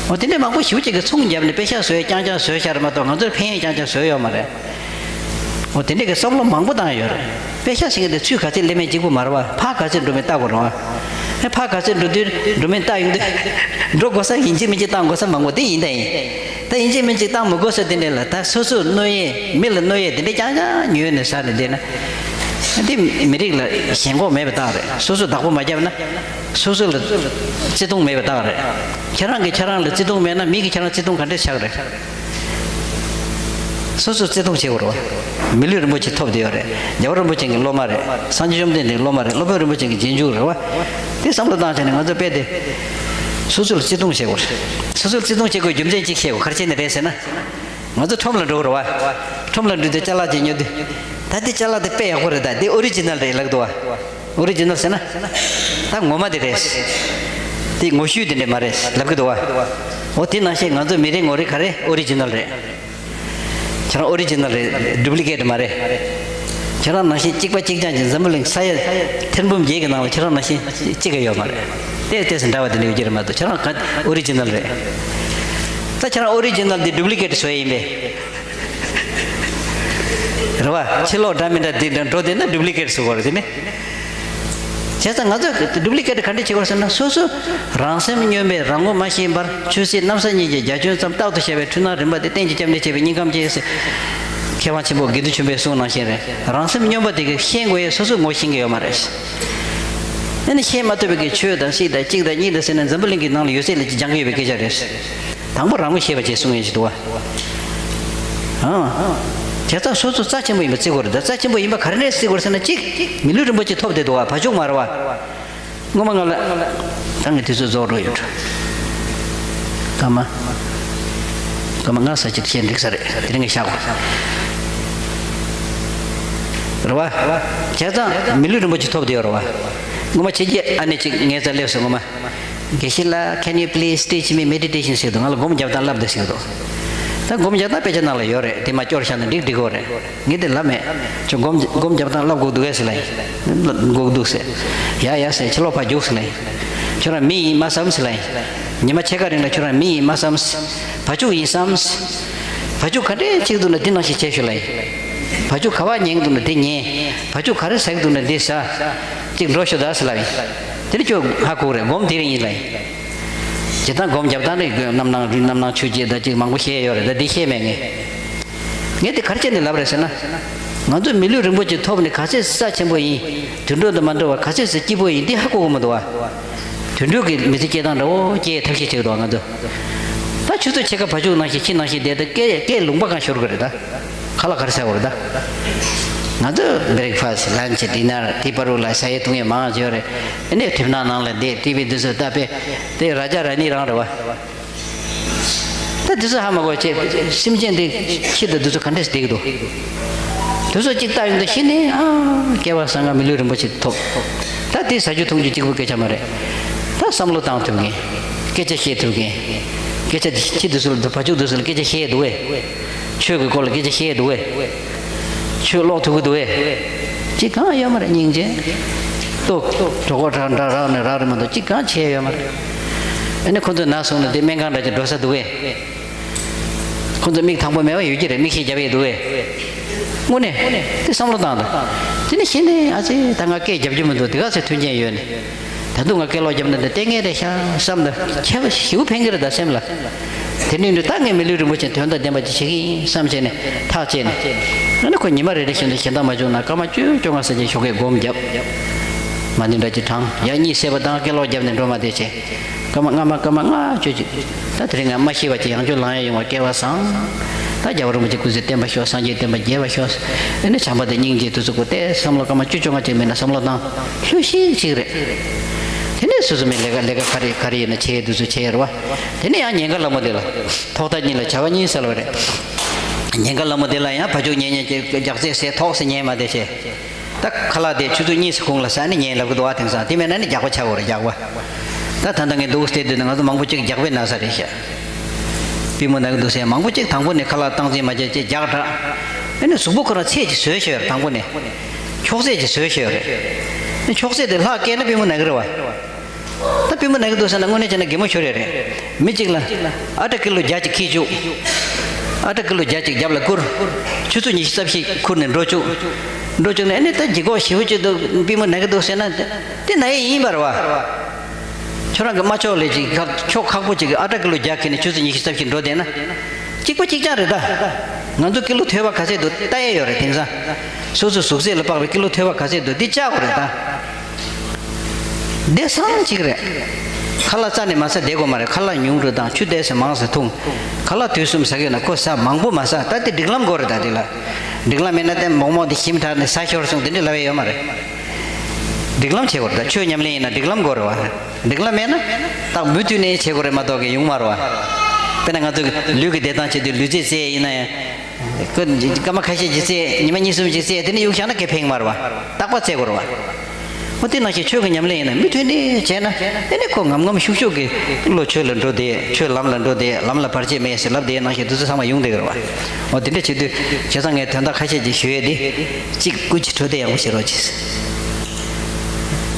འོ་དེ་འདྲས་མང་པོ་ཞིག་ཅིག་གིས་ཚོང་བརྒྱབ་ནས་པེ་ཤག་བཟོས་རྐྱང་རྐྱང་བཟོས་བཞག་རེད་མ་གཏོགས། ང་ཚོར་ཕན་ཡས་རྐྱང་རྐྱང་བཟོས་ཡོད་མ་རེད། འོ་དེ་འདྲས་ཀྱི་བསམ་བློ་མང་པོ་བཏང་ཡོད་རེད། པེ་ཤག་ཟེར་མཁན་དེ་ཚུར་ག་ཚོད་སླེབས་མིན་གཅིག་པུ་མ་རེད་བ། ཕར་ག་ཚོད་འགྲོ་མིན་བལྟ་དགོས་རེད་བ། ཨེ་ཕར་ག་ཚོད་འགྲོ་དུས་འགྲོ་མིན་བལྟ་ཡོང་དུས། འགྲོ་དགོས་ས་ཡིན་གཅིག་མིན་གཅིག་བཏང་དགོས་ས་མང་པོ་དེ་ཡིན་ད་ཡིན། ད་ཡིན་གཅིག་མིན་གཅིག་བཏང་མི་དགོས་ས་དེ་འདྲས་ལ། ད་སོ་སོར་གནོད་ཡས། མི་ལ་གནོད་ཡས་དེ་འདྲས་རྐྱང་རྐྱང་ཉོས་ནས་ཟ་ནས་བསྡད་ན། འདི་མི་རིགས་ལ་ཞེན་ཁོག་མེད་པའི་རྟགས་རེད། སོ་སོས་བདག་པོ་མ་བརྒྱབ་ན། སོ་སོ་ལ་བརྩེ་དུང་མེད་པའི་རྟགས་རེད། ཁྱེད་རང་གིས་ཁྱེད་རང་ལ་བརྩེ་དུང་མེད་ན། མི་གིས་ཁྱེད་རང་བརྩེ་དུང་ག་འདྲས་ཆགས་རེད། སོ་སོར་བརྩེ་དུང་བྱེད་དགོས་རེད་བ། མི་ལུས་རིན་པོ་ཆེ་ཐོབ་བསྡད་ཡོད་རེད། རྒྱལ་བ་རིན་པོ་ཆེ་གི་སློབ་མ་རེད། སངས་རྒྱས་བཅོམ་ལྡན་འདས་སློབ་མ་རེད། སློབ་དཔོན་རིན་པོ་ཆེ་གི་རྗེས་འཇུག་རེད་བ། དེ་བསམ་བློ་བཏང་བྱས་ནས་ང་ཚོ་དཔེ་དེ། སོ་སོ་ལ་བརྩེ་དུང་བྱེད་དགོས་རེད། སོ་སོ་ལ་བརྩེ་དུང་བྱེད་དགོས་རྒྱུ་མཚན་གཅིག་བཤད་དགོས། ག་རེ་བྱས་ནས་རེད་ཟེར་ན། ང་ཚོ་ཁྲོམ་ལ་འགྲོ་དགོས་རེད་བ། ཁྲོམ་ལ་འགྲོ་དུས་ཅ་ལག་ཅིག་ཉོ་དུས། ད་འདི་ཅ་ལག་དེ་དཔེ་ཡག་པོ་རེད། ད་འདི་ཨོ་རི་ཇི་ནལ་རེད་ལབ་འདུག་བ། ཨོ་རི་ཇི་ནལ་ཟེར་ན། ད་ངོ་མ་དེ་རེད། དེ་ངོ་བཤུས་དེ་འདྲས་མ་རེད་ལབ་གི་འདུག་བ། འོ་དེ་ནང་བཞིན་ང་ཚོ་མི་རེ་ངོ་རེ་ག་རེ་ཨོ་རི་ཇི་ནལ་རེད། ཁྱེད་རང་ཨོ་རི་ཇི་ནལ་རེད། ཌུབ་ལི་ཀེ་ཊི་མ་རེད། ཁྱེད་རང་ནང་བཞིན་གཅིག་པ་གཅིག་རྐྱང་གཅིག་འཛམ་བུ་གླིང་ས་ཡ་ཐེར་འབུམ་བརྒྱད་ཀྱི་ནང་ལ་ཁྱེད་རང་ནང་བཞིན་གཅིག་ཀྱང་ཡོད་མ་རེད། ཏོག་ཙམ་འདྲ་བ་དེ་འདྲ་ཡོད་ཀྱི་རེད་མ་གཏོགས། ཁྱེད་རང་ག་ཨོ་རི་ཇི་ནལ་རེད། ད་ཁྱེད་རང་ཨོ་རི་ཇི་ནལ་དེ་ཌུབ་ལི་ཀེ་ཊི་བཟོ་ཡས་ཡིན་པས། རེད་བ། ཕྱི་ལོགས་འདྲ་མི་འདྲ་དེ་འདྲ་འགྲོ་བསྡད་ན་ཌུབ་ལི་ཀེ་ཊི་བཟོ་དགོས་རེད་དེ་ནི། བྱས་ཙང་ང་ཚོས་ཌུབ་ལི་ཀེ་ཊི་ག་འདྲས་བྱེད་དགོས་ཟེར་ན། སོ་སོ་རང་སེམས་སྨྱོན་པས་རང་ངོ་མ་ཤེས་པར། ཆོས་སྲིད་གནམ་ས་གཉིས་ཀྱི་རྒྱ་ཁྱོན་ཙམ། རྟག་ཏུ་བཤད་པའི་འཁྲུལ་སྣང་རིམ་པ་དེ། གཏན་གྱི་སྐྱབས་གནས་བྱས་པའི་སྙིང་ཁམས་སྐྱེ་ཟེར། མཁས་དབང་ཆེན་པོ་དགེ་འདུན་ཆོས་འཕེལ་གསུང་ནང་བཞིན་རེད། རང་སེམས་སྨྱོན་པ་དེ་གིས་ཤེས་དགོས་ཡས་སོ་སོས་ངོ་ཤེས་ཀྱི་ཡོད་མ་རེད། ཨ་ནི་ཤེས་མ་ཐུབ་པའི་གི་ཆོས་དང་སྲིད་དང་གཅིག་དང་གཉིས་དང་ཟེར་ནས་འཛམ་བུ་གླིང་གི་ནང་ལ་ཡོད་ཚད་ལ་སྦྱང་གི་ཡོད་པའི་སྐད་ཆ་རེད། དང་པོ་རང་ངོ་ཤེས་པ་བྱས་གསུང་ཡས་ཅིག་འདུག་བ། ཨང་། བྱས་ཙང་སོ་སོ་རྩ་ཆེན་པོ་ཡིན་པ་བརྩི་དགོས་རེད། ད་རྩ་ཆེན་པོ་ཡིན་པ་ག་རེ་ནས་བརྩི་དགོས་རེད་ཟེར་ན། གཅིག་མི་ལུས་རིན་པོ་ཆེ་ཐོབ་བསྡད་འདུག་བ། བ་ཕྱུགས་མ་རེད་བ། སྔོན་མ་ང་ལ། ད་ངས་དུས་ཚོད་རྫོགས་འགྲོ་ཡོད་འགྲོ། སྐར་མ། སྐར་མ་ལྔ་ཙམ་ཅིག་བཤད་འགྲིག་ས་རེད། དེ་རིང་ངས་བཞག་གོ། རེད་བ། བྱས་ཙང་མི་ལུས་རིན་པོ་ཆེ་ཐོབ་བསྡད་ཡོད་རེད་བ། སྔོན་མ་ཁྱེད་ཀྱི་ཨ་ནེ་གཅིག་ངའི་རྩར་སླེབས་སོང་། སྔོན་མ། དགེ་བཤེས་ལགས། Can you please teach me meditation? ཟེར་དུས། ང་ལ་སྒོམ་རྒྱབ་སྟངས་བསླབ་དང་ཟེར་དུས། ད་སྒོམ་རྒྱབ་སྟངས་དཔེ་ཆ་ནང་ལ་ཡོད་རེད། དེ་མར་སྐྱོར་བཞག་ན་འགྲིག་འགྲིག་གོ་རེད། ངས་དེ་ལབ་མེད། ཁྱོད་སྒོམ་སྒོམ་རྒྱབ་སྟངས་བསླབ་དགོས་འདུག་གས་ཟེར་ལབ་ཡིན། བསླབ་དགོས་འདུག་ཟེར། ཡ་ཡ་ཟེར། ཕྱི་ལོགས་ཕར་རྒྱུགས་ཟེར་ལབ་ཡིན། ཁྱོད་རང་མི་ཡིན་མ་བསམ་ཟེར་ལབ་ཡིན། ཉི་མ་ཕྱེད་ཀ་རིང་ལ་ཁྱོད་རང་མི་ཡིན་མ་བསམ། བ་ཕྱུགས་ཡིན་བསམ། བ་ཕྱུགས་ག་འདྲས་ཅིག་འདུག་ན་དེ་ནང་བཞིན་བྱེད་ཤོག་ལབ་ཡིན། བ་ཕྱུགས་ག་པར་ཉལ་གི་འདུག་ན་དེ་ཉལ། བ་ཕྱུགས་ག་རེ་ཟ་གི་འདུག་ན་དེ་ཟ། ཅིག་འགྲོ་ཤོག་ད་ཟེར་ལབ་ཡིན། དེ་ནི་ཁྱོད་ཧ་གོ་རེད། སྒོམ་དེ་རིང་ཡིན་ལབ་ཡིན། བྱེད་སྟངས་སྒོམ་རྒྱབ་སྟངས་རེད། རྣམ་སྣང་རིག་རྣམ་སྣང་ཆོས་བརྒྱད་དང་གཅིག་མང་པོ་བཤད་ཡོད་རེད། ད་འདི་བཤད་མེད་ངས། ངས་དེ་ག་རེ་བྱས་ནས་ལབ་རེད་ཟེར་ན། ང་ཚོ་མི་ལུས་རིན་པོ་ཆེ་ཐོབ་ནས་ག་ཚད་རྩ་ཆེན་པོ་ཡིན། དུད་འགྲོ་དང་མ་འདྲ་བ་ག་ཚད་ཟེར་སྐྱིད་པོ་ཡིན་འདི་ཧ་གོ་གི་མི་འདུག་བ། དུད་འགྲོ་གི་མི་ཚེ་སྐྱེལ་སྟངས་འདྲ་བོ་སྐྱེལ་ཐབས་ཤེས་བྱེད་ཀྱི་འདུག་བ་ང་ཚོ། ད་ཆུ་ཚོད་ཕྱེད་ཀ་བ་ཕྱུགས་ནང་བཞིན་ཁྱི་ནང་བཞིན་བསྡད་དེ་སྐད་སྐད་ལུང་པ་གང་ཤོར་གི་རེད་ད། ཁ་ལག་ག་རེ་ཟ་དགོས་རེད་ད། ང་ཚོ་བྷེ་རེག་ཕ་སི་ལན་ཆི་ཌི་ནར་དེ་བར་དུ་ལ་ཟ་ཡས་འཐུང་ཡས་མང་ཆེ་བ་རེད། ཨ་ནི་གྲིབ་ནག་ནང་ལ་བསྡད་ཊི་ཝི་འདི་ཚོ་ལྟ་བས་དེ་ར་ཇ་ར་ནི་རང་རེད་བ། ད་འདི་ཚོ་ཧ་མ་གོ་བྱས་སེམས་ཅན་འདི་ཁྱི་དང་འདི་ཚོ་ག་འདྲས་བསྡད་ཀྱི་འདུག་འདི་ཚོ་གཅིག་ལྟ་ཡོང་དུས་གཞི་ནས་ཨ་སྐལ་བ་བཟང་ང་མི་ལུས་རིན་པོ་ཆེ་ཐོབ། ད་དེ་ཟ་རྒྱུ་འཐུང་རྒྱུ་གཅིག་པུ་སྐད་ཆ་མ་རེད། ད་བསམ་བློ་བཏང་ཐུབ་མཁན། སྐད་ཆ་བཤད་ཐུབ་མཁན། སྐད་ཆ་འདི་ཁྱི་འདི་ཚོ་ལ་བ་ཕྱུགས་འདི་ཚོ་ལ་སྐད་ཆ་བཤད་འདུག་བས། ཆོས་ཀྱི་སྐོར་ལ་སྐད་ཆ་བཤད་འདུག་བས། ཆོས་ཀློག་ཐུབ་ཀྱི་འདུག་བས། ཅི་གང་ཡོད་མ་རེད་སྙིང་རྗེ། ལྟོ། གྲོད་ཁོག་འདྲ་འདྲ་རག་ནས་རག་རེད་མ་གཏོགས་ཅི་གང་བྱས་ཡོད་མ་རེད། ཨ་ནི་ཁོ་ཚོ་ན་སོང་ན་དེ་སྨན་ཁང་འདྲ་ཅིག་འགྲོ་ས་འདུག་བས། ཁོ་ཚོ་མིག་དང་པོ་མེད་པ་ཡོད་ཀྱི་རེད། མིག་ཤེལ་རྒྱབ་ཡས་འདུག་བས། དངོས་གནས་དེ་བསམ་བློ་བཏང་དང་། དེ་ནས་གཞི་ནས་ཨ་ཙི་ད་ང་སྐད་རྒྱབ་རྒྱུ་མི་འདུག་དེ་ག་ཚོད་མཐུན་རྐྱེན་ཡོད་ནས། ད་དུང་ང་སྐད་ལོག་རྒྱབ་ན་འདི་ལྟས་ངན་རེད་ཤག་བསམ་ད་ཁྱད་པར་ཞེ་པོ་ཕན་གྱི་རེད་ད་སེམས་ལ། དེ་ནས་འདི་ད་ངས་མི་ལུས་རིན་པོ་ཆེ་དོན་དང་ལྡན་པ་ཅིག་བྱེད་ཀྱི་ཡིན་བསམ་བྱས་ནས་ཐག་བཅད་ནས། ཨ་ནི་ཁོ་ཉི་མ་རེ་རེ་བཞིན་དུ་གཞན་དག་མ་བྱུང་ན་སྐར་མ་བཅུ་བཅོ་ལྔ་ཙམ་ཅིག་ཞོགས་ཀས་སྒོམ་བརྒྱབ། མ་ཎི་འདྲ་ཅིག་བགྲང་། ཡང་གཉིད་སད་པ་དང་སྐད་ལོག་བརྒྱབ་ནས་འགྲོ་མ་བསྡད་བྱས། སྐར་མ་སྔ་མ་སྐར་མ་ལྔ་བཅུ་ཅིག་ད་དེ་རིང་ང་མ་ཤི་བ་ཅིག་ཡང་བསྐྱར་ལངས་ཡ་ཡོང་བ་སྐལ་བ་བཟང་། ད་རྒྱལ་བ་རིན་པོ་ཆེ་སྐུ་ཚེ་བརྟན་པ་ཤོག་སངས་རྒྱས་བསྟན་པ་རྒྱས་པ་ཤོག་ཨ་ནི་བྱམས་པ་དང་སྙིང་རྗེ་དེ་ཚོ་སྐུ་ལྟས་བསམ་བློ་སྐར་མ་བཅུ་བཅོ་ལྔ་ཅིག་མིན་ན་བསམ་བློ་བཏང་། ལྷོད་ཤིག་ཅིག་རེད། དེ་ནས་སོ་སོ་མའི་ལས་ཀ་ལས་ཀ་ག་རེ་ག་རེ་ཡིན་ན་བྱེད་དུས་སུ་བྱེད་རེད་བ། དེ་ནས་ཡང་ཉེན་ཁ་ལ་མོ་དེ་ལ། ཐོག་མཐའ་གཉིས་ལ་བྱ་བ་གཉིས་ཟེར་བ་རེད། ཉེན་ཁ་ལ་མོ་དེ་ལ་ཡང་བ་ཕྱུགས་ཉེན་ཉེན་གྱི་རྒྱག་རྩེད་ཟེར་ཐོག་སེ་ཉན་མ་དེ་བྱེད། ད་ཁ་ལག་དེ་ཆུ་ཚོད་གཉིས་སུ་གུང་ལ་ཟ་ནས་ཉན་ལབ་གི་འདུག་བ། དེང་སང་དེ་མེད་ན་ནི་རྒྱག་པ་ཆགས་དགོས་རེད་རྒྱག་པ། ད་ད་ལྟ་ངས་འདུག་སྟེ་དུས་ན་ང་ཚོ་མང་པོ་ཅིག་རྒྱག་པའི་ན་ཚ་རེད་ཤག་པུས་མོ་ན་གི་འདུག་ཟེར་མང་པོ་ཅིག་དང་པོ་ནས་ཁ་ལག་སྟངས་འཛིན་མ་བྱས་ཅེས་རྒྱག་དྲག་ཨ་ནི་གཟུགས་པོ་ཁོ་རང་ཚད་ཅིག་བཟོས་ཤོད་རེད་དང་པོ་ནས། ཁྱོག་ཚད་ཅིག་བཟོས་ཤོད་རེད། ཨ་ཁྱོག་ཚད་དེ་ལྷག་སྐྱེས་ན་པུས་མོ་ན་གི་རེད་བ། ད་པུས་མོ་ན་གི་འདུག་ཟེར་ན་དངོས་གནས་བྱས་ན་གད་མོ་ཤོར་ཡ་རེད། མི་གཅིག་ལ་ཨ་ཊ་ཀི་ལོ་བརྒྱ་ཅིག་ཁྱེར་བཅུག་ཨ་ཊ་ཀི་ལོ་བརྒྱ་ཅིག་རྒྱབ་ལ་བསྐུར། ཆུ་ཚོད་ཉི་ཤུ་རྩ་བཞི་ཁུར་ནས་འགྲོ་བཅུག་འགྲོ་བཅུག་ནས་ཨ་ནི་ད་ལྗིད་ཁོག་ཞེ་པོ་ཅིག་འདུག་པུས་མོ་ན་གི་འདུག་ཟེར་ན་དེ་ན་ཡི་ཡིན་པ་རེད་བ། ཁྱོད་རང་གི་རྨ་ཕྱོགས་ལས་ཅིག་ཁ་ཕྱོགས་ཁག་པོ་ཅིག་གི་ཨ་ཊ་ཀི་ལོ་བརྒྱ་ཁྱེར་ནས་ཆུ་ཚོད་ཉི་ཤུ་རྩ་བཞི་འགྲོ་བསྡད་ན། གཅིག་པ་གཅིག་རྐྱང་རེད་ད། ང་ཚོ་ཀི་ལོ་ཐོལ་པ་ག་ཚད་འདུག་ལྟ་ཡས་ཡོད་རེད་དེང་སང་། སོ་སོའི་གཟུགས་ཚད་ལ་དཔག་པའི་ཀི་ལོ་ཐོལ་པ་ག་ཚད་འདུག་འདི་བཅག་དགོས་རེད་ད། བདེ་སང་གཅིག་རེད། ཁ་ལག་རྩ་ནས་མ་ཟ་བསྡད་དགོས་མ་རེད། ཁ་ལག་ཉུང་རུ་དང་ཆུ་ཏོག་ཙམ་མང་ཙམ་འཐུང་། ཁ་ལག་དུས་གསུམ་ཟ་གི་ཡོད་ན་ཁོ་ཟ་མང་པོ་མ་ཟ། ད་དེ་སྒྲིག་ལམ་དགོས་རེད་ད་དེ་ལ། སྒྲིག་ལམ་མེད་ན་དེ་མོག་མོག་དེ་ཞིམ་དྲགས་ནས་ཟ་ཤོར་སོང་དེ་འདྲ་ལབ་ཡས་ཡོད་མ་རེད། སྒྲིག་ལམ་བྱེད་དགོས་རེད་ད། ཆོས་ཉམས་ལེན་ཡིན་ན་སྒྲིག་ལམ་དགོས་རེད་བ། སྒྲིག་ལམ་མེད་ན། ཏག་མུ་མཐུད་ནས་བྱེད་དགོས་རེད་མ་གཏོགས་ཀྱི་ཡོང་མ་རེད་བ། དཔེར་ན་ང་ཚོ་ལུས་ཀྱི་བདེ་ཐང་ཆེད་དུ་ལུས་རྩལ་རྩེད་ཡིན་ན་ཡང་། ཁོ་སྐར་མ་ཁ་ཤས་ཀྱི་རྩེད་ཉི་མ་གཉིས་གསུམ་ཅིག་རྩེད་དེ་ནས་གཡུག་བཞག་ན་སྐད་ཕེང་མ་རེད་བ། རྟག་པར་རྩེད་དགོས་རེད་བ། འོ་དེ་ནང་བཞིན་ཆོས་ཀྱི་ཉམས་ལེན་ཡིན་ན་མུ་མཐུད་ནས་བྱས་ན་ཨེ་ནས་ཁོ་ངམ་ངམ་ཤུགས་ཤུགས་ཀྱིས་བློ་ཆོས་ལ་འགྲོ་བསྡད། ཆོས་ལམ་ལ་འགྲོ་བསྡད། ལམ་ལ་བར་ཆད་མེད་ཟེར་ལབ་བསྡད་ནང་བཞིན་དེ་ཚོ་ཚང་མ་ཡོང་བསྡད་ཀྱི་རེད་བ། འོ་དེ་འདྲ་བྱེད་དུས་བྱས་ཙང་ངས་དོན་དག་ཁ་ཤས་ཅིག་ཞུ་ཡས་དེ། གཅིག་སྐུ་མཁྱེན་འཕྲོད་བསྟེན་ཡག་པོ་བྱེད་རོགས་གྱིས།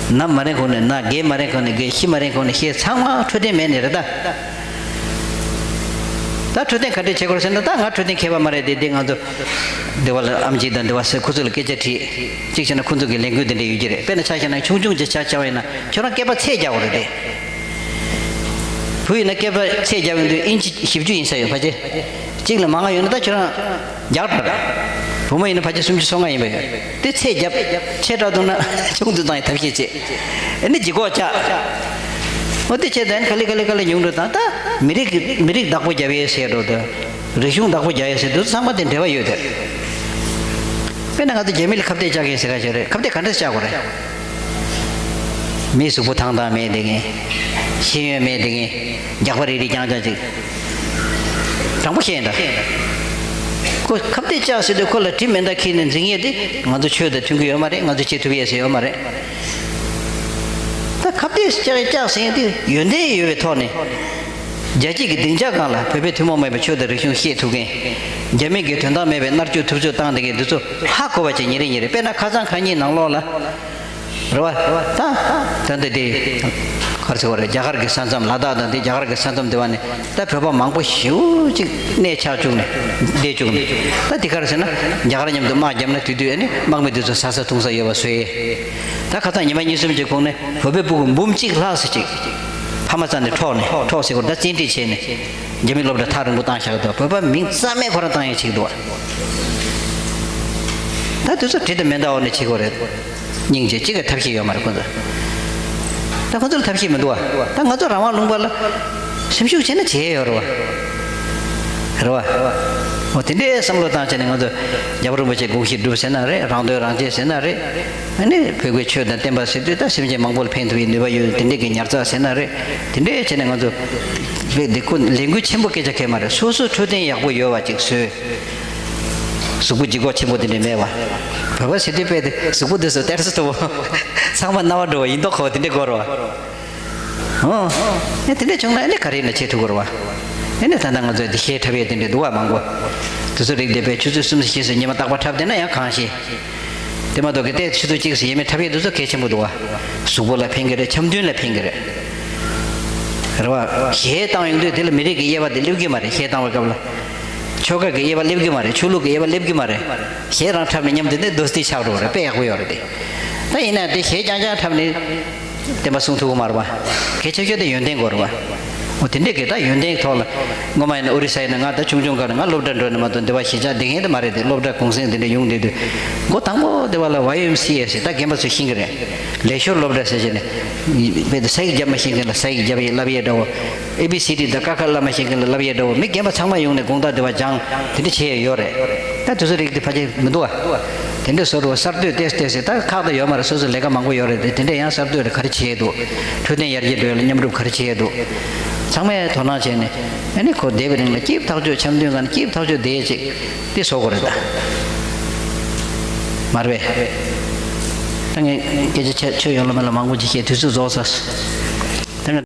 ན་མ་རན་གོང་ནས་ན། རྒས་མ་རན་གོང་ནས་རྒས། ཤི་མ་རན་གོང་ནས་ཤི། ཚང་མ་འཕྲོད་བསྟེན་མེད་ནས་རེད་ད། ད་འཕྲོད་བསྟེན་ག་འདྲས་བྱེད་དགོས་རེད་ཟེར་ན། ད་ང་འཕྲོད་བསྟེན་མཁས་པ་མ་རེད་དེ། དེ་ང་ཚོ་འདི་བ་ལ་ཨེམ་ཆི་དང་འདི་བ་ཟེར་ཁོ་ཚོ་ལ་སྐད་ཆ་དྲིས། གཅིག་བྱས་ན་ཁོ་ཚོ་གི་ལས་འགུལ་འདི་འདྲས་ཡོད་ཀྱི་རེད། དཔེར་ན་ཆ་བཞག་ན་ཆུང་ཆུང་ཅིག་ཆ་བཞག་པ་ཡིན་ན་ཁྱོད་རང་སྐེད་པ་ཚད་རྒྱག་དགོས་རེད་དེ། བུ་ཡིན་ན་སྐེད་པ་ཚད་རྒྱག་ཡོང་དུས་ཨིན་ཆི་བཞི་བཅུ་ཡིན་ས་ཡོད་ཕལ་ཆེར། གཅིག་ལ་མང་ང་ཡོད་ན་ད་ཁྱོད་རང་རྒྱག་དྲགས་རེད། བུ་མོ་ཡིན་ན་ཕལ་ཆེར་སུམ་ཅུ་སོ་ལྔ་ཡིན་པ་ཡོད། དེ་ཚད་རྒྱབ། ཆེ་དྲགས་འདུག་ན་ཆུང་དུ་བཏང་ཡི་ཐབས་ཤེས་བྱེད། ཨ་ནི་ལྗིད་ཁོག་བཅག་འོ་དེ་བྱས་ཙང་ག་ལེ་ག་ལེ་ག་ལེ་ཉུང་དུ་བཏང་། ད་མི་རིགས་མི་རིགས་བདག་པོ་རྒྱབ་ཡས་ཟེར་འགྲོ་དང་། རིག་གཞུང་བདག་པོ་རྒྱག་ཡས་ཟེར་འདུག་ཚང་མ་དེ་འབྲེལ་བ་ཡོད་དེ། དཔེར་ན་ང་ཚོ་རྒྱ་མི་ལ་ཁ་གཏད་བཅག་གི་ཟེར་ག་ཞིག་རེད། ཁ་གཏད་ག་འདྲས་བཅག་དགོས་རེད། མི་གཟུགས་པོ་ཐང་ཐང་མེད་དེ་ངས། ཤེས་ཡོན་མེད་དེ་ངས། རྒྱགས་པ་རིལ་རིལ་རྐྱང་རྐྱང་ཅིག་དྲང་པོ་བཤད་ཡིན་ད། ཁོ་ཁ་གཏད་བཅག་ཟེར་དུས་ཁོ་ལ་གྲིབ་མེ་མདའ་འཁྱེར་ནས་འཛིང་ཡས་དེ་ང་ཚོ་ཆོས་དང་མཐུན་གྱི་ཡོད་མ་རེད། ང་ཚོ་བྱེད་ཐུབ་ཡས་ཟེར་ཡོད་མ་རེད། ད་ཁ་གཏད་བཅག་བཅག་ཟེར་ཡས་དེ་ཡོན་ཏན་ཡོད་པའི་ཐོག་ནས། རྒྱལ་སྤྱི་གི་སྡིངས་ཆ་སྒང་ལ་བོད་པའི་ཐུན་མོང་མེད་པའི་ཆོས་དང་རིག་གཞུང་བཤད་ཐུབ་མཁན། རྒྱ་མི་གི་དོན་དག་མེད་པའི་མནར་གཅོད་ཐུབ་ཚོད་བཏང་བསྡད་མཁན་འདི་ཚོ་ཧ་གོ་བ་བྱས་ཉིན་རེ་ཉིན་རེ། དཔེར་ན་ཁ་སང་ཁ་ཉིན་ནང་ལོགས་ལ། རེད་བ། ད་ད་འདི་དེ་ག་རེ་ཟེར་བ་རེད། རྒྱ་གར་གྱི་ས་མཚམས་ལ་དྭགས་དང་དེ་རྒྱ་གར་གྱི་ས་མཚམས་དེ་བ་ནས་ད་བོད་པ་མང་པོ་ཞེ་པོ་ཅིག་གནས་ཆགས་བཅུག་ནས་བསྡད་བཅུག་ནས། ད་འདི་ག་རེ་ཟེར་ན་རྒྱ་གར་མཉམ་དུ་དམག་བརྒྱབ་ན་དེ་དུས་ཨ་ནི་དམག་མི་དེ་ཚོ་ཟ་ས་འཐུང་ས་ཡོད་པ་བཟོས། ད་ཁ་སང་ཉི་མ་གཉིས་གསུམ་གྱི་གོང་ནས་བོད་པའི་སྤུ་གུ་འབུམ་གཅིག་ལྷག་ཙམ་ཅིག་ ཕ་མ་རྩ་ནས་འཕྲོག་ནས་འཕྲོག་ཟེར་དགོས་ད་བཙན་ཁྲིད་བྱས་ནས་རྒྱ་མི་སློབ་གྲྭ་ཐག་རིང་པོ་བཏང་བཞག་འདུག་བོད་པ་མིང་རྩ་མེད་ཁོ་རང་བཏང་ཡས་བྱེད་ཀྱི་འདུག་ད་དུས་ཚོད་དྲི་དང་མེ་མདའ་འོག་ནས་བྱེད་དགོས་རེད། སྙིང་རྗེ་གཅིག་གི་ཐབས་ཤེས་ཡོད་མ་རེད་ཁོ་ཚོ། ད་ཁོ་ཚོར་ཐབས་ཤེས་མི་འདུག་བ། ད་ང་ཚོ་རང་དབང་ལུང་པ་ལ་སེམས་ཤུགས་བྱས་ན་བྱེད་ཡས་ཡོད་རེད་བ། རེད་བ། འོ་དེ་འདྲའི་བསམ་བློ་བཏང་བྱས་ནས་ང་ཚོ་རྒྱལ་བ་རིན་པོ་ཆེ་དགོངས་གཞི་སྒྲུབ་ཟེར་ན་རེད། རང་དོན་རང་གཅེས་ཟེར་ན་རེད། ཨ་ནི་བོད་ཀྱི་ཆོས་དང་བསྟན་པ་ཟེར་དུས་ད་སེམས་ཅན་མང་པོ་ལ་ཕན་ཐོགས་པའི་ནུས་པ་ཡོད་དེ་འདྲས་ཀྱི་ཉར་ཚགས་ཟེར་ན་རེད། དེ་འདྲས་བྱས་ནས་ང་ཚོ་དཔེ་འདི་ཁོ་ལས་འགུལ་ཆེན་པོ་སྐད་ཆ་གལ་མ་རེད། སོ་སོ་འཕྲོད་བསྟེན་ཡག་པོ་ཡོད་པ་ཅིག་བཟོས། གཟུགས་པོ་ལྗིད་ཁོག་ཆེན་པོ་དེ་འདྲས་མེད་པ། བོད་པ་ཟེར་དུས་དཔེ་དེ་གཟུགས་པོ་འདི་ཚོ་སྟེར་ས་ཐུབ་པོ། ཚང་མ་རྣ་བ་འགྲོ་བ་ཡིན་མདོག་ཁ་པོ་དེ་འདྲས་དགོས་རེད་བ། ཨོ། ཨེ་དེ་འདྲས་བྱུང་ན་ཨེ་ནི་ག་རེ་ཡིན་ན་བྱེད་ཐུབ་ཀྱི་རེད་བ། ཨེ་ནི་ད་ལྟ་ང་ཚོའི་འདི་གཞས་འཁྲབ་ཡས་དེ་འདྲས་འདུག་བ་མང་པོ། དེ་ཚོ་རིགས་དེ་དཔེ་ཆུ་ཚོད་གསུམ་བཞི་ཙམ་ཉི་མ་རྟག་པར་འཁྲབ་བསྡད་ན་ཡང་གང་ཤེས། དེ་མ་གཏོགས་གལ་ཏེ་ཆུ་ཚོད་གཅིག་ཙམ་ཡས་མས་འཁྲབ་ཡས་དེ་ཚོ་གལ་ཆེན་པོ་འདུག་བ། གཟུགས་པོ་ལ་ཕན་གྱི་རེད། འཆམ་མཐུན་ལ་ཕན་གྱི་རེད། རེད་བ། གཞས་བཏང་ཡོང་དུས་དེ་ལ་མི་རིགས་ཀྱི་དབྱེ་བ་དེ་སླེབས་ཀྱི་མ་རེད། གཞས་བཏང་བའི་སྐབས་ལ། ཆོལ་ཁ་གི་དབྱེ་བ་སླེབས་ཀྱི་མ་རེད། ཆོས་ལུགས་ཀྱི་དབྱེ་བ་སླེབས་ཀྱི་མ་རེད། གཞས་རང་འཁྲབ་ནས་མཉམ་དུ་ནི་དོ་སྟེ་ཆགས་འགྲོ་བ་རེད། དཔེ་ཡག་པོ་ཡོད་རེད་དེ། ད་ཡིན་ན་དེ་གཞས་རྐྱང་རྐྱང་འཁྲབ་ནས་བསྟན་པ་སྲུང་ཐུབ་ཀྱི་མ་རེད་བ། གལ་ཆེ་ཤོས་དེ་ཡོན་ཏན་དགོས་རེད་བ། འོ་དེ་འདྲས་ཀྱི་ད་ཡོན་ཏན་ཐོག་ལ་སྔོན་མ་ཡིན་ན་ཨོ་རི་ས་ཡིན་ན་ང་ད་ཆུང་ཆུང་སྒང་ནས་ང་སློབ་གྲྭ་འགྲོ་ནས་མ་གཏོགས་འདི་བ་གཞིས་ཆགས་བསྡད་མཁན་དེ་མ་རེད་དེ། སློབ་གྲྭ་གུང་སེང་དེ་འདྲས་ཡོང་བསྡད་དུས་མགོ་དང་པོ་དེ་བ་ལ་ཝའི་ཨེམ་སི་ཨེ་ཟེར་ད་རྒན་པ་ཚོས་ཤེས་ཀྱི་རེད། ལས་ཞོར་སློབ་གྲྭ་ཟེར་བྱས་ནས་དཔེ་དེ་ས་ཡིག་རྒྱབ་མ་ཤེས་མཁན་ལ་ས་ཡིག་རྒྱབ་ཡས་བསླབ་ཡས་འདྲ་བོ། ཨེ་བི་སི་ཌི་དང་ཀ་ཁ་བསླབ་མ་ཤེས་མཁན་ལ་བསླབ་ཡས་འདྲ་བོ། མི་རྒན་པ་ཚང་མ་ཡོང་ནས་དགོང་དག་དེ་བ་སྦྱང་དེ་འདྲ་བྱས་ཡས་ཡོད་རེད། ད་དེ་ཚོ་རིགས་དེ་ཕལ་ཆེར་མི་འདུག་བ། དེ་འདྲ་བཟོ་འདྲ་བ་གསར་གཏོད་ཏོག་ཙམ་ཏོག་ཙམ་ད་ཁག་ཏུ་ཡོད་མ་རེད། སོ་སོ་ལས་ཀ་མང་པོ་ཡོད་རེད་དེ། དེ་འདྲ་ཡང་གསར་གཏོད་ལ་ག་རེ་བྱས་འདུག་འཕྲོད་བསྟེན་ཡར་རྒྱས་འགྲོ་ཡ་ལ་མཉམ་རུབ་ག་རེ་བྱས་འདུག་ཚང་མས་དོ་སྣང་བྱས་ནས་ཨ་ནི་ཁོ་བསྡད་པའི་རིང་ལ་སྐྱིད་པོ་ཐག་ཆོད། འཆམ་མཐུན་ངང་ནས་སྐྱིད་པོ་ཐག་ཆོད་བསྡད་ཡས་ཅིག་དེ་བཟོ་དགོས་རེད་ད། མ་རེད་པས། ད་ངས་སྐད་ཆ་ཆ་ཆོད་ཡོད་ལ་མེད་ལ་མང་པོ་ཅིག་བཤད། དུས་ཚོད་རྫོགས་ཚར།